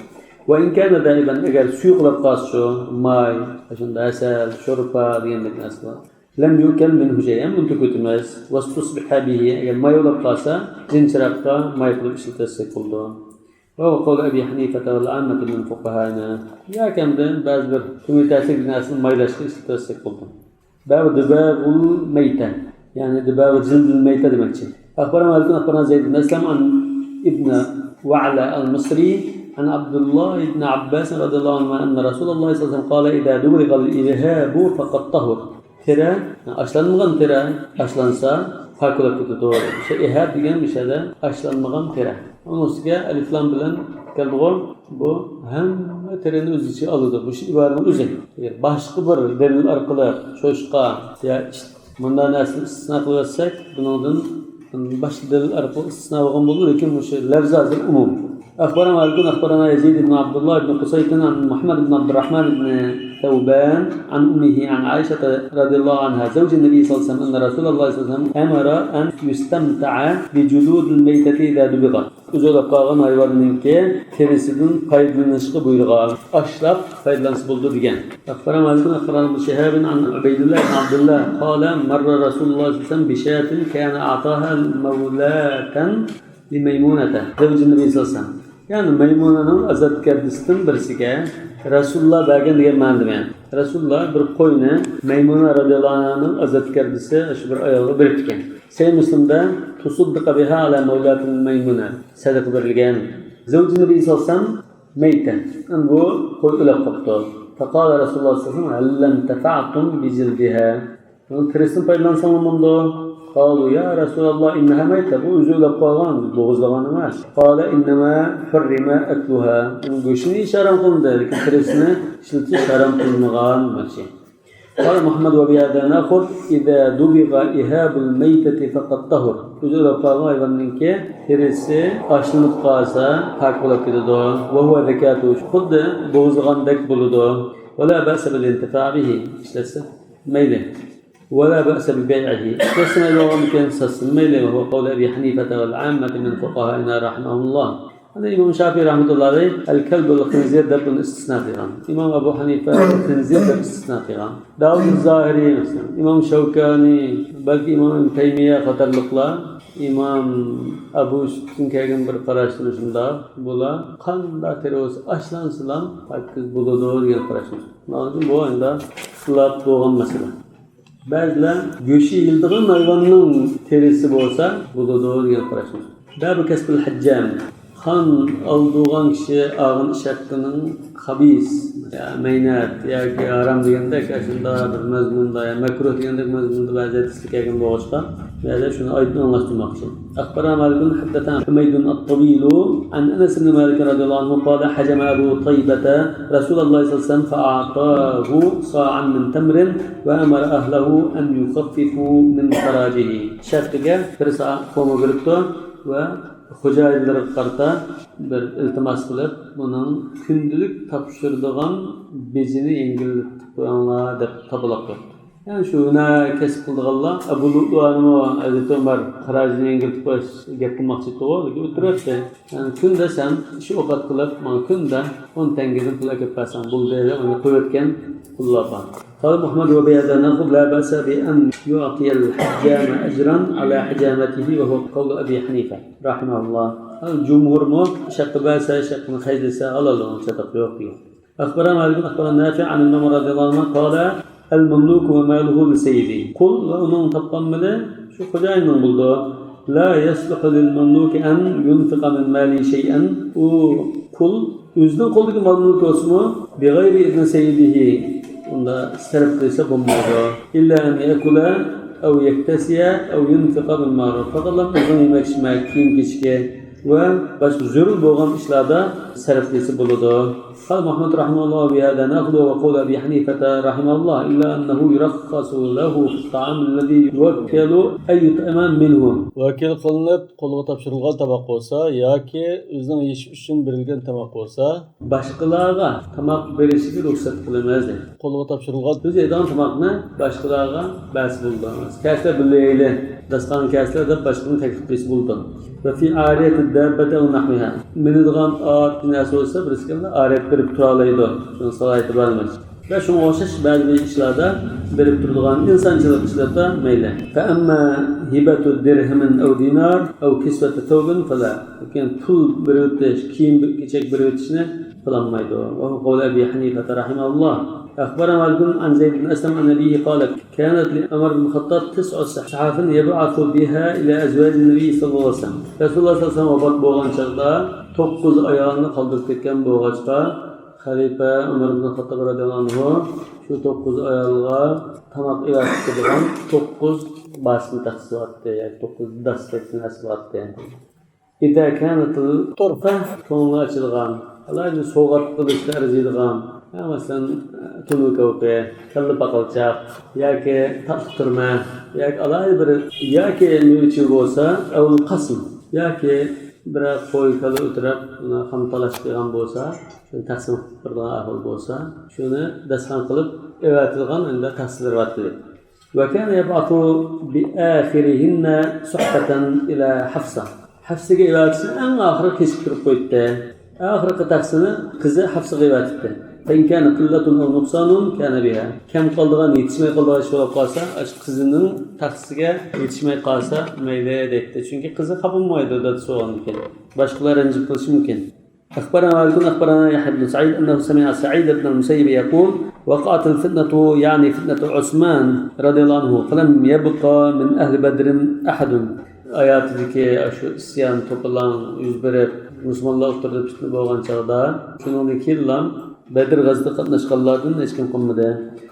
وإن كان ذائبا، ئەگەر سۇيۇقلاپ قالسا شۇ ماي، شۇنداق ھەسەل، شورپا دېگەندەك نەرسىلەر، لم يؤكل منه شيئا، ئۇنى تۆكۈۋېتىمىز. واستصبح به، ئەگەر ماياۋلاپ قالسا، جىنچىراغقا ماي قىلىپ ئىشلىتىۋەتسەك بولىدۇ. وهو قول أبي حنيفة والعامة من فقهائنا. ياكى ئاندىن بەزى بىر كۆمۈر تەسىرلىك نەرسىنى مايلاشقا ئىشلىتىۋەتسەك بولىدۇ. باب دباغ الميتة، يەنى دباغ جلد الميتة دېمەكچى. أخبرنا مالك أخبرنا زيد بن أسلم عن ابن وعلى المصري عن عبد الله بن عباس رضي الله عنهما أن رسول الله صلى الله عليه وسلم قال: إذا دبغ الإهاب فقد طهر. تېرە، ئاشلانمىغان تېرە ئاشلانسا، پاك بولۇپ كېتىدۇ. شۇ ئىھاب دېگەن مۇشۇ يەردە ئاشلانمىغان تېرە. ئۇنىڭ ئۈستىگە ئەلىفلام بىلەن كەلدىغۇ، بۇ ھەممە تېرىنى ئۆز ئىچىگە ئالىدۇ. مۇشۇ ئىبارىنىڭ ئۆزى. باشقا بىر دەلىل ئارقىلىق چوشقا يا ئىت مۇنداق نەرسىنى ئىستىسنا قىلىۋەتسەك، بۇنىڭدىن باشقا دەلىل ئارقىلىق ئىستىسنا بولغان بولىدۇ، لېكىن مۇشۇ لەفزى ھازىر ئومۇم. أخبرنا مالك أخبرنا يزيد بن عبد الله بن قصيط عن محمد بن عبد الرحمن بن ثوبان عن أمه عن عائشة رضي الله عنها زوج النبي صلى الله عليه وسلم أن رسول الله صلى الله عليه وسلم أمر أن يستمتع بجلود الميتة إذا دبغت. ئۆزى ئۆلۈپ قالغان ھايۋاننىڭكى تېرىسىدىن پايدىلىنىشقا بۇيرۇغان. ئاشلاپ پايدىلانسا بولىدۇ دېگەن. أخبرنا مالك أخبرنا ابن شهاب عن عبيد الله بن عبد الله قال مر رسول الله صلى الله عليه وسلم بشاة كان أعطاها مولاة لميمونة زوج النبي صلى الله عليه وسلم. يەنى مەيمۇنىنىڭ ئازادگەردىسىدىن بىرسىگە رەسۇلۇللا بەرگەن دېگەن مەنىدە مەن. رەسۇلۇللا بىر قوينى مەيمۇنە رەزىياللاھۇ ئەنھانىڭ ئازادگەردىسى شۇ بىر ئايالغا بېرىپتىكەن. سەھىھ مۇسلىمدا: تصدق بها على مولاة ميمونة، سەدىقە بېرىلگەن. زوج النبي صلى الله عليه وسلم ميتة، بۇ قوي ئۆلۈپ قاپتۇ. فقال رسول الله صلى الله عليه وسلم: هل انتفعتم بجلدها؟ بۇنىڭ تېرىسىدىن پايدىلانساڭلار بولىدۇ. قالوا يا رسول الله إنها ميتة، بۇ ئۆزى ئۆلۈپ قالغان، بوغۇزلىغان ئەمەس. قال إنما حرم أكلها، ئۇنىڭ گۆشىنى يېيىش ھارام قىلىندى، لېكىن تېرىسىنى ئىشلىتىش ھارام قىلىنغان دېمەكچى. قال محمد وبهذا نأخذ إذا دبغ إهاب الميتة فقد طهر. ئۆزى ئۆلۈپ قالغان ھايۋاننىڭكى تېرىسى ئاشلىنىپ قالسا پاك بولۇپ كېتىدۇ. وهو ذكاة، خۇددى بوغۇزلىغاندەك بولىدۇ. ولا بأس بالانتفاع به، ئىشلەتسە مەيلى. ولا بأس ببيعه، ئىشلەتسە مەيلى بولغاندىكىن ساتسىمۇ مەيلى. وهو قول أبي حنيفة والعامة من فقهائنا رحمهم الله. ئەنە ئىمام شافىئى رەھمەتۇللاھى ئەل-كەلب ۋەل خىنزىر دەپ بۇنى ئىستىسنا قىلغان. ئىمام ئەبۇ ھەنىفە خىنزىر دەپ ئىستىسنا قىلغان. داۋۇد زاھىرى، مەسىلەن، ئىمام شەۋكانى، بەلكى ئىمام ئىبن تەيمىيە قاتارلىقلار، ئىمام ئەبۇ يۈسۈفتىن كەلگەن بىر قاراشلىرى شۇنداق، بۇلار قانداق تېرە بولسا ئاشلانسىلا پاكىز بولىدۇ دېگەن قاراشلار. بۇ ئەمدى ئىختىلاپ بولغان مەسىلە. بەزىلەر گۆشى يېيىلىدىغان ھايۋاننىڭ تېرىسى بولسا بولىدۇ دېگەن قاراش بار. باب كسب الحجام. خان ئالدۇرغان كىشى ئالغان ئىش ھەققىنىڭ خەبىس، يا مەينەت ياكى ھارام دېگەندەك ئاشۇنداق بىر مەزمۇندا، يا مەكرۇھ دېگەندەك مەزمۇندا بەزى ھەدىسلەر كەلگەن بولغاچقا، بۇ يەردە شۇنى ئايدىڭ ئاڭلاشتۇرماقچى. أخبرنا مالك حدثنا حميد الطويل عن أنس بن مالك رضي الله عنه قال: حجم أبو طيبة رسول الله صلى الله عليه وسلم فأعطاه صاعا من تمر وأمر أهله أن يخففوا من خراجه. شەھىرىگە بىر سائا خورما بېرىپتۇ ۋە خوجايىنلىرىغا قارىتا بىر ئىلتىماس قىلىپ، بۇنىڭ كۈندىلىك تاپشۇرىدىغان بېجىنى يەڭگىللىتىپ قويۇڭلار دەپ تاپىلاق قىلىپتۇ. يەنى شۇ ھۈنەر كەسىپ قىلىدىغانلار ئەبۇ لۇئلۇئانىمۇ ھەزرىتى ئۆمەر خىراجىنى يەڭگىلتىپ قويۇش گەپ قىلماقچى ئىدىغۇ، لېكىن ئۆتتۈرۈۋەتتى. يەنى كۈندە سەن ئىش ئوقەت قىلىپ، ماڭا كۈندە ئون تەڭگىدىن پۇل ئەكەپ بەرسەڭ بولدى دەپ ئۇنى قويۇۋەتكەن قۇللار بار. قال محمد وبهذا نأخذ لا بأس بأن يعطي الحجام أجرا على حجامته وهو قول أبي حنيفة رحمه الله. جۇمھۇرمۇ ئىش ھەققى بەرسە، ئىش ھەققىنى خەجلىسە ھالال، ئۇنىڭ چاتىقى يوق دېگەن. أخبرنا مالك أخبرنا نافع عن ابن عمر رضي الله عنهما قال: المملوك وماله لسيده. قۇل ۋە ئۇنىڭ تاپقان مېلى شۇ خوجايىننىڭ بولىدۇ. لا يصلح للمملوك أن ينفق من ماله شيئا. ئۇ قۇل ئۆزىنىڭ قولىدىكى مال-مۈلكى بولسىمۇ، بغير إذن سيده، ئۇندا سەرپ قىلسا بولمايدۇ. إلا أن يأكل أو يكتسي أو ينفق بالمعروف. پەقەتلا ئۆزىنىڭ يېمەك-ئىچمەك، كىيىم-كېچىكى ۋە باشقا زۆرۈر بولغان ئىشلاردا سەرپ قىلسا بولىدۇ. قال محمد رحمه الله: بهذا نأخذ وقول أبي حنيفة رحمه الله، إلا أنه يرخص له في الطعام الذي يوكل أن يطعم منه. ۋەكىل قىلىنىپ قولغا تاپشۇرۇلغان تاماق بولسا ياكى ئۆزىنىڭ يېيىشى ئۈچۈن بېرىلگەن تاماق بولسا، باشقىلارغا تاماق بېرىشىگە رۇخسەت قىلىمىز دەيدۇ. قولغا تاپشۇرۇلغان، ئۆزى يەيدىغان تاماقنى باشقىلارغا بەرسە بولىدۇ. كەلسىلەر بىللە يەيلى، داستىخانغا كەلسىلەر دەپ باشقىنى تەكلىپ قىلسا بولىدۇ. وفي عارية الدابة أو نحوها. مىنىدىغان ئات، نەرسە بولسا بىرسى كەلدى، ئارىيەت بېرىپ تۇرالايدۇ. شۇنىڭ سالاھىيىتى بار ئەمەس. ۋە شۇڭا ئوخشاش بەزى ئىشلاردا بېرىپ تۇرىدىغان ئىنسانچىلىق ئىشلاردا مەيلى. فأما هبة درهم أو دينار أو كسوة ثوب فلا. لېكىن پۇل بېرىۋېتىش، كىيىم-كېچەك بېرىۋېتىشنى قىلالمايدۇ. وهو قول أبي حنيفة رحمه الله. أخبرنا مالك عن زيد بن أسلم عن أبيه قال: كانت لعمر بن الخطاب تسع صحاف يبعث بها إلى أزواج النبي صلى الله عليه وسلم. رەسۇلۇللاھ سەللەللاھۇ ئەلەيھى ۋەسەللەم ۋاپات بولغان چاغدا توققۇز ئايالنى قالدۇرۇپ كەتكەن بولغاچقا، خەلىپە ئۆمەر ئىبن خەتتاب رەزىياللاھۇ ئەنھۇ شۇ توققۇز ئايالغا تاماق ئېۋەتىپ تۇرىدىغان توققۇز باسما تەخسىسى بارتتى، ياكى توققۇز داس دەيدىغان نەرسە بارتتى. إذا كانت الطرفة، كۆڭلى ئاچىدىغان، ئالاھىدە سوۋغات قىلىشقا ئەرزىيدىغان، يا مەسىلەن، تونۇر كاۋىپى، كاللا پاقالچاق ياكى تاتلىق تۈرمە ياكى ئالاھىدە بىر، ياكى مېۋە-چېۋە بولسا، أو القسم، ياكى بىرەر قوي، كالا ئۆتۈرەپ، خام تالاش قىلغان بولسا، شۇنى تەقسىم قىلىپ بېرىدىغان ئەھۋال بولسا، شۇنى دەستىخان قىلىپ ئەۋەتىدىغان ئەمدى تەخسىلەر بارتتى. وكان يبعث بآخرهن صحفة إلى حفصة. ھەفسىگە ئەۋەتىشنى ئەڭ ئاخىرى كېچىكتۈرۈپ قويۇپتۇ. ئاخىرقى تەخسىنى قىزى ھەفسىگە ئەۋەتىپتۇ. فإن كان قلة أو نقصان كان بها. كەم قالىدىغان، يېتىشمەي قالىدىغان ئىش بولۇپ قالسا، ئاشۇ قىزىنىڭ تەخسىگە يېتىشمەي قالسا مەيلى دەيتتى. چۈنكى قىزى خاپا بولمايدۇ، دادىسى بولغاندىكىن. باشقىلار رەنجىپ قېلىشى مۇمكىن. أخبرنا مالك أخبرنا يحيى بن سعيد أنه سمع سعيد بن المسيب يقول: وقعت الفتنة، يعني فتنة عثمان رضي الله عنه، فلم يبق من أهل بدر أحد. ھاياتىدىكى شۇ ئىسيان، توپىلاڭ يۈز بېرىپ، مۇسۇلمانلار ئوتتۇرىدا پىتنە بولغان چاغدا، شۇنىڭدىن كېيىنلا بەدر غەزۋىتىگە قاتناشقانلاردىن ھېچكىم قالمىدى.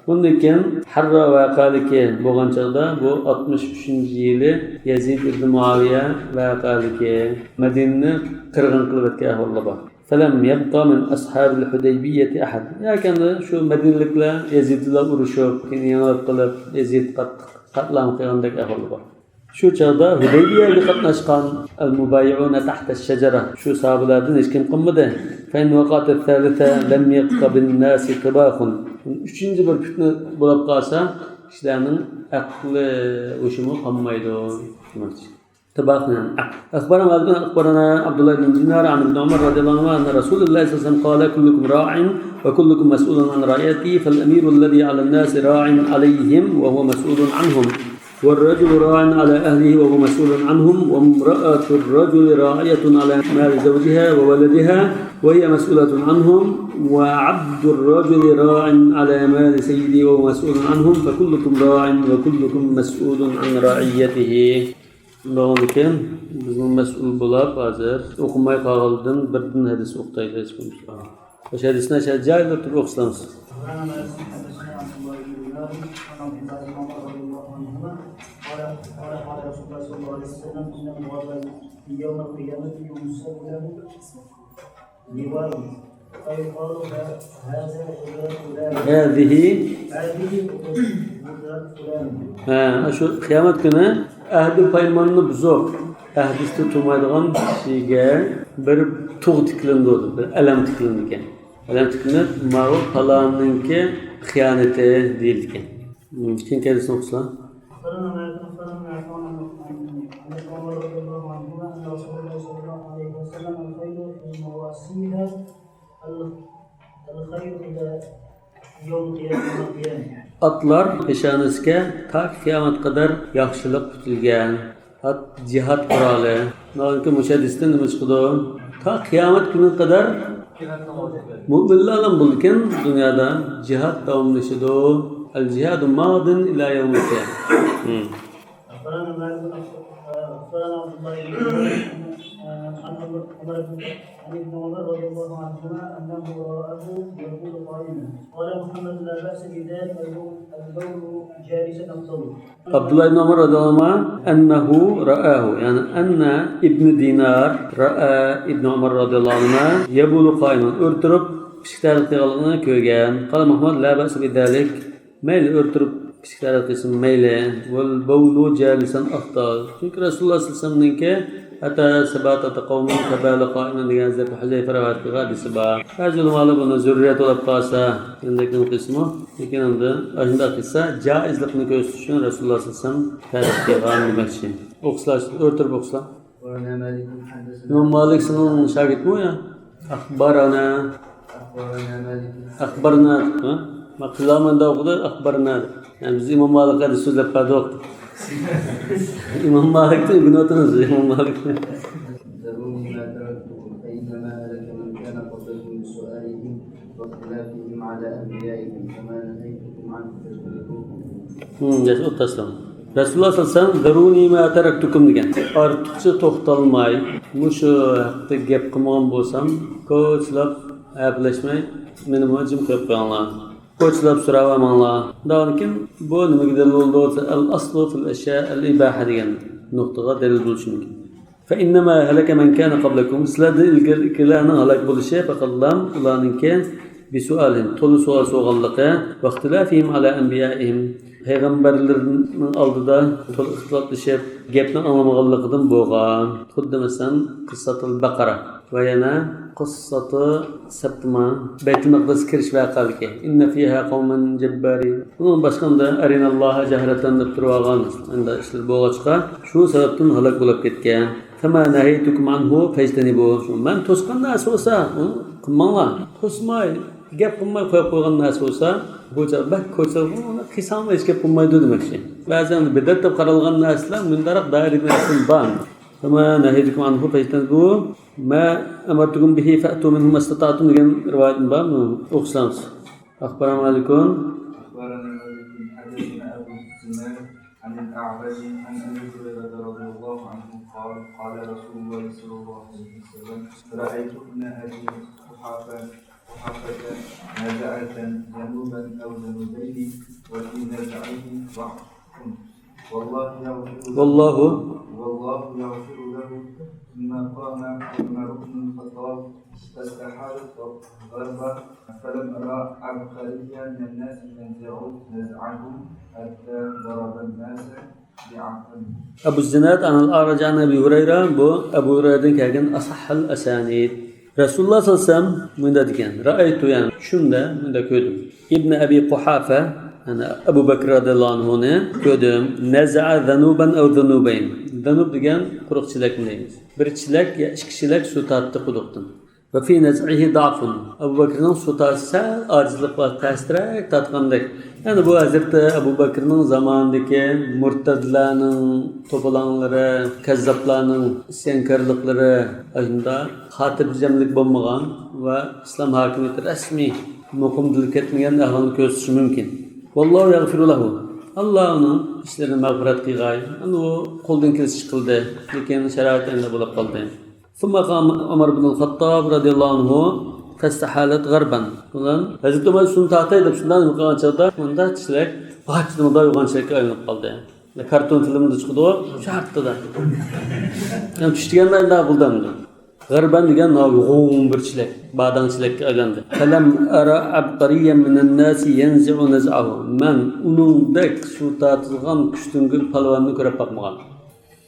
ئۇندىن كېيىن ھەررا ۋەقەلىكى بولغان چاغدا، بۇ ئاتمىش ئۈچىنچى يىلى يەزىد ئىبن مۇئاۋىيە ۋەقەلىكى، مەدىنىنى قىرغىن قىلىۋەتكەن ئەھۋاللار بار. فلم يبق من أصحاب الحديبية أحد. ياكى شۇ مەدىنىلىكلەر يەزىدلەر ئۇرۇشۇپ، كېيىن يېڭىلىپ قېلىپ، يەزىد قاتتىق قەتلىئام قىلغاندەك ئەھۋاللار بار. شۇ چاغدا ھۇدەيبىيەگە قاتناشقان المبايعون تحت الشجرة، شۇ ساھابىلاردىن ھېچكىم قالمىدى. فإن وقعت الثالثة لم يبق بالناس طباخ. ئۈچىنچى بىر پىتنە بولۇپ قالسا، كىشىلەرنىڭ ئەقلى ھوشىمۇ قالمايدۇ. طباخ، نعم. أخبرنا مالك أخبرنا عبد الله بن دينار عن ابن عمر رضي الله عنهما أن رسول الله صلى الله عليه وسلم قال: كلكم راع وكلكم مسؤول عن رعيته، فالأمير الذي على الناس راع عليهم وهو مسؤول عنهم. والرجل راع على أهله وهو مسؤول عنهم، وامرأة الرجل راعية على مال زوجها وولدها وهي مسؤولة عنهم، وعبد الرجل راع على مال سيده وهو مسؤول عنهم، فكلكم راع وكلكم مسؤول عن رعيته. شۇنداق ئىكەن، بىزمۇ مەسئۇل بولۇپ ھازىر ئوقۇماي قالغاندىن بىردىن ھەدىس ئوقۇتايلى. مۇشۇ ھەدىسنى شۇ جايىدا تۇرۇپ ئوقۇسىڭىز. قال، قال، قال رسول الله صلى الله عليه وسلم: إن الموظف يوم القيامة ينصب له لواء، فيقال: ها-، هذا غداء فلان. هذه. هذه غداء فلان. ھە، شۇ قىيامەت كۈنى ئەھدى پايماننى بۇزۇپ، ئەھدىسىدە تۇرمايدىغان كىشىگە بىر تۇغ تىكلىنىدۇ، بىر ئەلەم تىكلىنىدىكەن. ئەلەم تىكلىنىپ، ماۋۇ پالاننىڭكى خىيانىتى دېيىلىدىكەن. كېيىنكى ھەدىسنى ئوقۇسىلا. أخبرنا مالك، أخبرنا عطاء عن ابن عمر رضي الله عنهما أن رسول الله صلى الله عليه وسلم: الخيل في مواسيها، الخيل إلى يوم القيامة. ئاتلار پېشانىسىگە تاكى قىيامەتكە قەدەر ياخشىلىق پۈتۈلگەن. ئات جىھاد قورالى. ئاندىن كېيىن مۇشۇ ھەدىستىن نېمە چىقىدۇ؟ تا قىيامەت كۈنىگە قەدەر مۆمىنلەرلا بولىدىكەن دۇنيادا. جىھاد داۋاملىشىدۇ. الجهاد ماض إلى يوم القيامة. مم. أخبرنا مالك، أخبرنا عبد الله بن عمر، عن عمر بن، عن ابن عمر رضي الله عنهما أنه رآه يقول قائما: قال محمد: لا بأس بذلك، البول، البول جالسا أفضل. ئابدۇللا ئىبن ئۆمەر رەزىياللاھۇ ئەنھۇ ئەننەھۇ رائاھۇ، يەنى ئەننە ئىبنى دىنار رائا ئىبنى ئۆمەر رەزىياللاھۇ ئەنھۇما يەبۇلۇ قائىمەن، ئۆرە تۇرۇپ پىشىك تەرەت قىلغانلىقىنى كۆرگەن. قال مۇھەممەد: لا بەئسە بىزالىك، مەيلى، ئۆرە تۇرۇپ پىشىك تەرەت قىلسۇن، مەيلى. ۋەل بەۋلۇ جالىسەن ئەفزەل. چۈنكى رەسۇلۇللاھ سەللەللاھۇ ئەلەيھى ۋەسەللەمنىڭكى: ئەتى سەبئەتە قەۋمىن فەبالە قائىمەن دېگەن ھەزرىتى ھۇزەيفە رىۋايەت قىلغان ھەدىسى بار. بەزى ئۆلىمالار بۇنى زۆرۈرىيەت بولۇپ قالسا دېگەندەك نېمە قىلسىمۇ، لېكىن ئەمدى ئاشۇنداق قىلسا جائىزلىقنى كۆرسىتىش ئۈچۈن رەسۇلۇللاھ سەللەللاھۇ ئەلەيھى ۋەسەللەم تەرىپ قىلغان دېمەكچى. ئوقۇسىلا، ئۆرە تۇرۇپ ئوقۇسىلا. أخبرنا مالك حدثنا ئىمام مالىك سېنىڭ شاگىرتمۇ يا؟ ئەخبارەنا. أخبرنا مالك. ئەخبارنا دەپتۇ. مەن قىلالمايمەن دەپ ئوقۇدى، ئەخبارنا دەپ. يەنى بىز ئىمام مالىك ھەدىس سۆزلەپ بەردۇق. ئىمام مالىكتىن ئۆگىنىۋاتىمىز، ئىمام مالىكتىن. ذروني ما تركتكم، فإنما هلك من كان قبلكم بسؤالهم واختلافهم على أنبيائهم، فما نهيتكم عنه فاجتنبوه. ھىم، ياخشى، ئوتتۇرىسىدا. رەسۇلۇللاھ سەللەللاھۇ ئەلەيھى ۋەسەللەم: ذروني ما تركتكم دېگەن. ئارتۇقچە توختالماي، مۇشۇ ھەقتە گەپ قىلمىغان بولسام، كوچىلاپ ھەپىلەشمەي، مېنىمۇ جىم قويۇپ قويۇڭلار. كوچىلاپ سوراۋالماڭلار. ئۇنداقتىن كېيىن بۇ نېمىگە دەلىل بولىدۇ دېسە، الأصل في الأشياء الإباحة دېگەن نۇقتىغا دەلىل بولۇشى مۇمكىن. فإنما هلك من كان قبلكم، سىلەردىن ئىلگىرىكىلەرنىڭ ھالاك بولۇشى، پەقەتلا ئۇلارنىڭكى، بسؤالهم، تولا سوئال سورىغانلىقى، واختلافهم على أنبيائهم، پەيغەمبەرلىرىنىڭ ئالدىدا تولا ئىختىلاپلىشىپ، گەپنى ئاڭلىمىغانلىقىدىن بولغان. خۇددى مەسىلەن، قىسسەتۇل بەقەرە ۋە يەنە قىسسەتۇ سەپتىما، بەيتۇل مەقدىسكە كىرىش ۋەقەلىكى، إن فيها قوما جبارين. ئۇنىڭ باشقىدا أرنا الله جهرة دەپ تۇرۇۋالغان، ئەمدى ئىشلىرى بولغاچقا، شۇ سەۋەبتىن ھالاك بولۇپ كەتكەن. فما نهيتكم عنه فاجتنبوه. شۇ مەن توسقان نەرسە بولسا، ئۇنى قىلماڭلار. توسماي، گەپ قىلماي قويۇپ قويغان نەرسە بولسا، بۇ چاغ بەك كوچىلىق، ئۇنى قىلساڭمۇ ھېچ گەپ قىلمايدۇ دېمەكچى. بەزەن بىدئەت دەپ قارالغان نەرسىلەر مۇنداقراق دائىرىدىكى نەرسىدىن بار. فما نهيتكم عنه فاجتنبوه، ما أمرتكم به فأتوا منه ما استطعتم دېگەن رىۋايەتمۇ بار. ئوقۇسىڭىز. أخبرنا مالك. أخبرنا مالك، حدثنا أبو الزناد عن الأعرج عن أبي هريرة رضي الله عنه قال: قال رسول الله صلى الله عليه وسلم: رأيت ابن أبي قحافة، قحافة نزع ذنوبا أو ذنوبين، وفي نزعه ضعف. والله يغفر له، والله، والله يغفر له. ثم قام عمر بن الخطاب فاستحال الضرب، فلم أر عبقريا من الناس ينزع نزعه حتى ضرب الناس بعقله. ئەبۇ زىناد، ئەنىل ئەئرەج، ئەن ئەبى ھۇرەيرە، بۇ ئەبۇ ھۇرەيرەدىن كەلگەن ئەسەھھۇل ئەسانىد. رەسۇلۇللاھ سەللەللاھۇ ئەلەيھى ۋەسەللەم مۇنداق دېگەن، رأيت، يەنى چۈشۈمدە مۇنداق كۆردۈم. ئىبنى ئەبى قۇھافە، يەنى ئەبۇ بەكرى رەزىياللاھۇ ئەنھۇنى كۆردۈم. نەزەئە زەنۇبەن ئەۋ زەنۇبەين. زەنۇب دېگەن قۇرۇق چېلەكنى دەيمىز. بىر چېلەك يا ئىككى چېلەك سۇ تارتتى قۇدۇقتىن. وفي نزعه ضعف. ئەبۇ بەكرىنىڭ سۇ تارتىشى سەل ئاجىزلىق بار، تەستىرەك تارتقاندەك. يەنى بۇ ھەزرىتى ئەبۇ بەكرىنىڭ زامانىدىكى مۇرتەدلەرنىڭ، توپىلاڭلىرى، كەززاپلارنىڭ ئىسيانكارلىقلىرى، ئاشۇنداق خاتىرجەملىك بولمىغان ۋە ئىسلام ھاكىمىيىتى رەسمىي مۇقىم تىلغا كەتمىگەن ئەھۋالنى كۆرسىتىشى مۇمكىن. والله يغفر له. ئاللا ئۇنىڭ ئىشلىرىنى مەغپىرەت قىلغاي. ئەمدى ئۇ قولىدىن كېلىشىچە قىلدى، لېكىن شارائىت ئەندە بولۇپ قالدى. ثم قام عمر بن الخطاب رضي الله عنه فاستحالت غربا. بۇلار ھەزرىتى ئۆمەر شۇنى تارتاي دەپ شۇنداق نېمە قىلغان چاغدا مۇنداق چېلەك، باجدىمدا يوغان چېلەككە ئايلىنىپ قالدى. كارتون فىلىمدا چىقىدۇ، شارتتىدا. يەنى چۈش دېگەندە ئەندە بولدى ئەمدى. غربا دېگەن مانا يوغان بىر چېلەك، باداڭ چېلەككە ئايلاندى. فلم أر عبقريا من الناس ينزع نزعه. مەن ئۇنىڭدەك سۇ تارتىدىغان كۈچتۈڭگۈر پالۋاننى كۆرۈپ باقمىغان.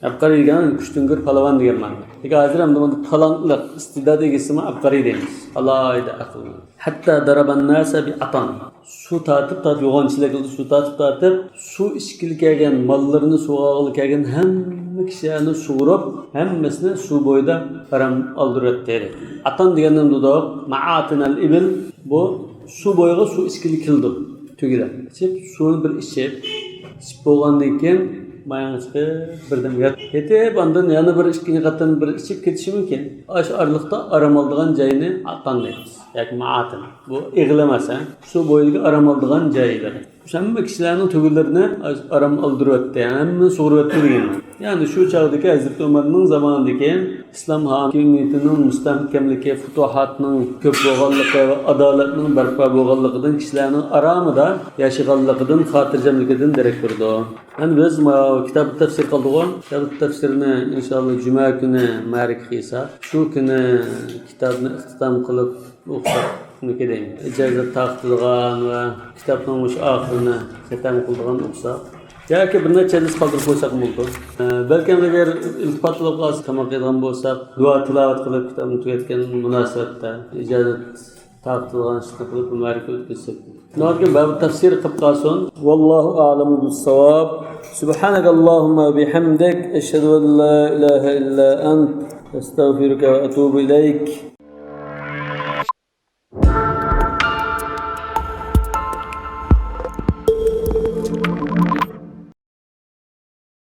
ئەبقەرى دېگەن كۈچتۈڭگۈر پالۋان دېگەن مەنىدە. لېكىن ھازىر ئەمدى بۇندا تالانتلىق، ئىستىدات ئىگىسىمۇ ئەبقەرى دەيمىز. ئالاھىدە ئەقىل. حتى ضرب الناس بعطن. سۇ تارتىپ، تارتىپ، يوغان چېلەكلەردە سۇ تارتىپ، تارتىپ، سۇ ئىچكىلى كەلگەن، ماللىرىنى سۇغا ئالغىلى كەلگەن ھەممە كىشىلەرنى سۇغۇرۇپ، ھەممىسىنى سۇ بويىدا ئارام ئالدۇرۇۋەتتى. ئاتان دېگەندىن دېدۇق، مەئاتىنەل ئىبىل، بۇ سۇ بويىغا سۇ ئىچكىلى كېلىدۇ، تۈگىدە. ئىچىپ، سۇنى بىر ئىچىپ، ئىچىپ بولغاندىن كېيىن، ماياڭ چىقىپ، بىردەم يات-، يېتىپ، ئاندىن يەنە بىر ئىككىنچى قېتىم بىر ئىچىپ كېتىشى مۇمكىن. ئاشۇ ئارىلىقتا ئارام ئالىدىغان جاينى ئاتان دەيمىز. ياكى مائاتىن. بۇ ئېغىل ئەمەس، ھە؟ سۇ بويىدىكى ئارام ئالىدىغان جايلىرى. شۇ ھەممە كىشىلەرنىڭ تۈگىلىرىنى ئارام ئالدۇرۇۋەتتى، ھەممىنى سۇغۇرۇۋەتتى دېگەن. يەنى شۇ چاغدىكى ھەزرىتى ئۆمەرنىڭ زامانىدىكى ئىسلام ھاكىمىيىتىنىڭ مۇستەھكەملىكى، پۇتۇھاتنىڭ كۆپ بولغانلىقى ۋە ئادالەتنىڭ بەرپا بولغانلىقىدىن كىشىلەرنىڭ ئارامىدا ياشىغانلىقىدىن، خاتىرجەملىكىدىن دېرەك بېرىدۇ. ئەمدى بىز ماۋۇ كىتاب تەپسىر قىلدىغۇ، كىتاب تەپسىرىنى ئىنشاللا جۈمە كۈنى مەرىكە قىلساق، شۇ كۈنى كىتابنى ئىختىتام قىلىپ، ئوقۇساق، نېمىكى دەيمەن، ئىجازەت تارقىتىدىغان ۋە كىتابنىڭ مۇشۇ ئاخىرىنى خەتەم قىلىدىغان ئوقۇساق، ياكى بىر نەچچە ھەدىس قالدۇرۇپ قويساقمۇ بولىدۇ. ئە، بەلكىم ئەگەر ئىلتىپات بولۇپ قالسا، تاماق يەيدىغان بولساق، دۇئا تىلاۋەت قىلىپ، كىتابنى تۈگەتكەن مۇناسىۋەتتە ئىجازەت تارقىتىلغان ئىشنى قىلىپ، مۇبارەك ئۆتكۈزسەك. شۇنىڭدىن كېيىن بابۇ تەفسىر قىلىپ قالسۇن. والله أعلم بالصواب. سبحانك اللهم وبحمدك، أشهد أن لا إله إلا أنت، أستغفرك وأتوب إليك.